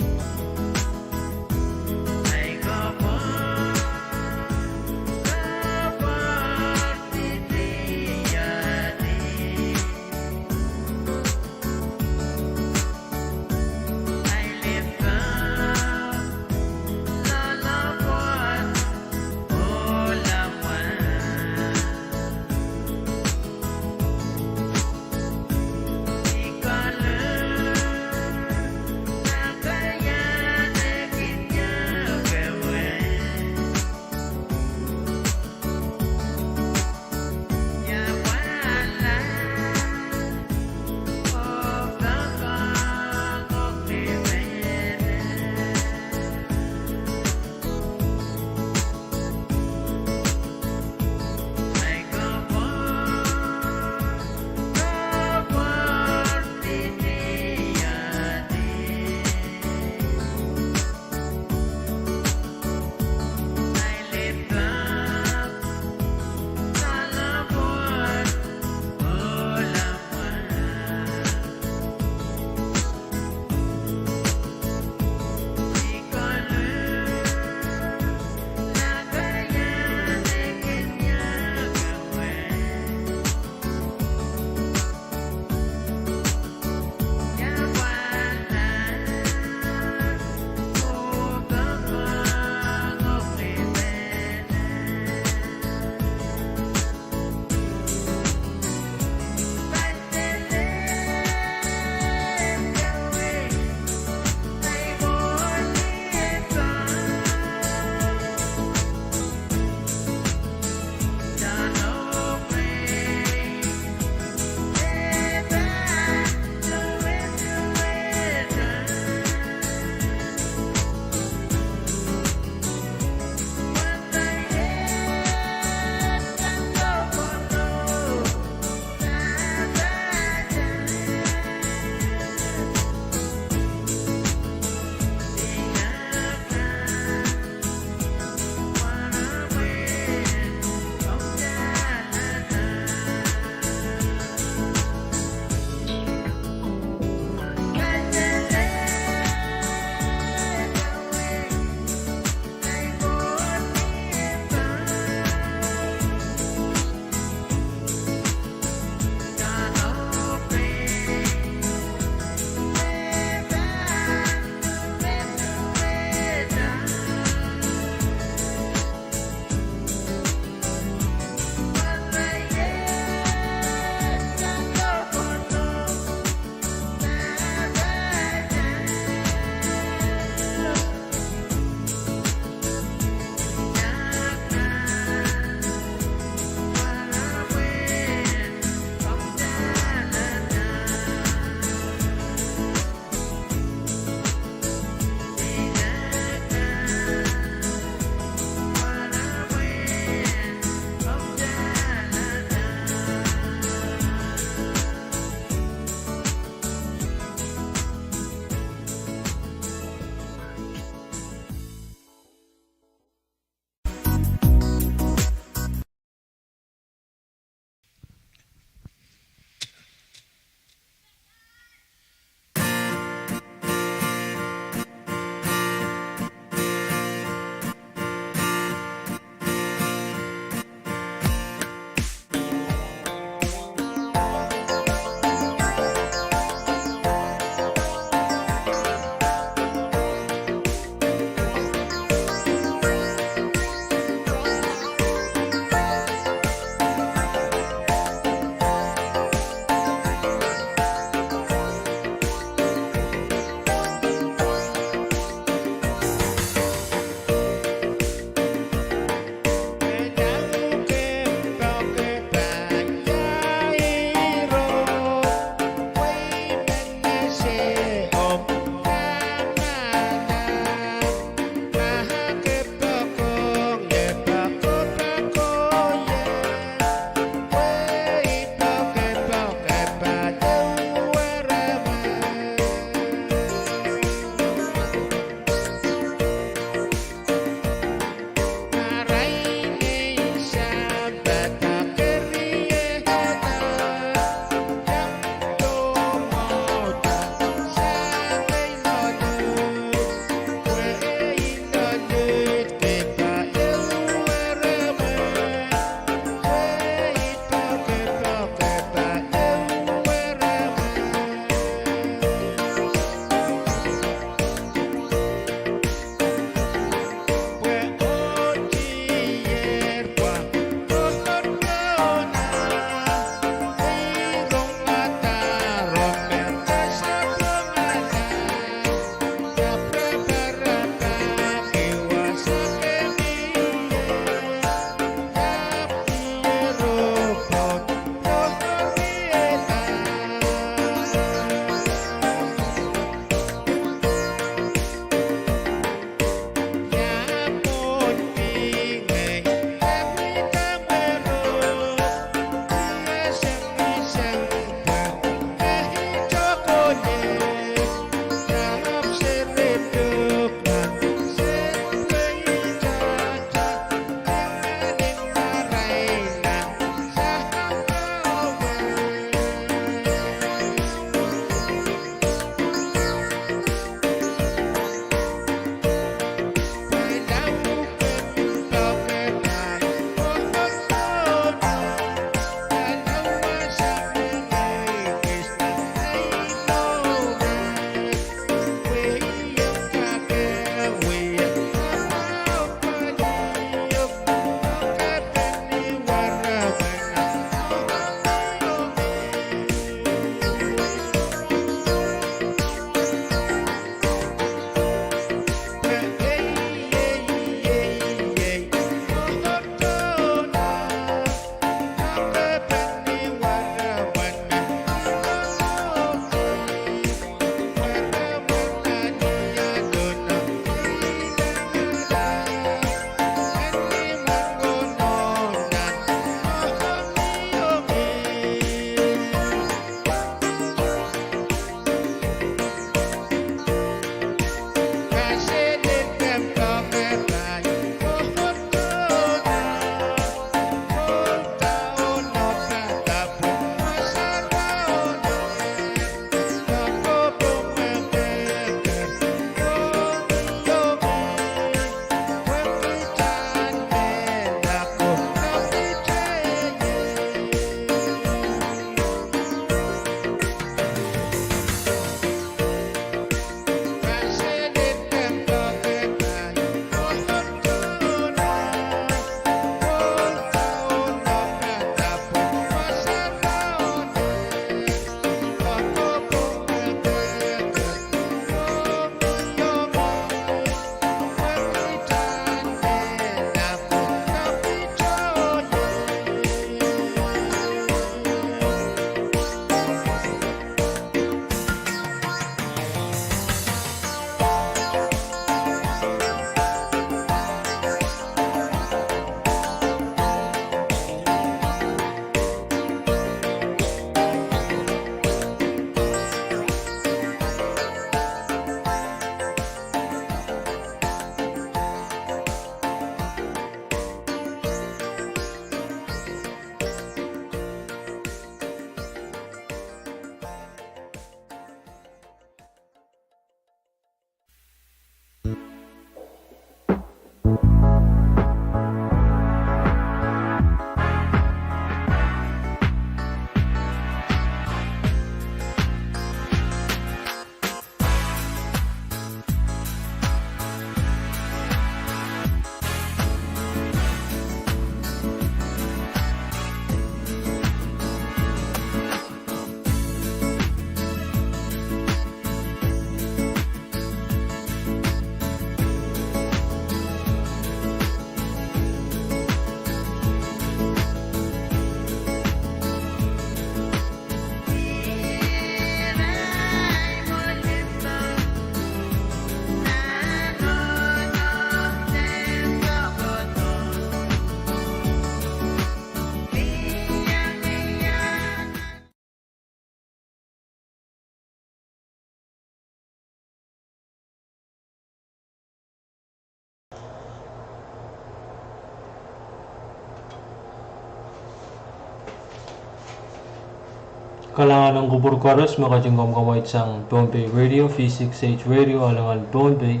Kalahngan en kupwur koaros me ketin kamwaid sang Pohnpei Radio, V six H Radio, Alingan, Pohnpei.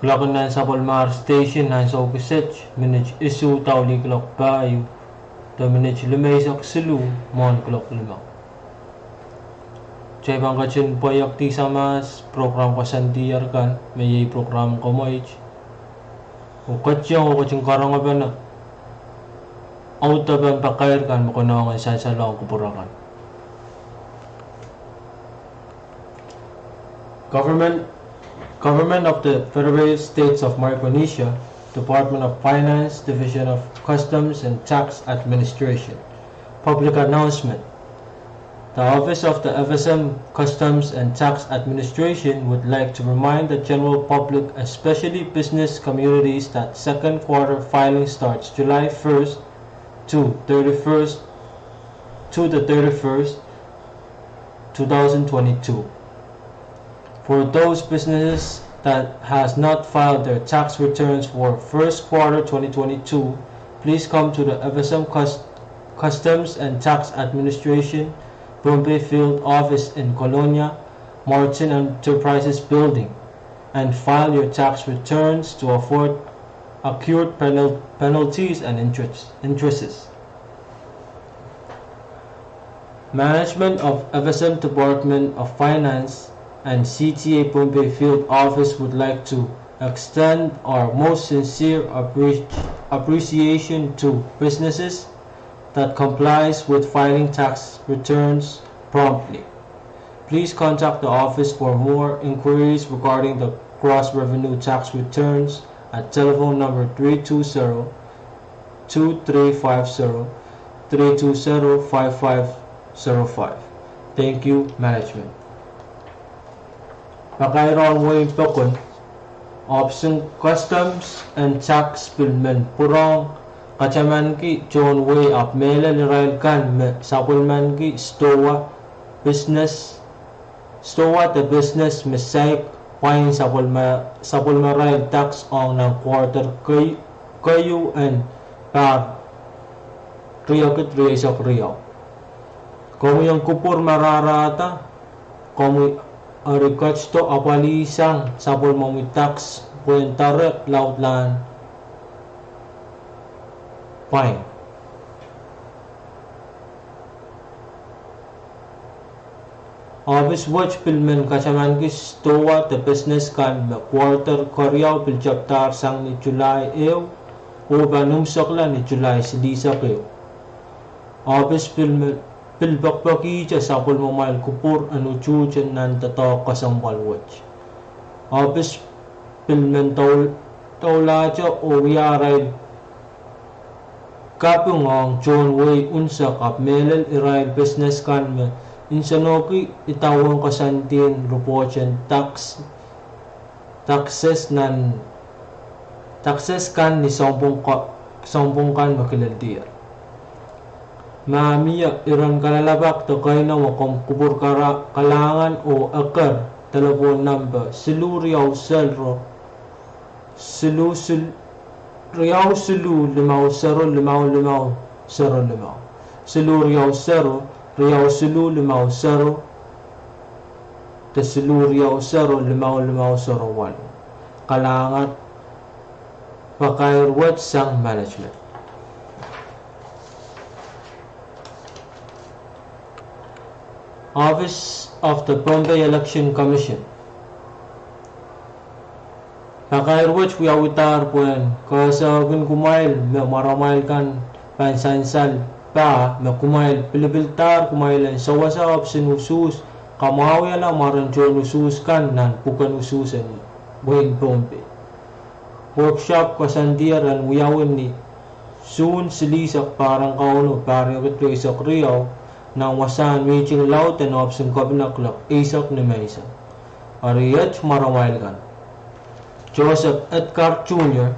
Kuloak en nan sapwellimahr station nan ansou kiset, minit isuh dau lih kuloak pahieu, de minit limeisek siluh mwohn kuloak limau. Kitail pahn ketin pweiekdi samahs program koasoandihier kan, me iei program kamwaid. Oh ketin, oh ketin karongpene audepen pakair kan me konehng en sansalohng kupwur akan. Government, Government of the Federated States of Micronesia, Department of Finance, Division of Customs and Tax Administration. Public announcement. The Office of the F S M Customs and Tax Administration would like to remind the general public, especially business communities, that second quarter filing starts July first to thirty-first, to the thirty-first, two thousand twenty-two. For those businesses that has not filed their tax returns for first quarter twenty twenty-two, please come to the F S M Cus-, Customs and Tax Administration, Pohnpei Field Office in Kolonia, Martin Enterprises Building, and file your tax returns to avoid accrued penal-, penalties and interest-, interests. Management of F S M Department of Finance and C T A Pohnpei Field Office would like to extend our most sincere appre-, appreciation to businesses that complies with filing tax returns promptly. Please contact the office for more inquiries regarding the gross revenue tax returns at telephone number three two zero, two three five zero, three two zero, five five zero five. Thank you, management. Pakair en wehin pokon, Office en Customs and Tax pil men pwurehng katamanki tohn wehi ahpw mehlel irail kan me sapwellimaniki stowa, business, stowa de business me saik pwain sapwellime-, sapwellimarail tax ong nan quarter kei-, keieu en pahr riekid rieisek riau. Komwi en kupwur me rahrahda, komwi eri ketido apwalihsang sapwellimomwi tax pwehn doare laudlahn pwain. Ohpis wet pil men katamanki stowa de business kan me quarter keriau pil tepdahr sang ni July ehu, oh pahn imwisekla ni July silihsek ehu. Ohpis pil me, pil pekipekihte sapwellimamwail kupwur en utuhte nan doadoahk kesempwal wet. Ohpis pil men doul-, doulahte oh wia arail kaping ong tohn wehi unsek ahpw mehlel irail business kan me nsenohki idawehn koasoandi en report en tax, taxes nan, taxes kan ni sounpwong ka-, sounpwong kan me kileldier. Ma mie iren kalelapak de keinemwe, komw kupwur kara-, kalahngan oh eker delepwohn nempe siluh riau sero, siluh sil-, riau siluh limau sero limau limau sero limau. Siluh riau sero, riau siluh limau sero, de siluh riau sero limau limau sero waluh. Kalahngan, pakair wet sang management. Office of the Pohnpei Election Commission. Pakair wet wiawidahr pwehn kehsehkin kumwail me mwaramwail kan pahn sansal pah me kumwail pilipildahr kumwail en sewese ohpis en usuhs kamwahwihala mwaren tohn usuhs kan nan pwuken usuhs en wehin Pohnpei. Workshop koasoandier en wiawi ni Suhn silihsek pahr en Kauno pahr riekid rieisek riau nan wasahn mihting laud en ohpis en kepina kuloak eisek ni menseng. Eri iet mwaramwail kan: Joseph Edgar Junior,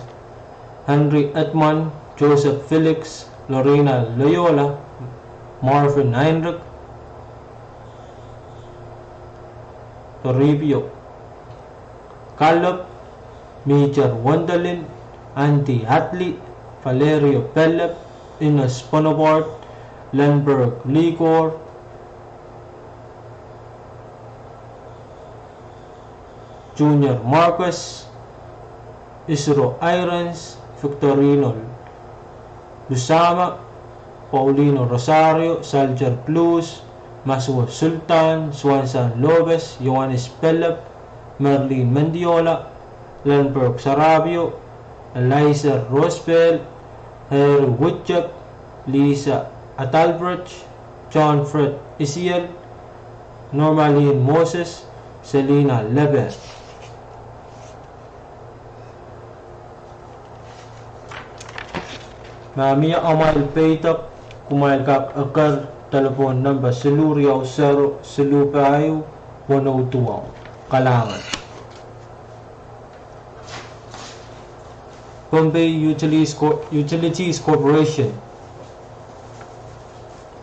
Henry Edmund, Joseph Felix, Lorena Loyola, Marvin Heinrich, Toribio Kalop, Major Wendelin, Andy Hadley, Valerio Pellep, Enos Bonaparte, Lindbergh Ligor, Junior Marcus, Isro Irons, Victorino Lusama, Paulino Rosario, Salter Blues, Masua Sultan, Swanson Lopez, Johannes Pellep, Merlin Mendiola, Lundberg Sarabio, Eliza Rospel, Harry Woodchuck, Lisa Adalbert, John Fred Isiel, Normaline Moses, Selina Leper. Ma mie amwail peidek, kumwail kak eker delepwohn nempe siluh riau sero siluh pahieu weneu duwau. Kalahngan. Pohnpei Utilities Co-, Utilities Corporation.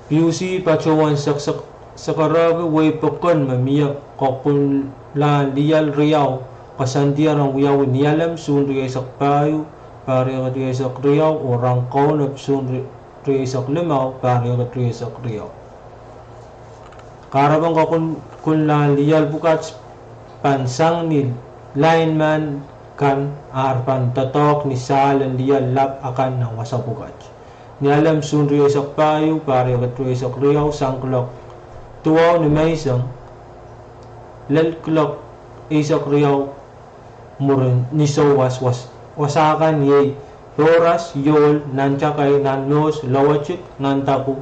P U C patohwan sek-, sek-, sekerehki wehi pokon me mie kokunlahn liel riau koasoandier en wiawi Nialem June rieisek pahieu, pahr riekid rieisek riau, oh Rong Kaunop June ri-, rieisek limau, pahr riekid rieisek riau. Kahrepen kokunlahn liel pwukat pahn sang ni lineman kan ar pahn doadoahk ni sahl en liel lap akan nan wasa pwukat. Nialem June rieisek pahieu, pahr riekid rieisek riau, sang kuloak duwau ni menseng, lel kuloak eisek riau mwurin ni souwas, was-, wasa kan iei Boras, Yohl, Nantakai, Nanmohs, Lowatik, Nantaku,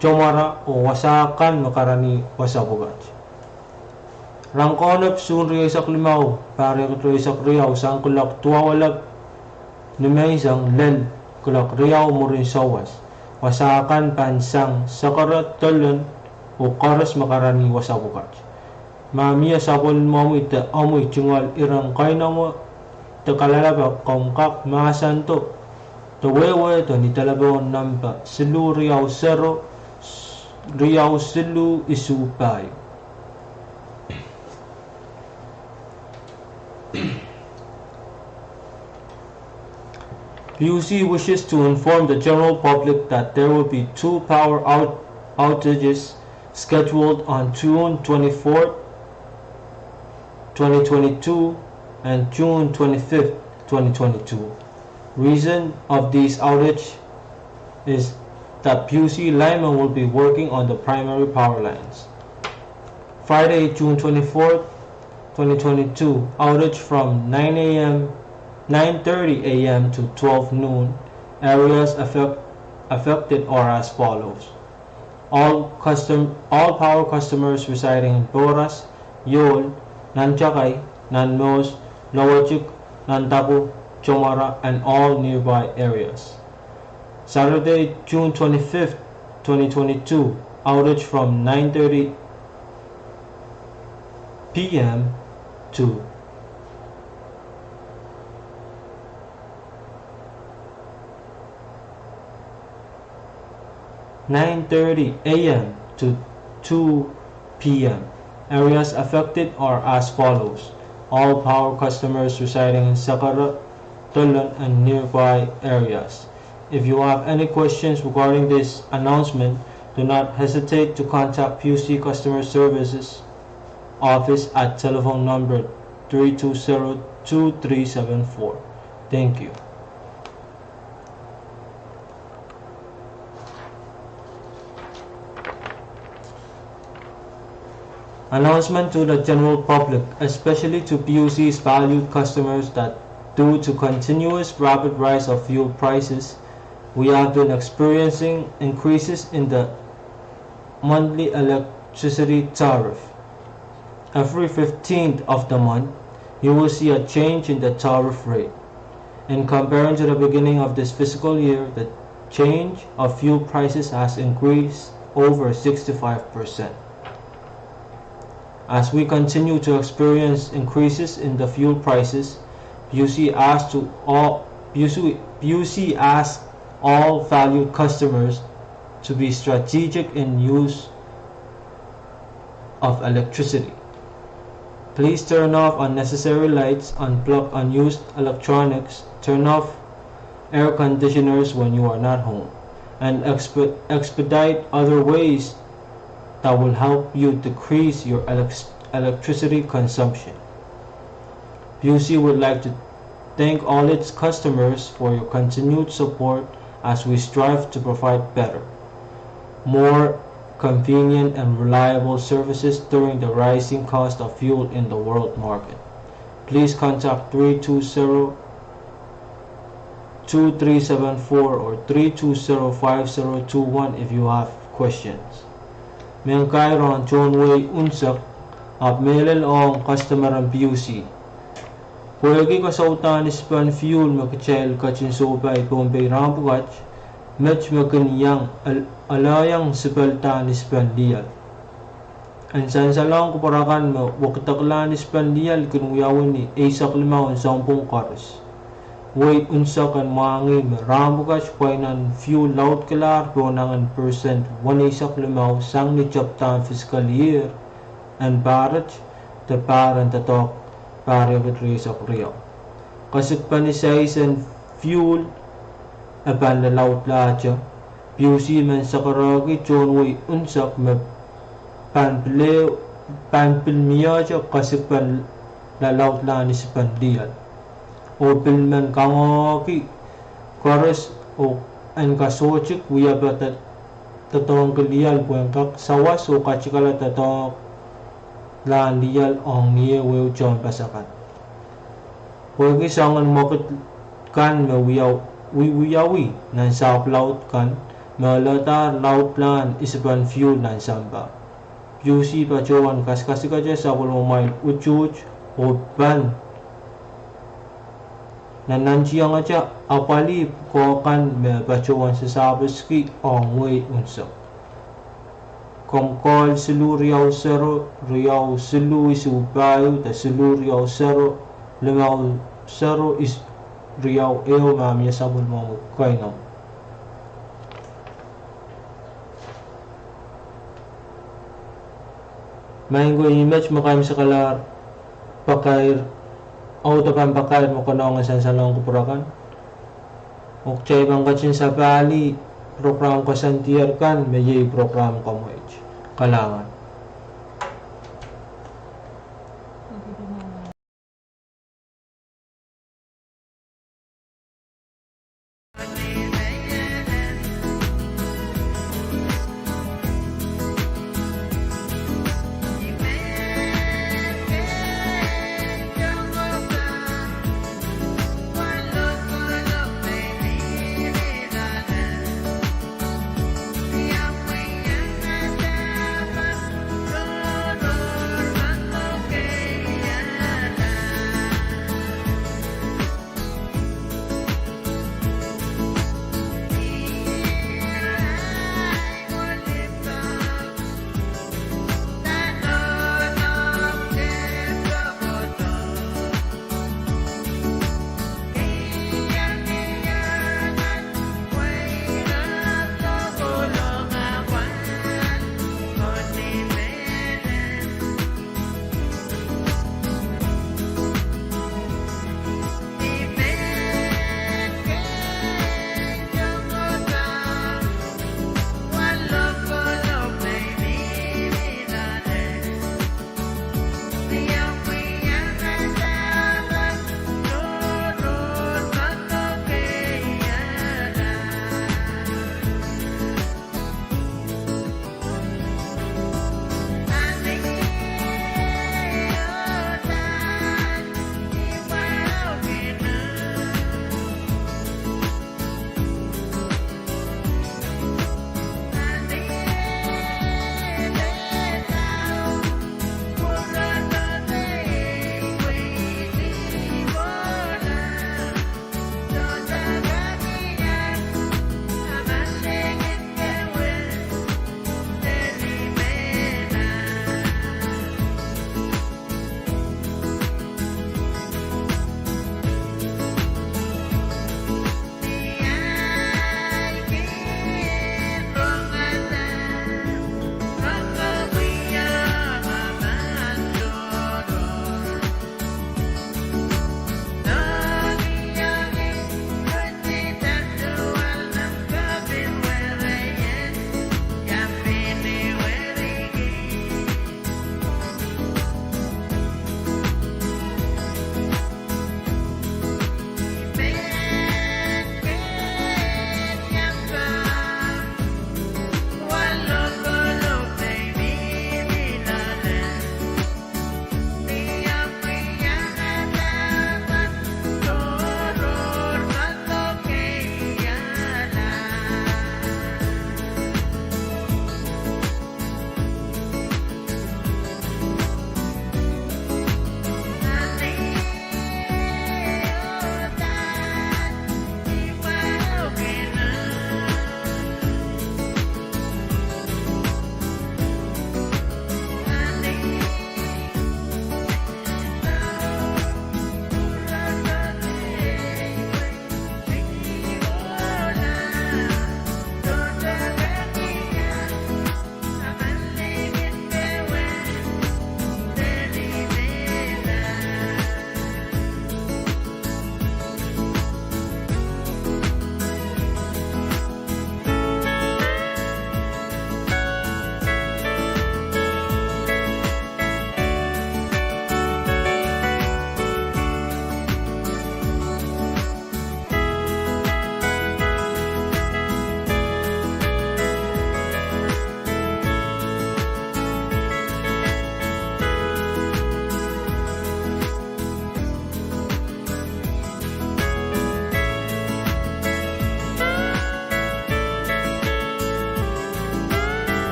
Tomara, oh wasa kan me karanih wasa pwukat. Rong Kaunop June rieisek limau, pahr riekid rieisek riau, sang kuloak duwau elep ni menseng, lel kuloak riau mwurin souwas, wasa kan pahn sang sekere, dolen, oh koaros me karanih wasa pwukat. Ma mie sapwellimomwi de omwi tungoal iren keinemwe de kalelapak, komw kak mahsendo de wehwehdo ni delepwohn nempe siluh riau sero riau siluh isuh pahieu. P U C wishes to inform the general public that there will be two power out-, outages scheduled on June twenty-fourth, twenty twenty-two and June twenty-fifth, twenty twenty-two. Reason of these outage is that P U C linemen will be working on the primary power lines. Friday, June twenty-fourth, twenty twenty-two, outage from nine a m, nine thirty a m to twelve noon. Areas affect-, affected are as follows. All custom-, all power customers residing in Boras, Yohl, Nantakai, Nanmohs, Lowatik, Nantaku, Tomara, and all nearby areas. Saturday, June twenty-fifth, twenty twenty-two, outage from nine thirty p m to nine thirty a m to two p m. Areas affected are as follows. All power customers residing in Sekere, Dolen, and nearby areas. If you have any questions regarding this announcement, do not hesitate to contact P U C Customer Services Office at telephone number three two zero two three seven four. Thank you. Announcement to the general public, especially to P U C's valued customers, that due to continuous rapid rise of fuel prices, we have been experiencing increases in the monthly electricity tariff. Every fifteenth of the month, you will see a change in the tariff rate. In comparison to the beginning of this fiscal year, the change of fuel prices has increased over sixty-five percent. As we continue to experience increases in the fuel prices, P U C asks to all, P U C, P U C asks all valued customers to be strategic in use of electricity. Please turn off unnecessary lights, unplug unused electronics, turn off air conditioners when you are not home, and expe-, expedite other ways that will help you decrease your elec-, electricity consumption. PUC would like to thank all its customers for your continued support as we strive to provide better, more convenient and reliable services during the rising cost of fuel in the world market. Please contact three two zero two three seven four or three two zero five zero two one if you have questions. Mehn kair ong tohn wehi unsek, ahpw mehlel ong customer en PUC. Pwehki kasaudahn isipen fuel me kitail ketin sohpai Pohnpei rahn pwukat, met me kin iang, al-, alehiong sipelidahn isipen lioal. En sansalohng kupwur akan me wekideklahn isipen lioal kin wiawi ni eisek limau en sounpwong koaros. Wehi unsek en mwahngih me rahn pwukat pwain nan fuel laudkilahr pohn nangen percent weneisek limau sang ni tepdahn fiscal year en pahr et, de pahr en doadoahk pahr riekid rieisek riau. Kesikpen isais en fuel e pahn lalaudlahte, PUC men sakaraki tohn wehi unsek me pahn pil, pahn pil mihte kesikpen lalaudlahn isipen lioal. Oh pil men kangoangehki koaros oh en kasohtik wiepe doadoahngki lioal pwehn kak sawas oh katikala doadoahk lahn lioal ong ni ehuehu tehnpas akan. Pwehki soangen mwekid kan me wiawi, wiawi nan sahpw laud kan, me alehdahr laudlahn isipen fuel nan sampah. PUC patohwan kasikasikete sapwellimamwail utuht oh pahn nannantiengete apwalih pwukoa kan me patohwan sasahpwiski ong wehi unsek. Komw call siluh riau sero, riau siluh isuh pahieu, de siluh riau sero, limau sero, is-, riau ehu ma mie sapwellimomwi keinemw. Maing ko, ih met me kaimwisekalahr pakair, audepen pakair me konehng en sansalohng kupwur akan. Oh kitail pahn ketin sapahlih prokram koasoandier kan me iei prokram Komweit. Kalahngan.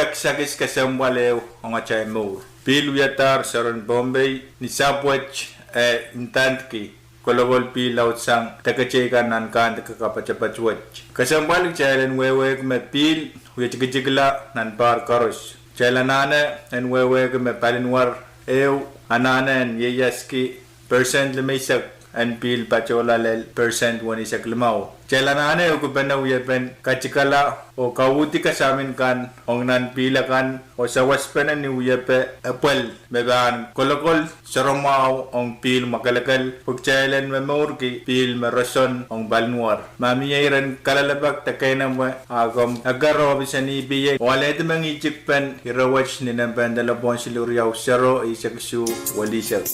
Kisakis kesempwal ehu ong atail mour. Pihl wiadahr seren Pohnpei ni sahpw wet, e ndandki kolokol pihl laudsang deke teikan nan kahnde kapatapat wet. Kesempwal kitail en wehwehki me pihl wie tikitikla nan pahr koaros. Kitail anahne en wehwehki me palinwar ehu anahne en ieiaski percent limeisek en pihl patohla lel percent weneisek limau. Kitail anahne ehukipene wiepen katikala oh kauhdi kasamin kan ong nan pihl akan oh sawaspene ni wiepe epwel me pahn kolokol soahromwahu ong pihl mwakelekel pwe kitail en momourki pihl me roson ong palinwar. Ma mie iren kalelapak de keinemwe, a komw eker ohpis en EPA oh alehdi mengihtik pen ire wet ni nempehn delepwohn siluh riau sero eisek isuh welihsek.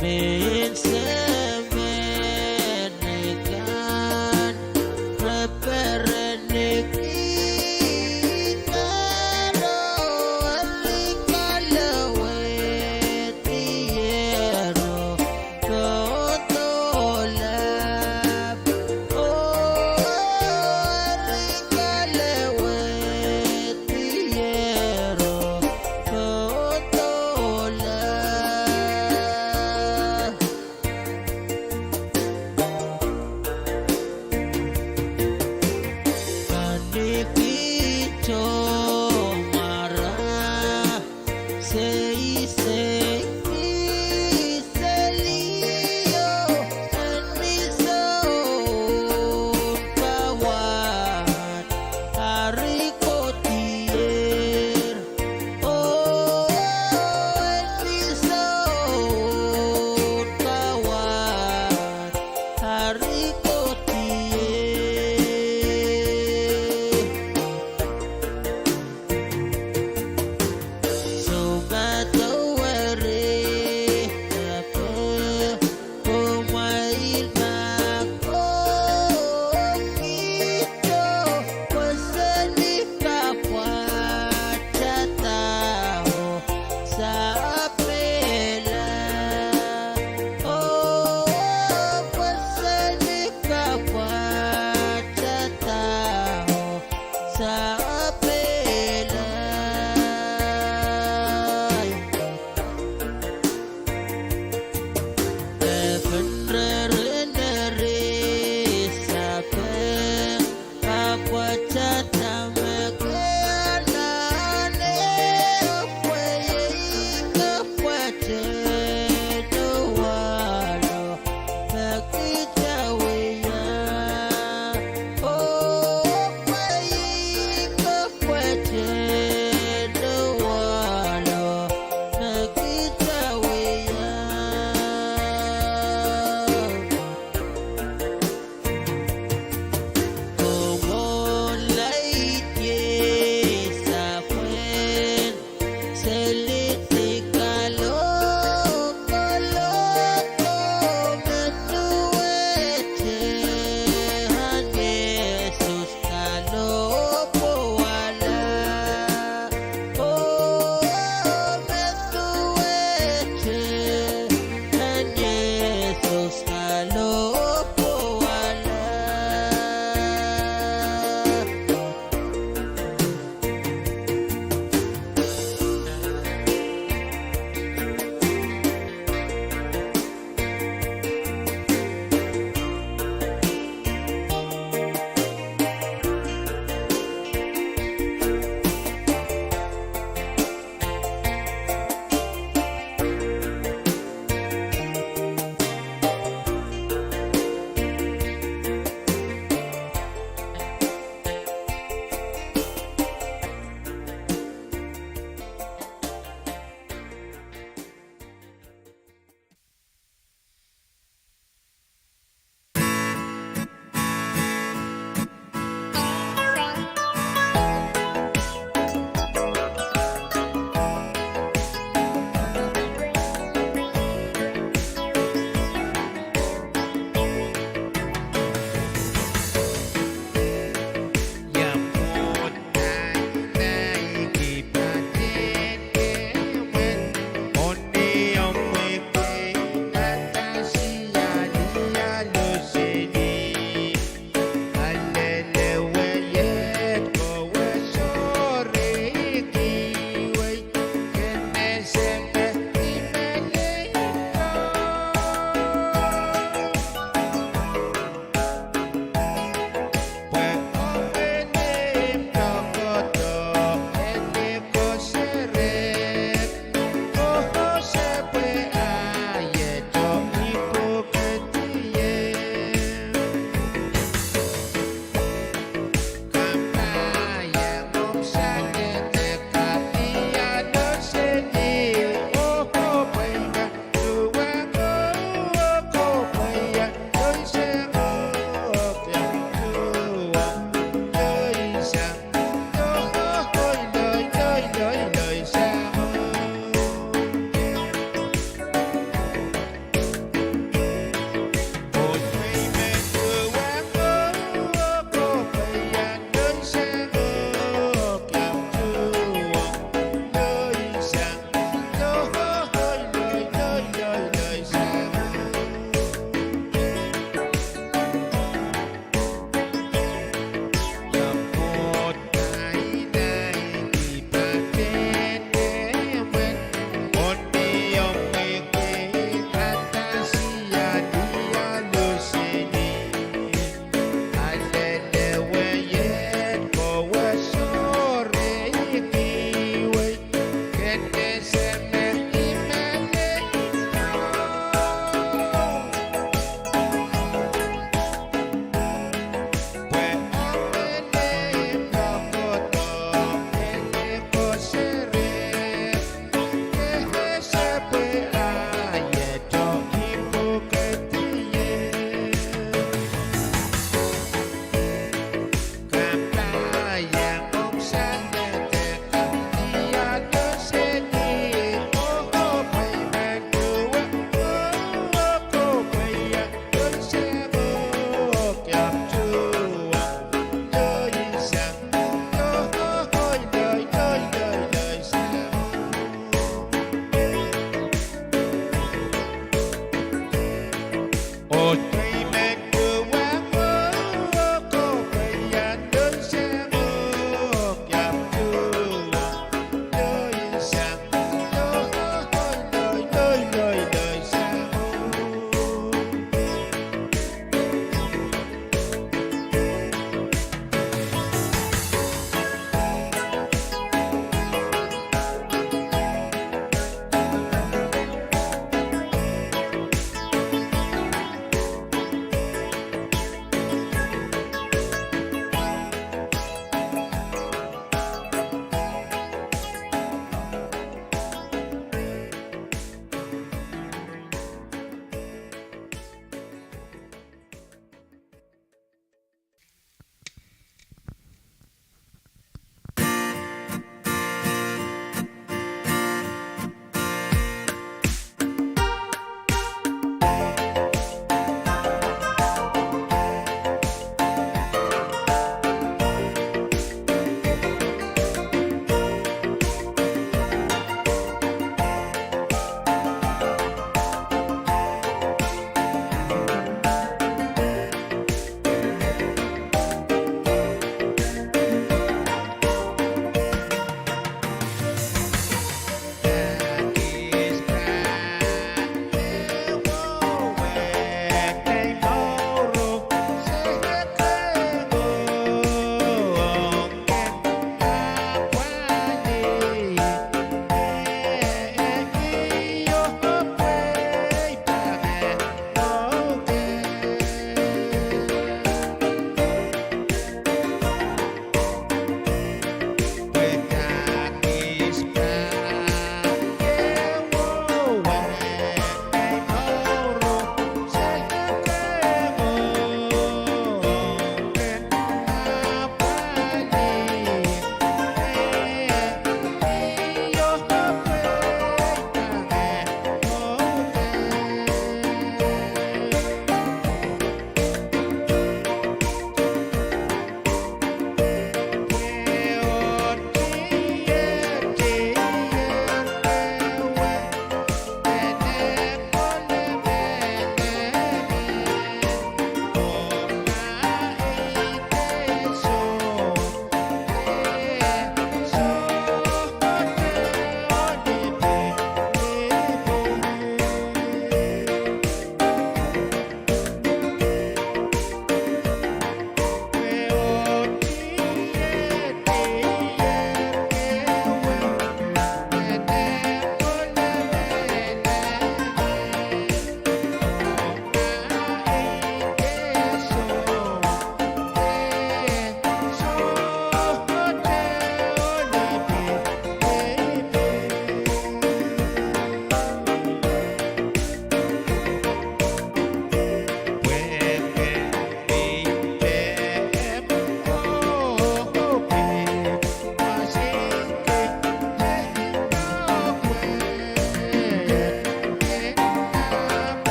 Mehn semen kan, re pereniki pahn oh, eri kalowehdier oh, tohto lap oh, eri kalowehdier oh, tohto lap.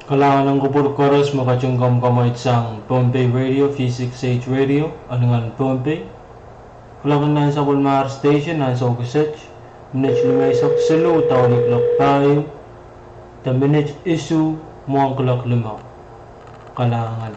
Kalahngan ong kupwur koaros me ketin kamwkamweit sang Pohnpei Radio, V six H Radio, en Ngehn Pohnpei. Kuloak en nan sapwellimomwi station nan ansou kiset, minit limeisek siluh daulihl kuloak pahieu, de minit isuh mwohn kuloak limau. Kalahngan.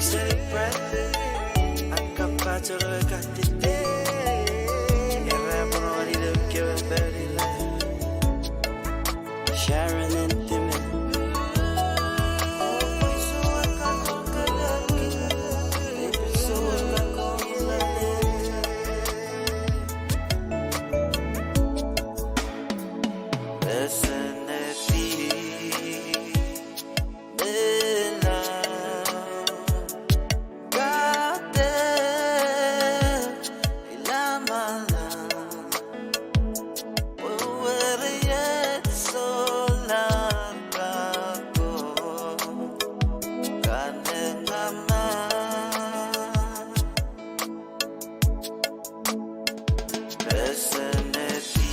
Seri Brad, a kapatolo e kadidih. Ira pwonowani lel kewe pali la. Sharon and Timmy. Ese neti. Mela kate ilamala, weweriet solar kako kanengama. Ese neti.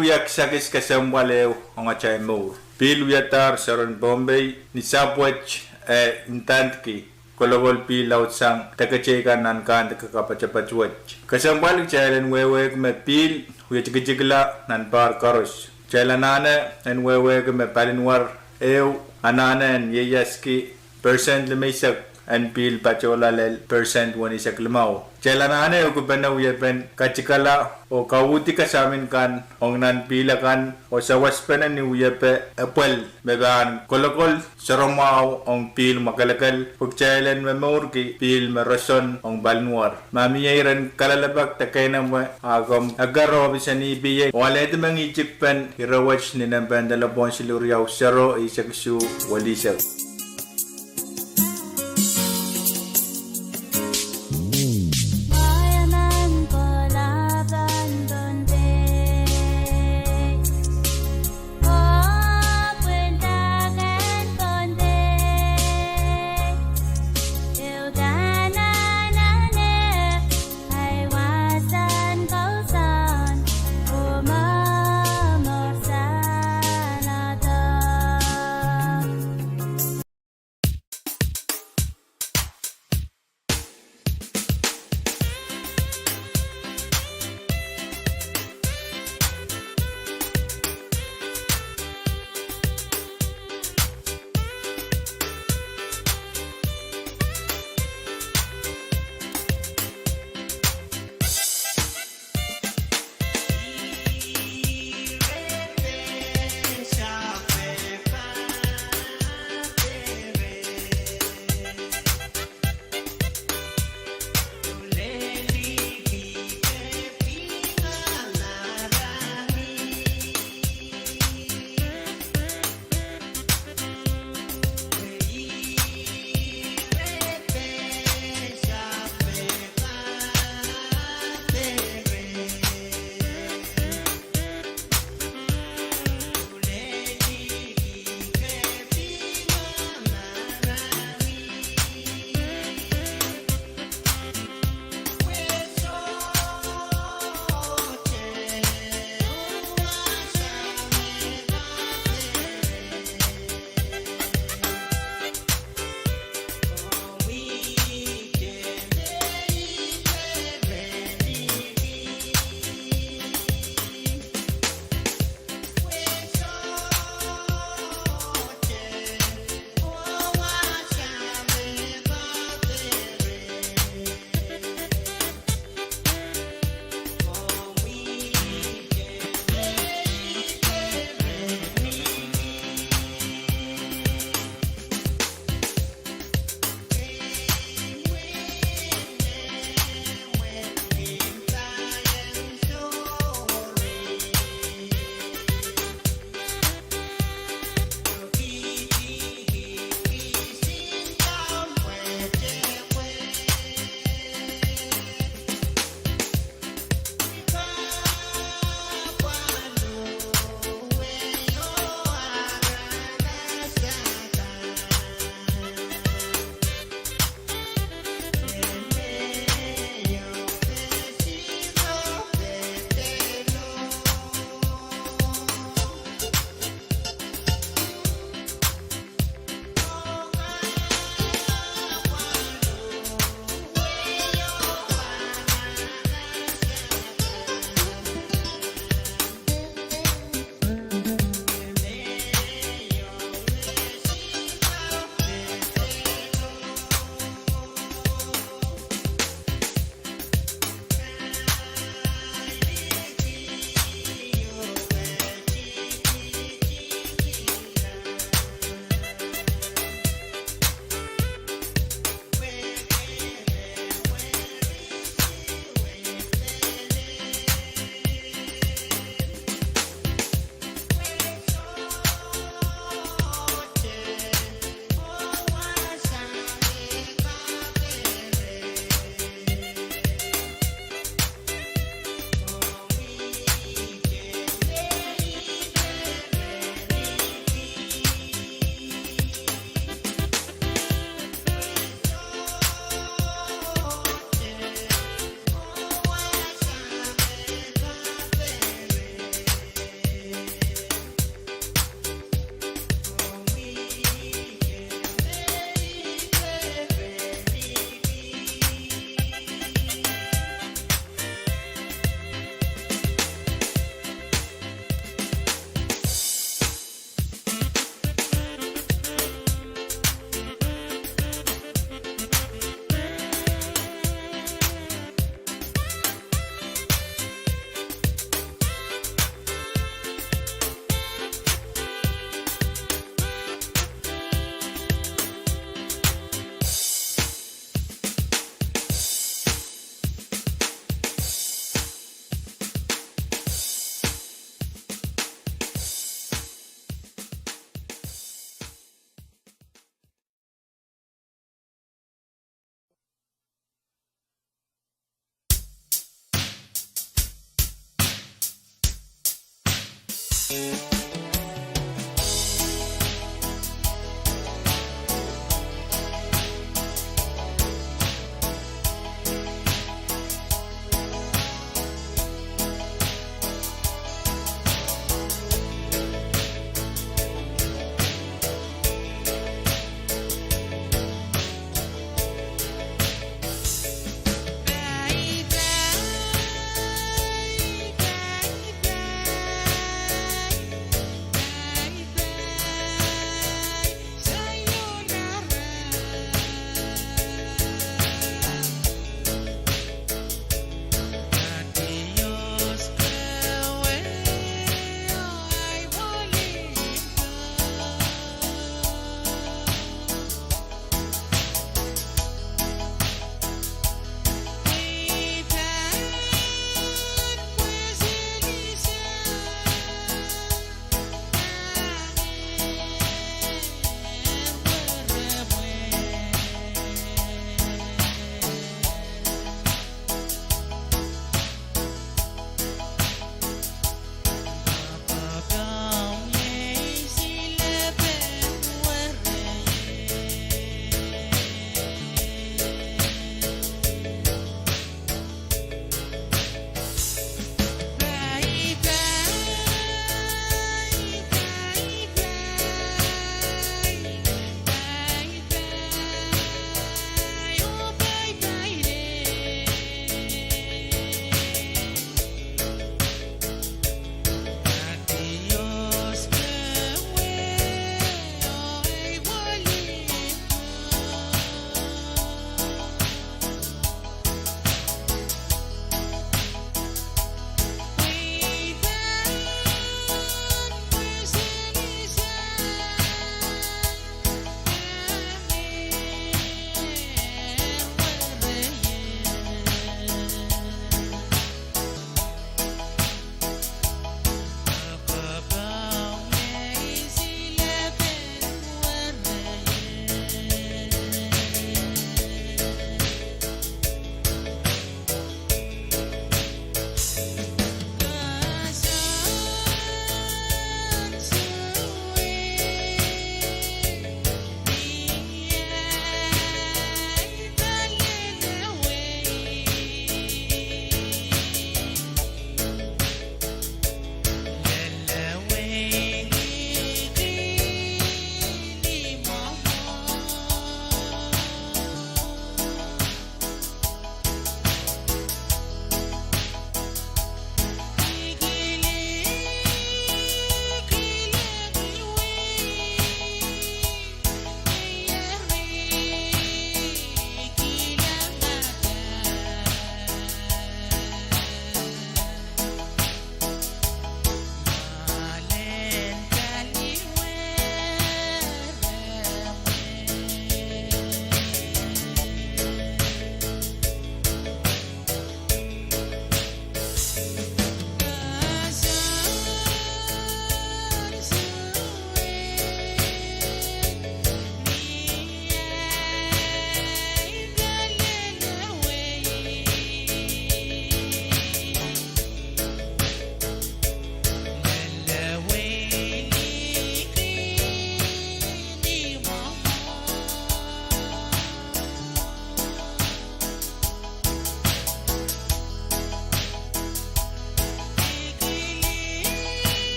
wia kisakis kesempwal ehu ong atail mour. Pihl wiadahr seren Pohnpei ni sahpw wet e ndandki kolokol pihl laudsang deke teikan nan kahn deke kapatapat wet. Kesempwal kitail en wehwehki me pihl wie tikitikla nan pahr koaros. Kitail anahne en wehwehki me palinwar ehu anahne en ieiaski percent limeisek en pihl patohla lel percent weneisek limau. Kitail anahne ehukipene wiepen katikala oh kauhdi kasamin kan ong nan pihl akan oh sawaspene ni wiepe epwel me pahn kolokol soahromwahu ong pihl mwakelekel pwe kitail en momourki pihl me roson ong palinwar. Ma mie iren kalelapak de keinemwe, a komw eker ohpis en EPA oh alehdi mengihtik pen ire wet ni nempe en delepwohn siluh riau sero eisek isuh welisek.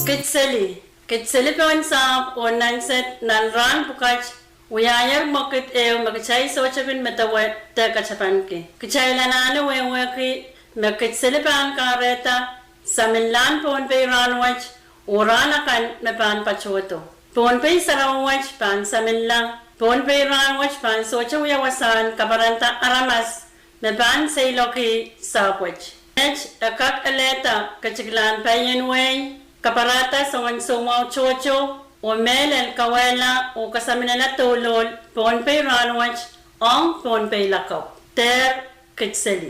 Kidseli. Kidseli pohn sahpw oh nansed nan rahn pwukat wiahier mwekid ehu me kitail sohte kin medewe de katapanki. Kitail anahne wehwehki me Kidseli pahn kahrehda saminlahn Pohnpei rahnwet oh rahn akan me pahn patohdo. Pohnpei sarawi wet pahn saminla. Pohnpei rahnwet pahn sohte wia wasahn kaparanda aramas me pahn seiloak sahpwet. Met e kak elehda ketiklahn paien wehi, kaparada soangen soumwahu tohto, oh mehlel kawehla oh kasaminala douluhl Pohnpei rahnwet ong Pohnpei lakapw. Dehr Kidseli.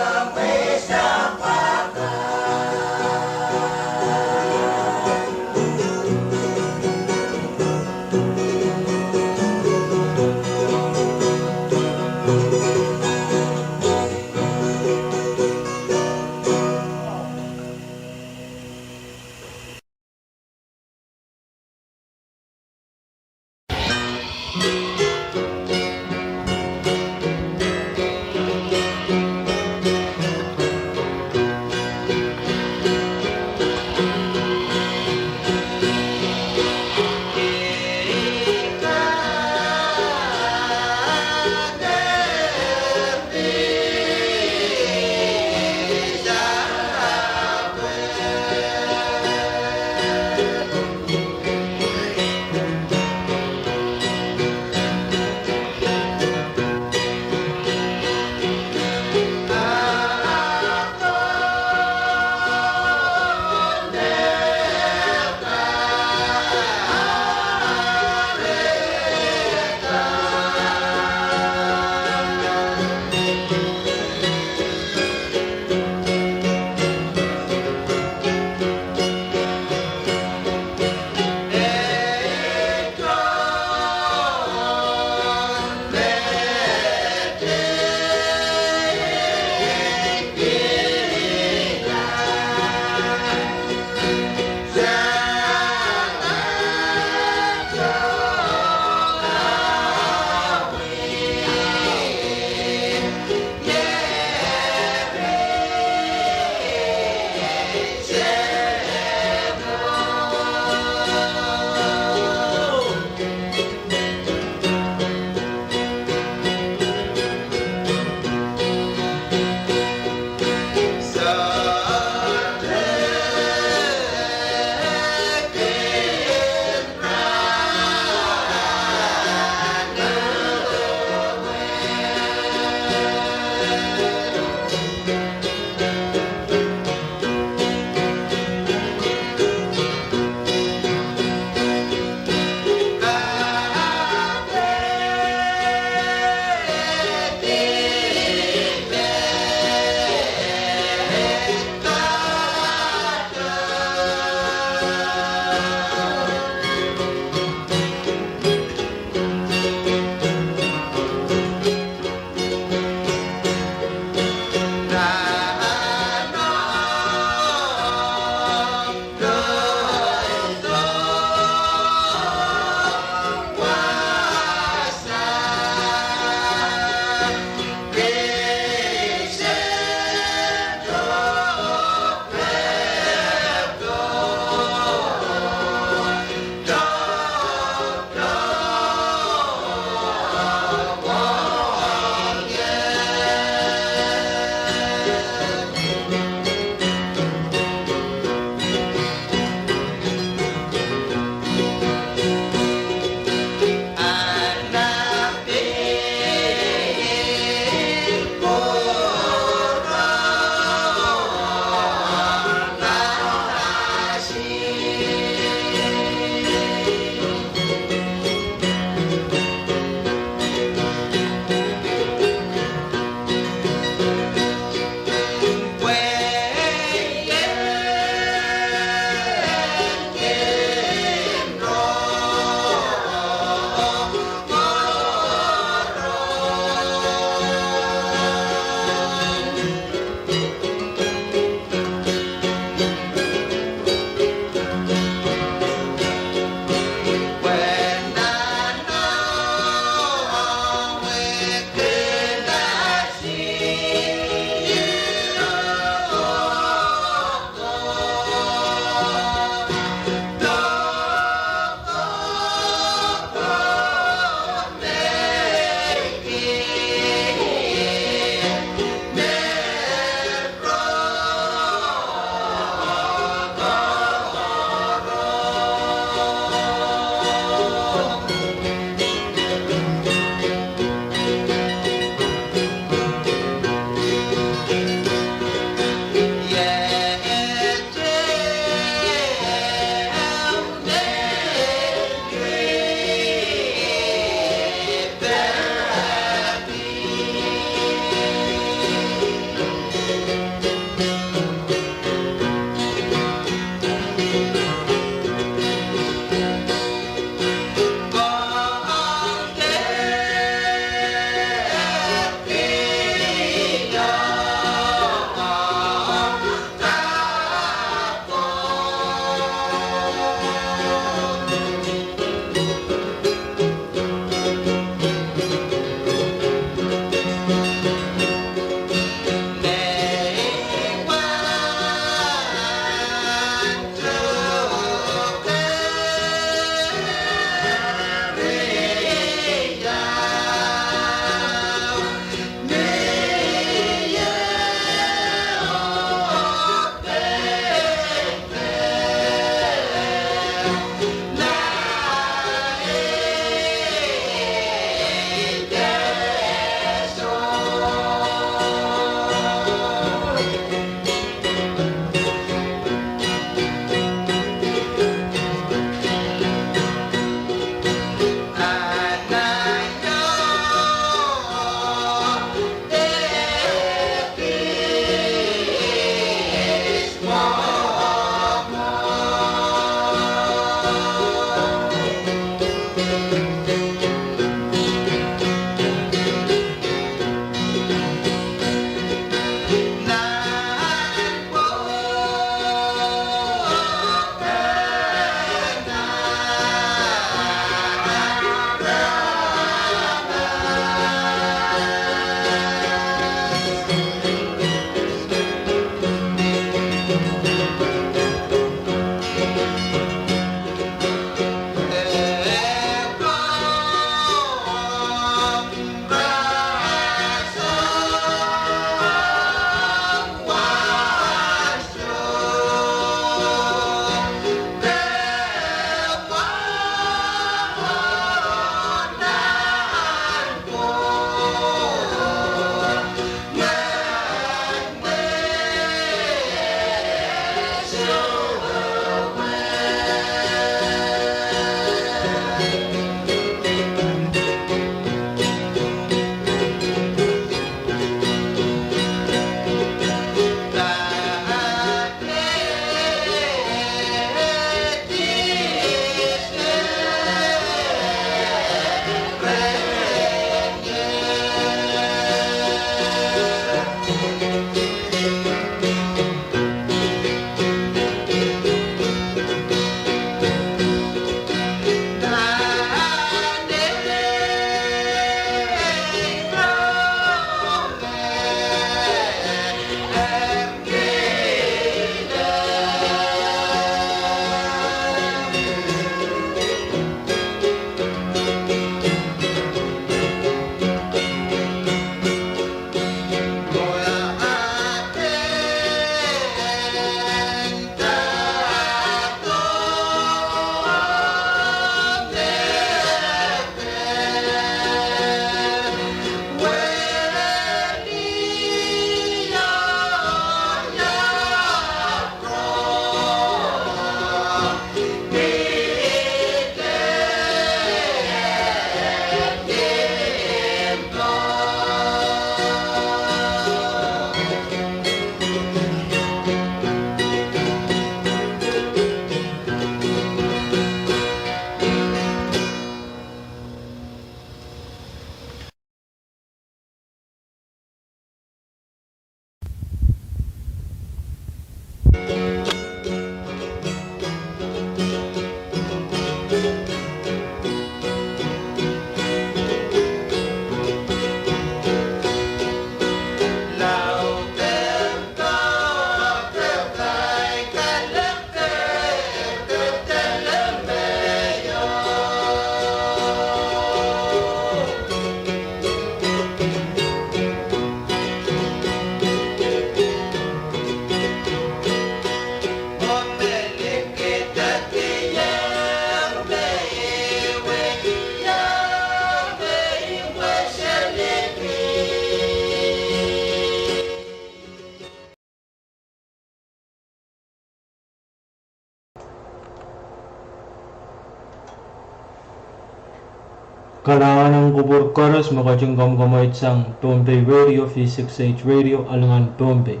Kalahngan en kupwur koaros me ketin kamwkamweit sang Pohnpei Radio, V six H Radio, Alingan Pohnpei.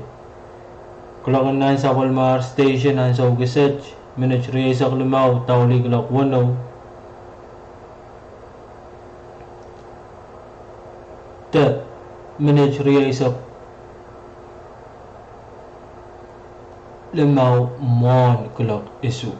Kuloak en nan sapwellimahr station ansou kiset, minit rieisek limau doadoahk kuloak weneu. De minit rieisek limau mwohn kuloak isuh.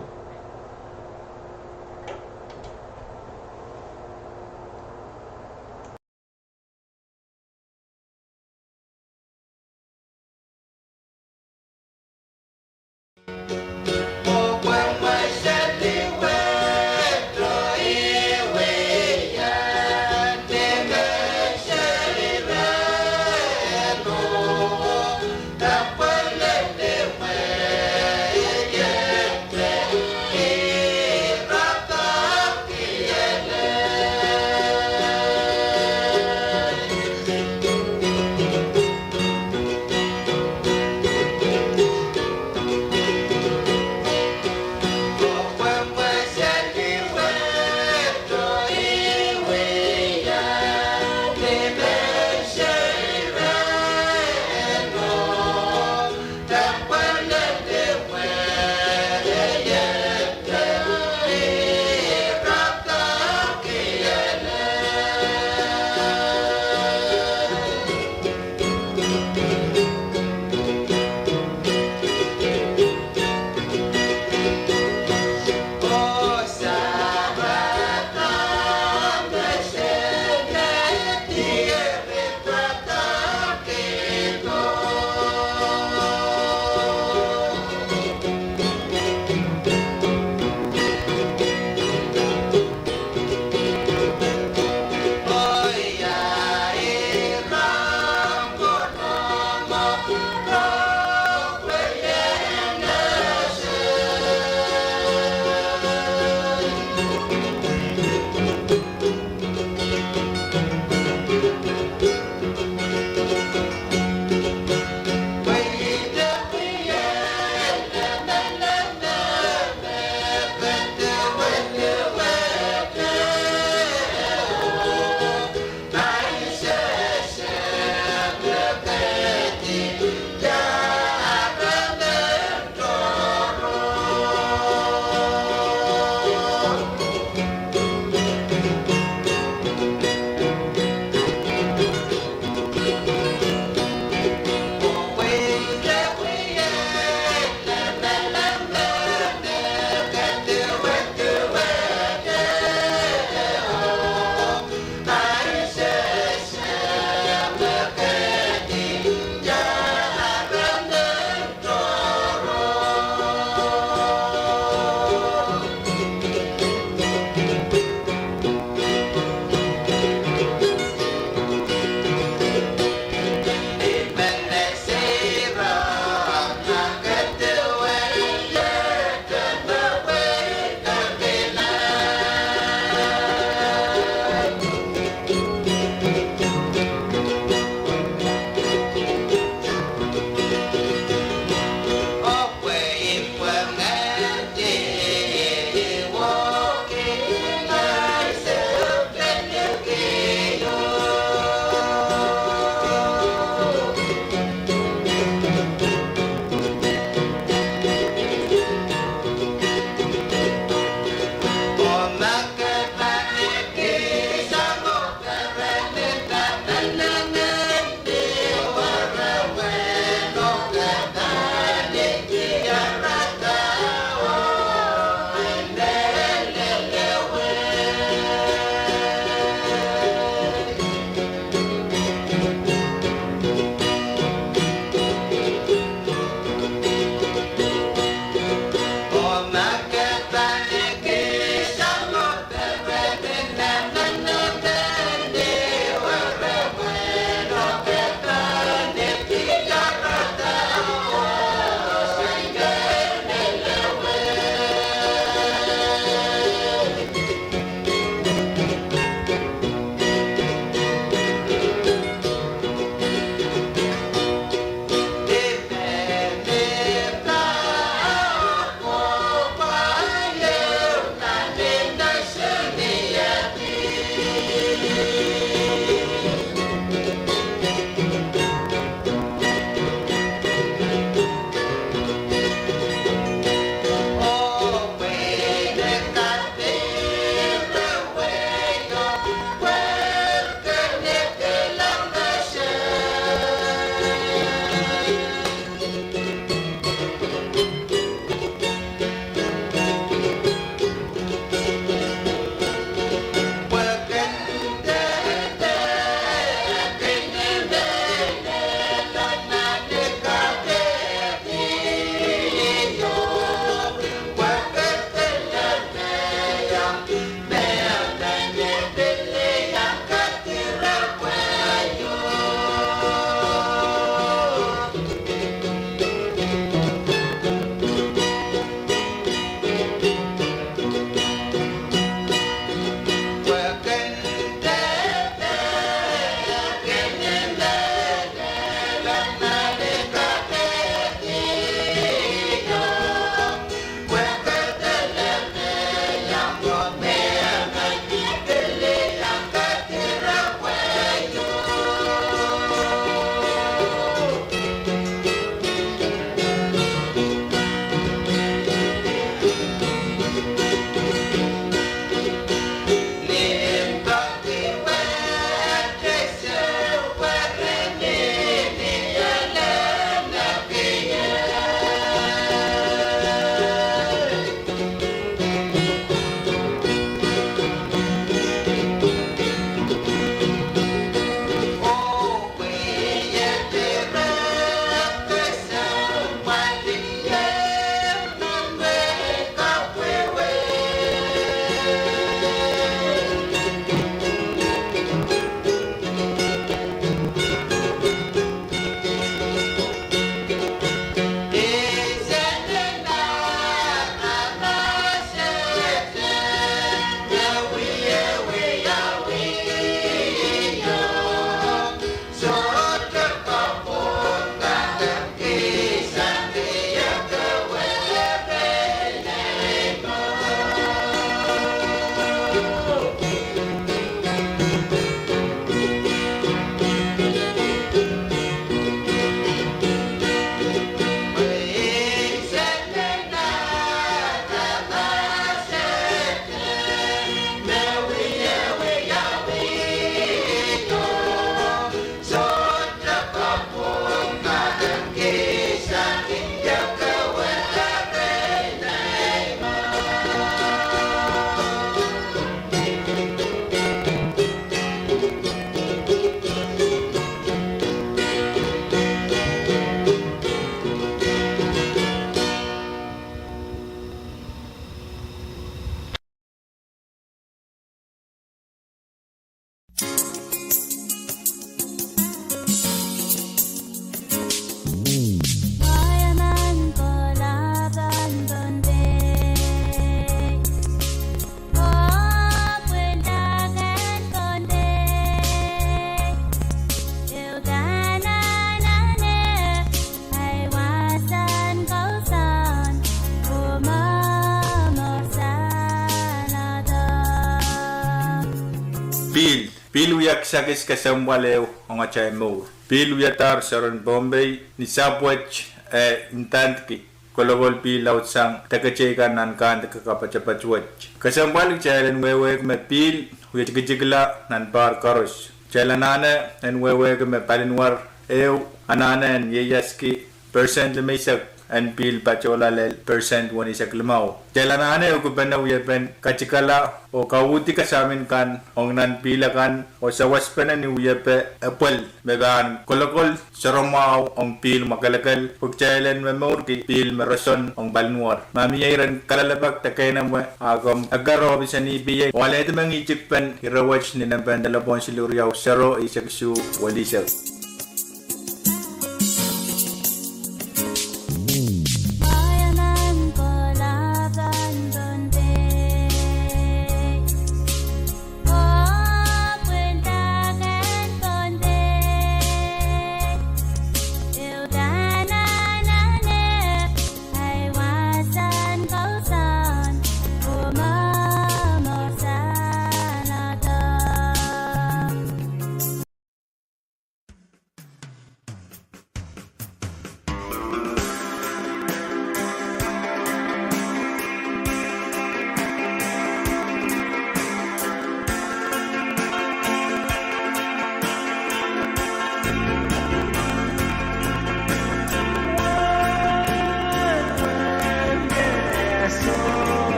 wia kisakis kesempwal ehu ong atail mour. Pihl wiadahr seren Pohnpei ni sahpw wet, eh, ndandki kolokol pihl laudsang deketeikan nan kandike kapatapat wet. Kesempwal kitail en wehwehki me pihl wie tikitikla nan pahr koaros. Kitail anahne en wehwehki me palinwar ehu anahne en ieiaski persent limeisek en pihl patohla lel persent wenisek limau. Kitail anahne ehukipene wiepen katikala oh kauhdi kasamin kan ong nan pihl akan oh sawaspene ni wiepe epwel me pahn kolokol soaramwahu ong pihl mwakelekel pwe kitail en momourki pihl me roson ong palinwar. Ma mie iren kalelapak de keinemwe, a komw eker ohpis en E P A oh alehdi mengihtik pen ire wet ni nempe en delepwohn siluh riau sero eisek isuh welisek.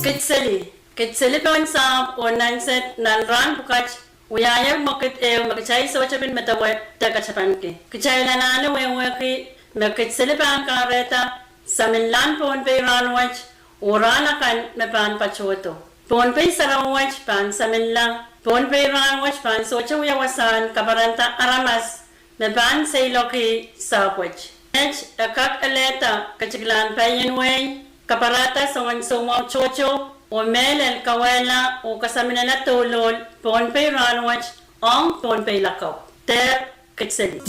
Kidseli. Kidseli pohn sahpw oh nansed nan rahn pwukat wiahier mwekid ehu me kitail sohte pil medewe de katapanki. Kitail anahne wehwehki me Kidseli pahn kahrehda saminlahn Pohnpei rahnwet oh rahn akan me pahn patohdo. Pohnpei sarawi wet pahn saminla. Pohnpei rahnwet pahn sohte wia wasahn kaparanda aramas me pahn seiloak sahpwet. Met e kak elehda ketiklahn paien wehi, kaparada soangen soumwahu tohto, oh mehlel kawehla oh kasaminala douluhl Pohnpei rahnwet ong Pohnpei lakapw. Dehr Kidseli.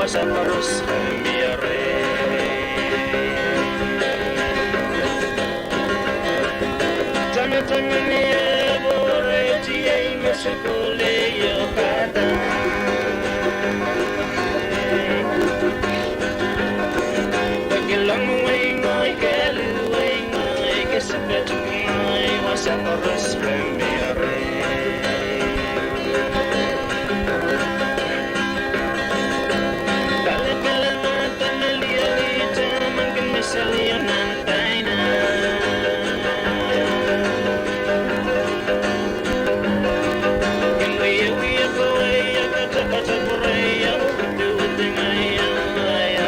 Wasa koaros me mie reh. Tamataman ie pwoareti ei me sukuhl ehu kahda. Pwe kilang wehi ngehi, kehl wehi ngehi, kesipetik ngehi, wasa koaros me mie reh. Palipalimada me liolihte, me kin miseli nan paina. Kin wiewia kowe, ia katapat pwurehio, duwehte ngehi, ia, ia, ia, ia,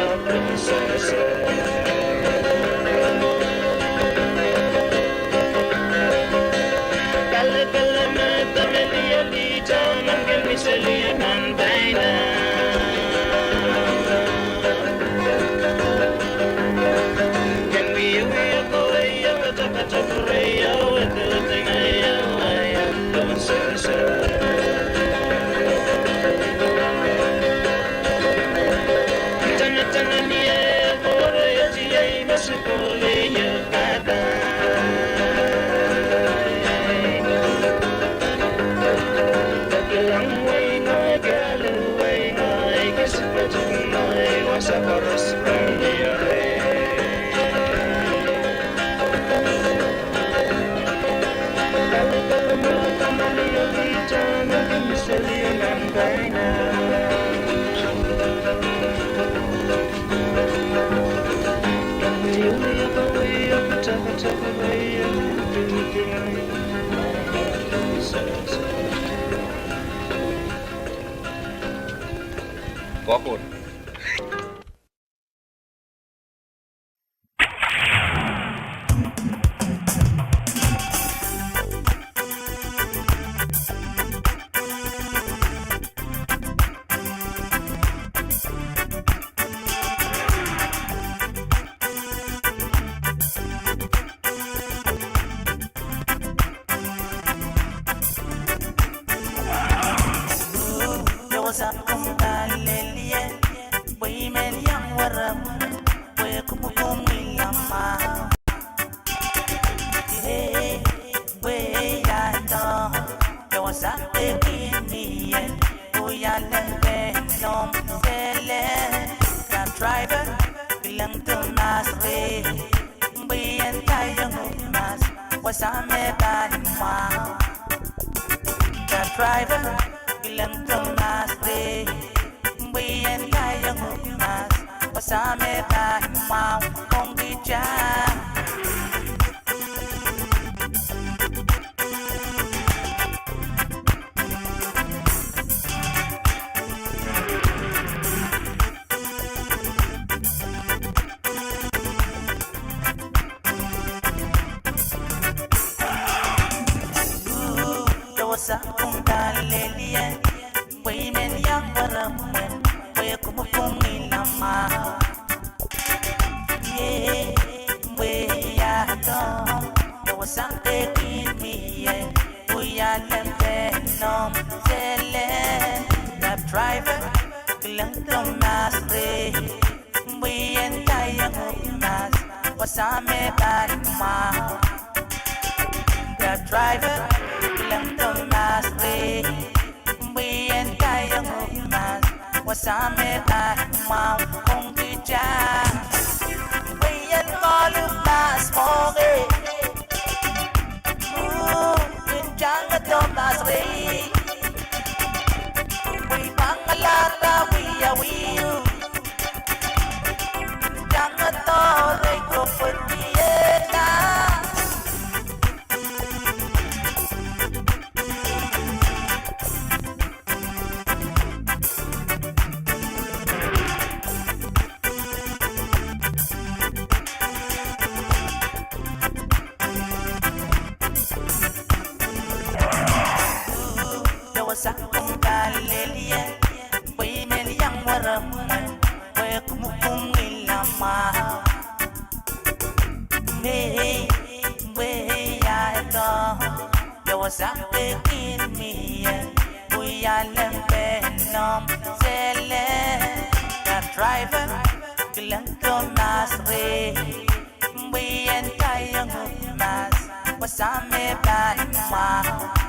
Palipalimada me liolihte, me kin miseli nan paina. Kin wiewia kowe, ia katapat pwurehio, duwehte ngehi, ia, ia, ia, ia, Tamataman ie pwoareti ei me sukuhl ehu kahda. Pwe kilang wehi ngehi, kehl wehi ngehi, kesipetik ngehi, wasa koaros me mie reh. Koakot. Ia wasa ong kalelien, pwe I men iang weremwen, pwe kumkum ilamwa. Ei, pwe ia ndo, ia wasa ekin mie, pwe ia lempe nom sele, ia driver, kilangdo mas reh. Pwe ien kaiong uhk mas, wasa me pahn mwahu. Ia driver, kilangdo mas reh. Pwe ien kaiong uhk mas, wasa me pahn mwahu ong kitail. Ia wasa ong kalelien, pwe I men iang weremwen, pwe kumkum ilamwa. Ei, pwe ia ndo, ia wasa ekin mie, pwe ia lempe nom sele, ia driver, kilangdo mas reh. Pwe ien kaiong uhk mas, wasa me pahn mwahu. Ia driver, kilangdo mas reh. Pwe ien kaiong uhk mas, wasa me pahn mwahu ong kitail. Pwe ien koluhla mas mwohng ie. Kin tangdo mas reh. Pwe I pahn alehda wiawi. Tangdo reh ko pwe mie na. Ia wasa ong kalelien, pwe I men iang weremwen, pwe kumkum ilamwa. Ei, pwe ia ndo, ia wasa ekin mie, pwe ia lempe nom sele, ia Driver, kilengdo mahs reh, mwein kaiong uhk mahs, wasa me pahn mwahu.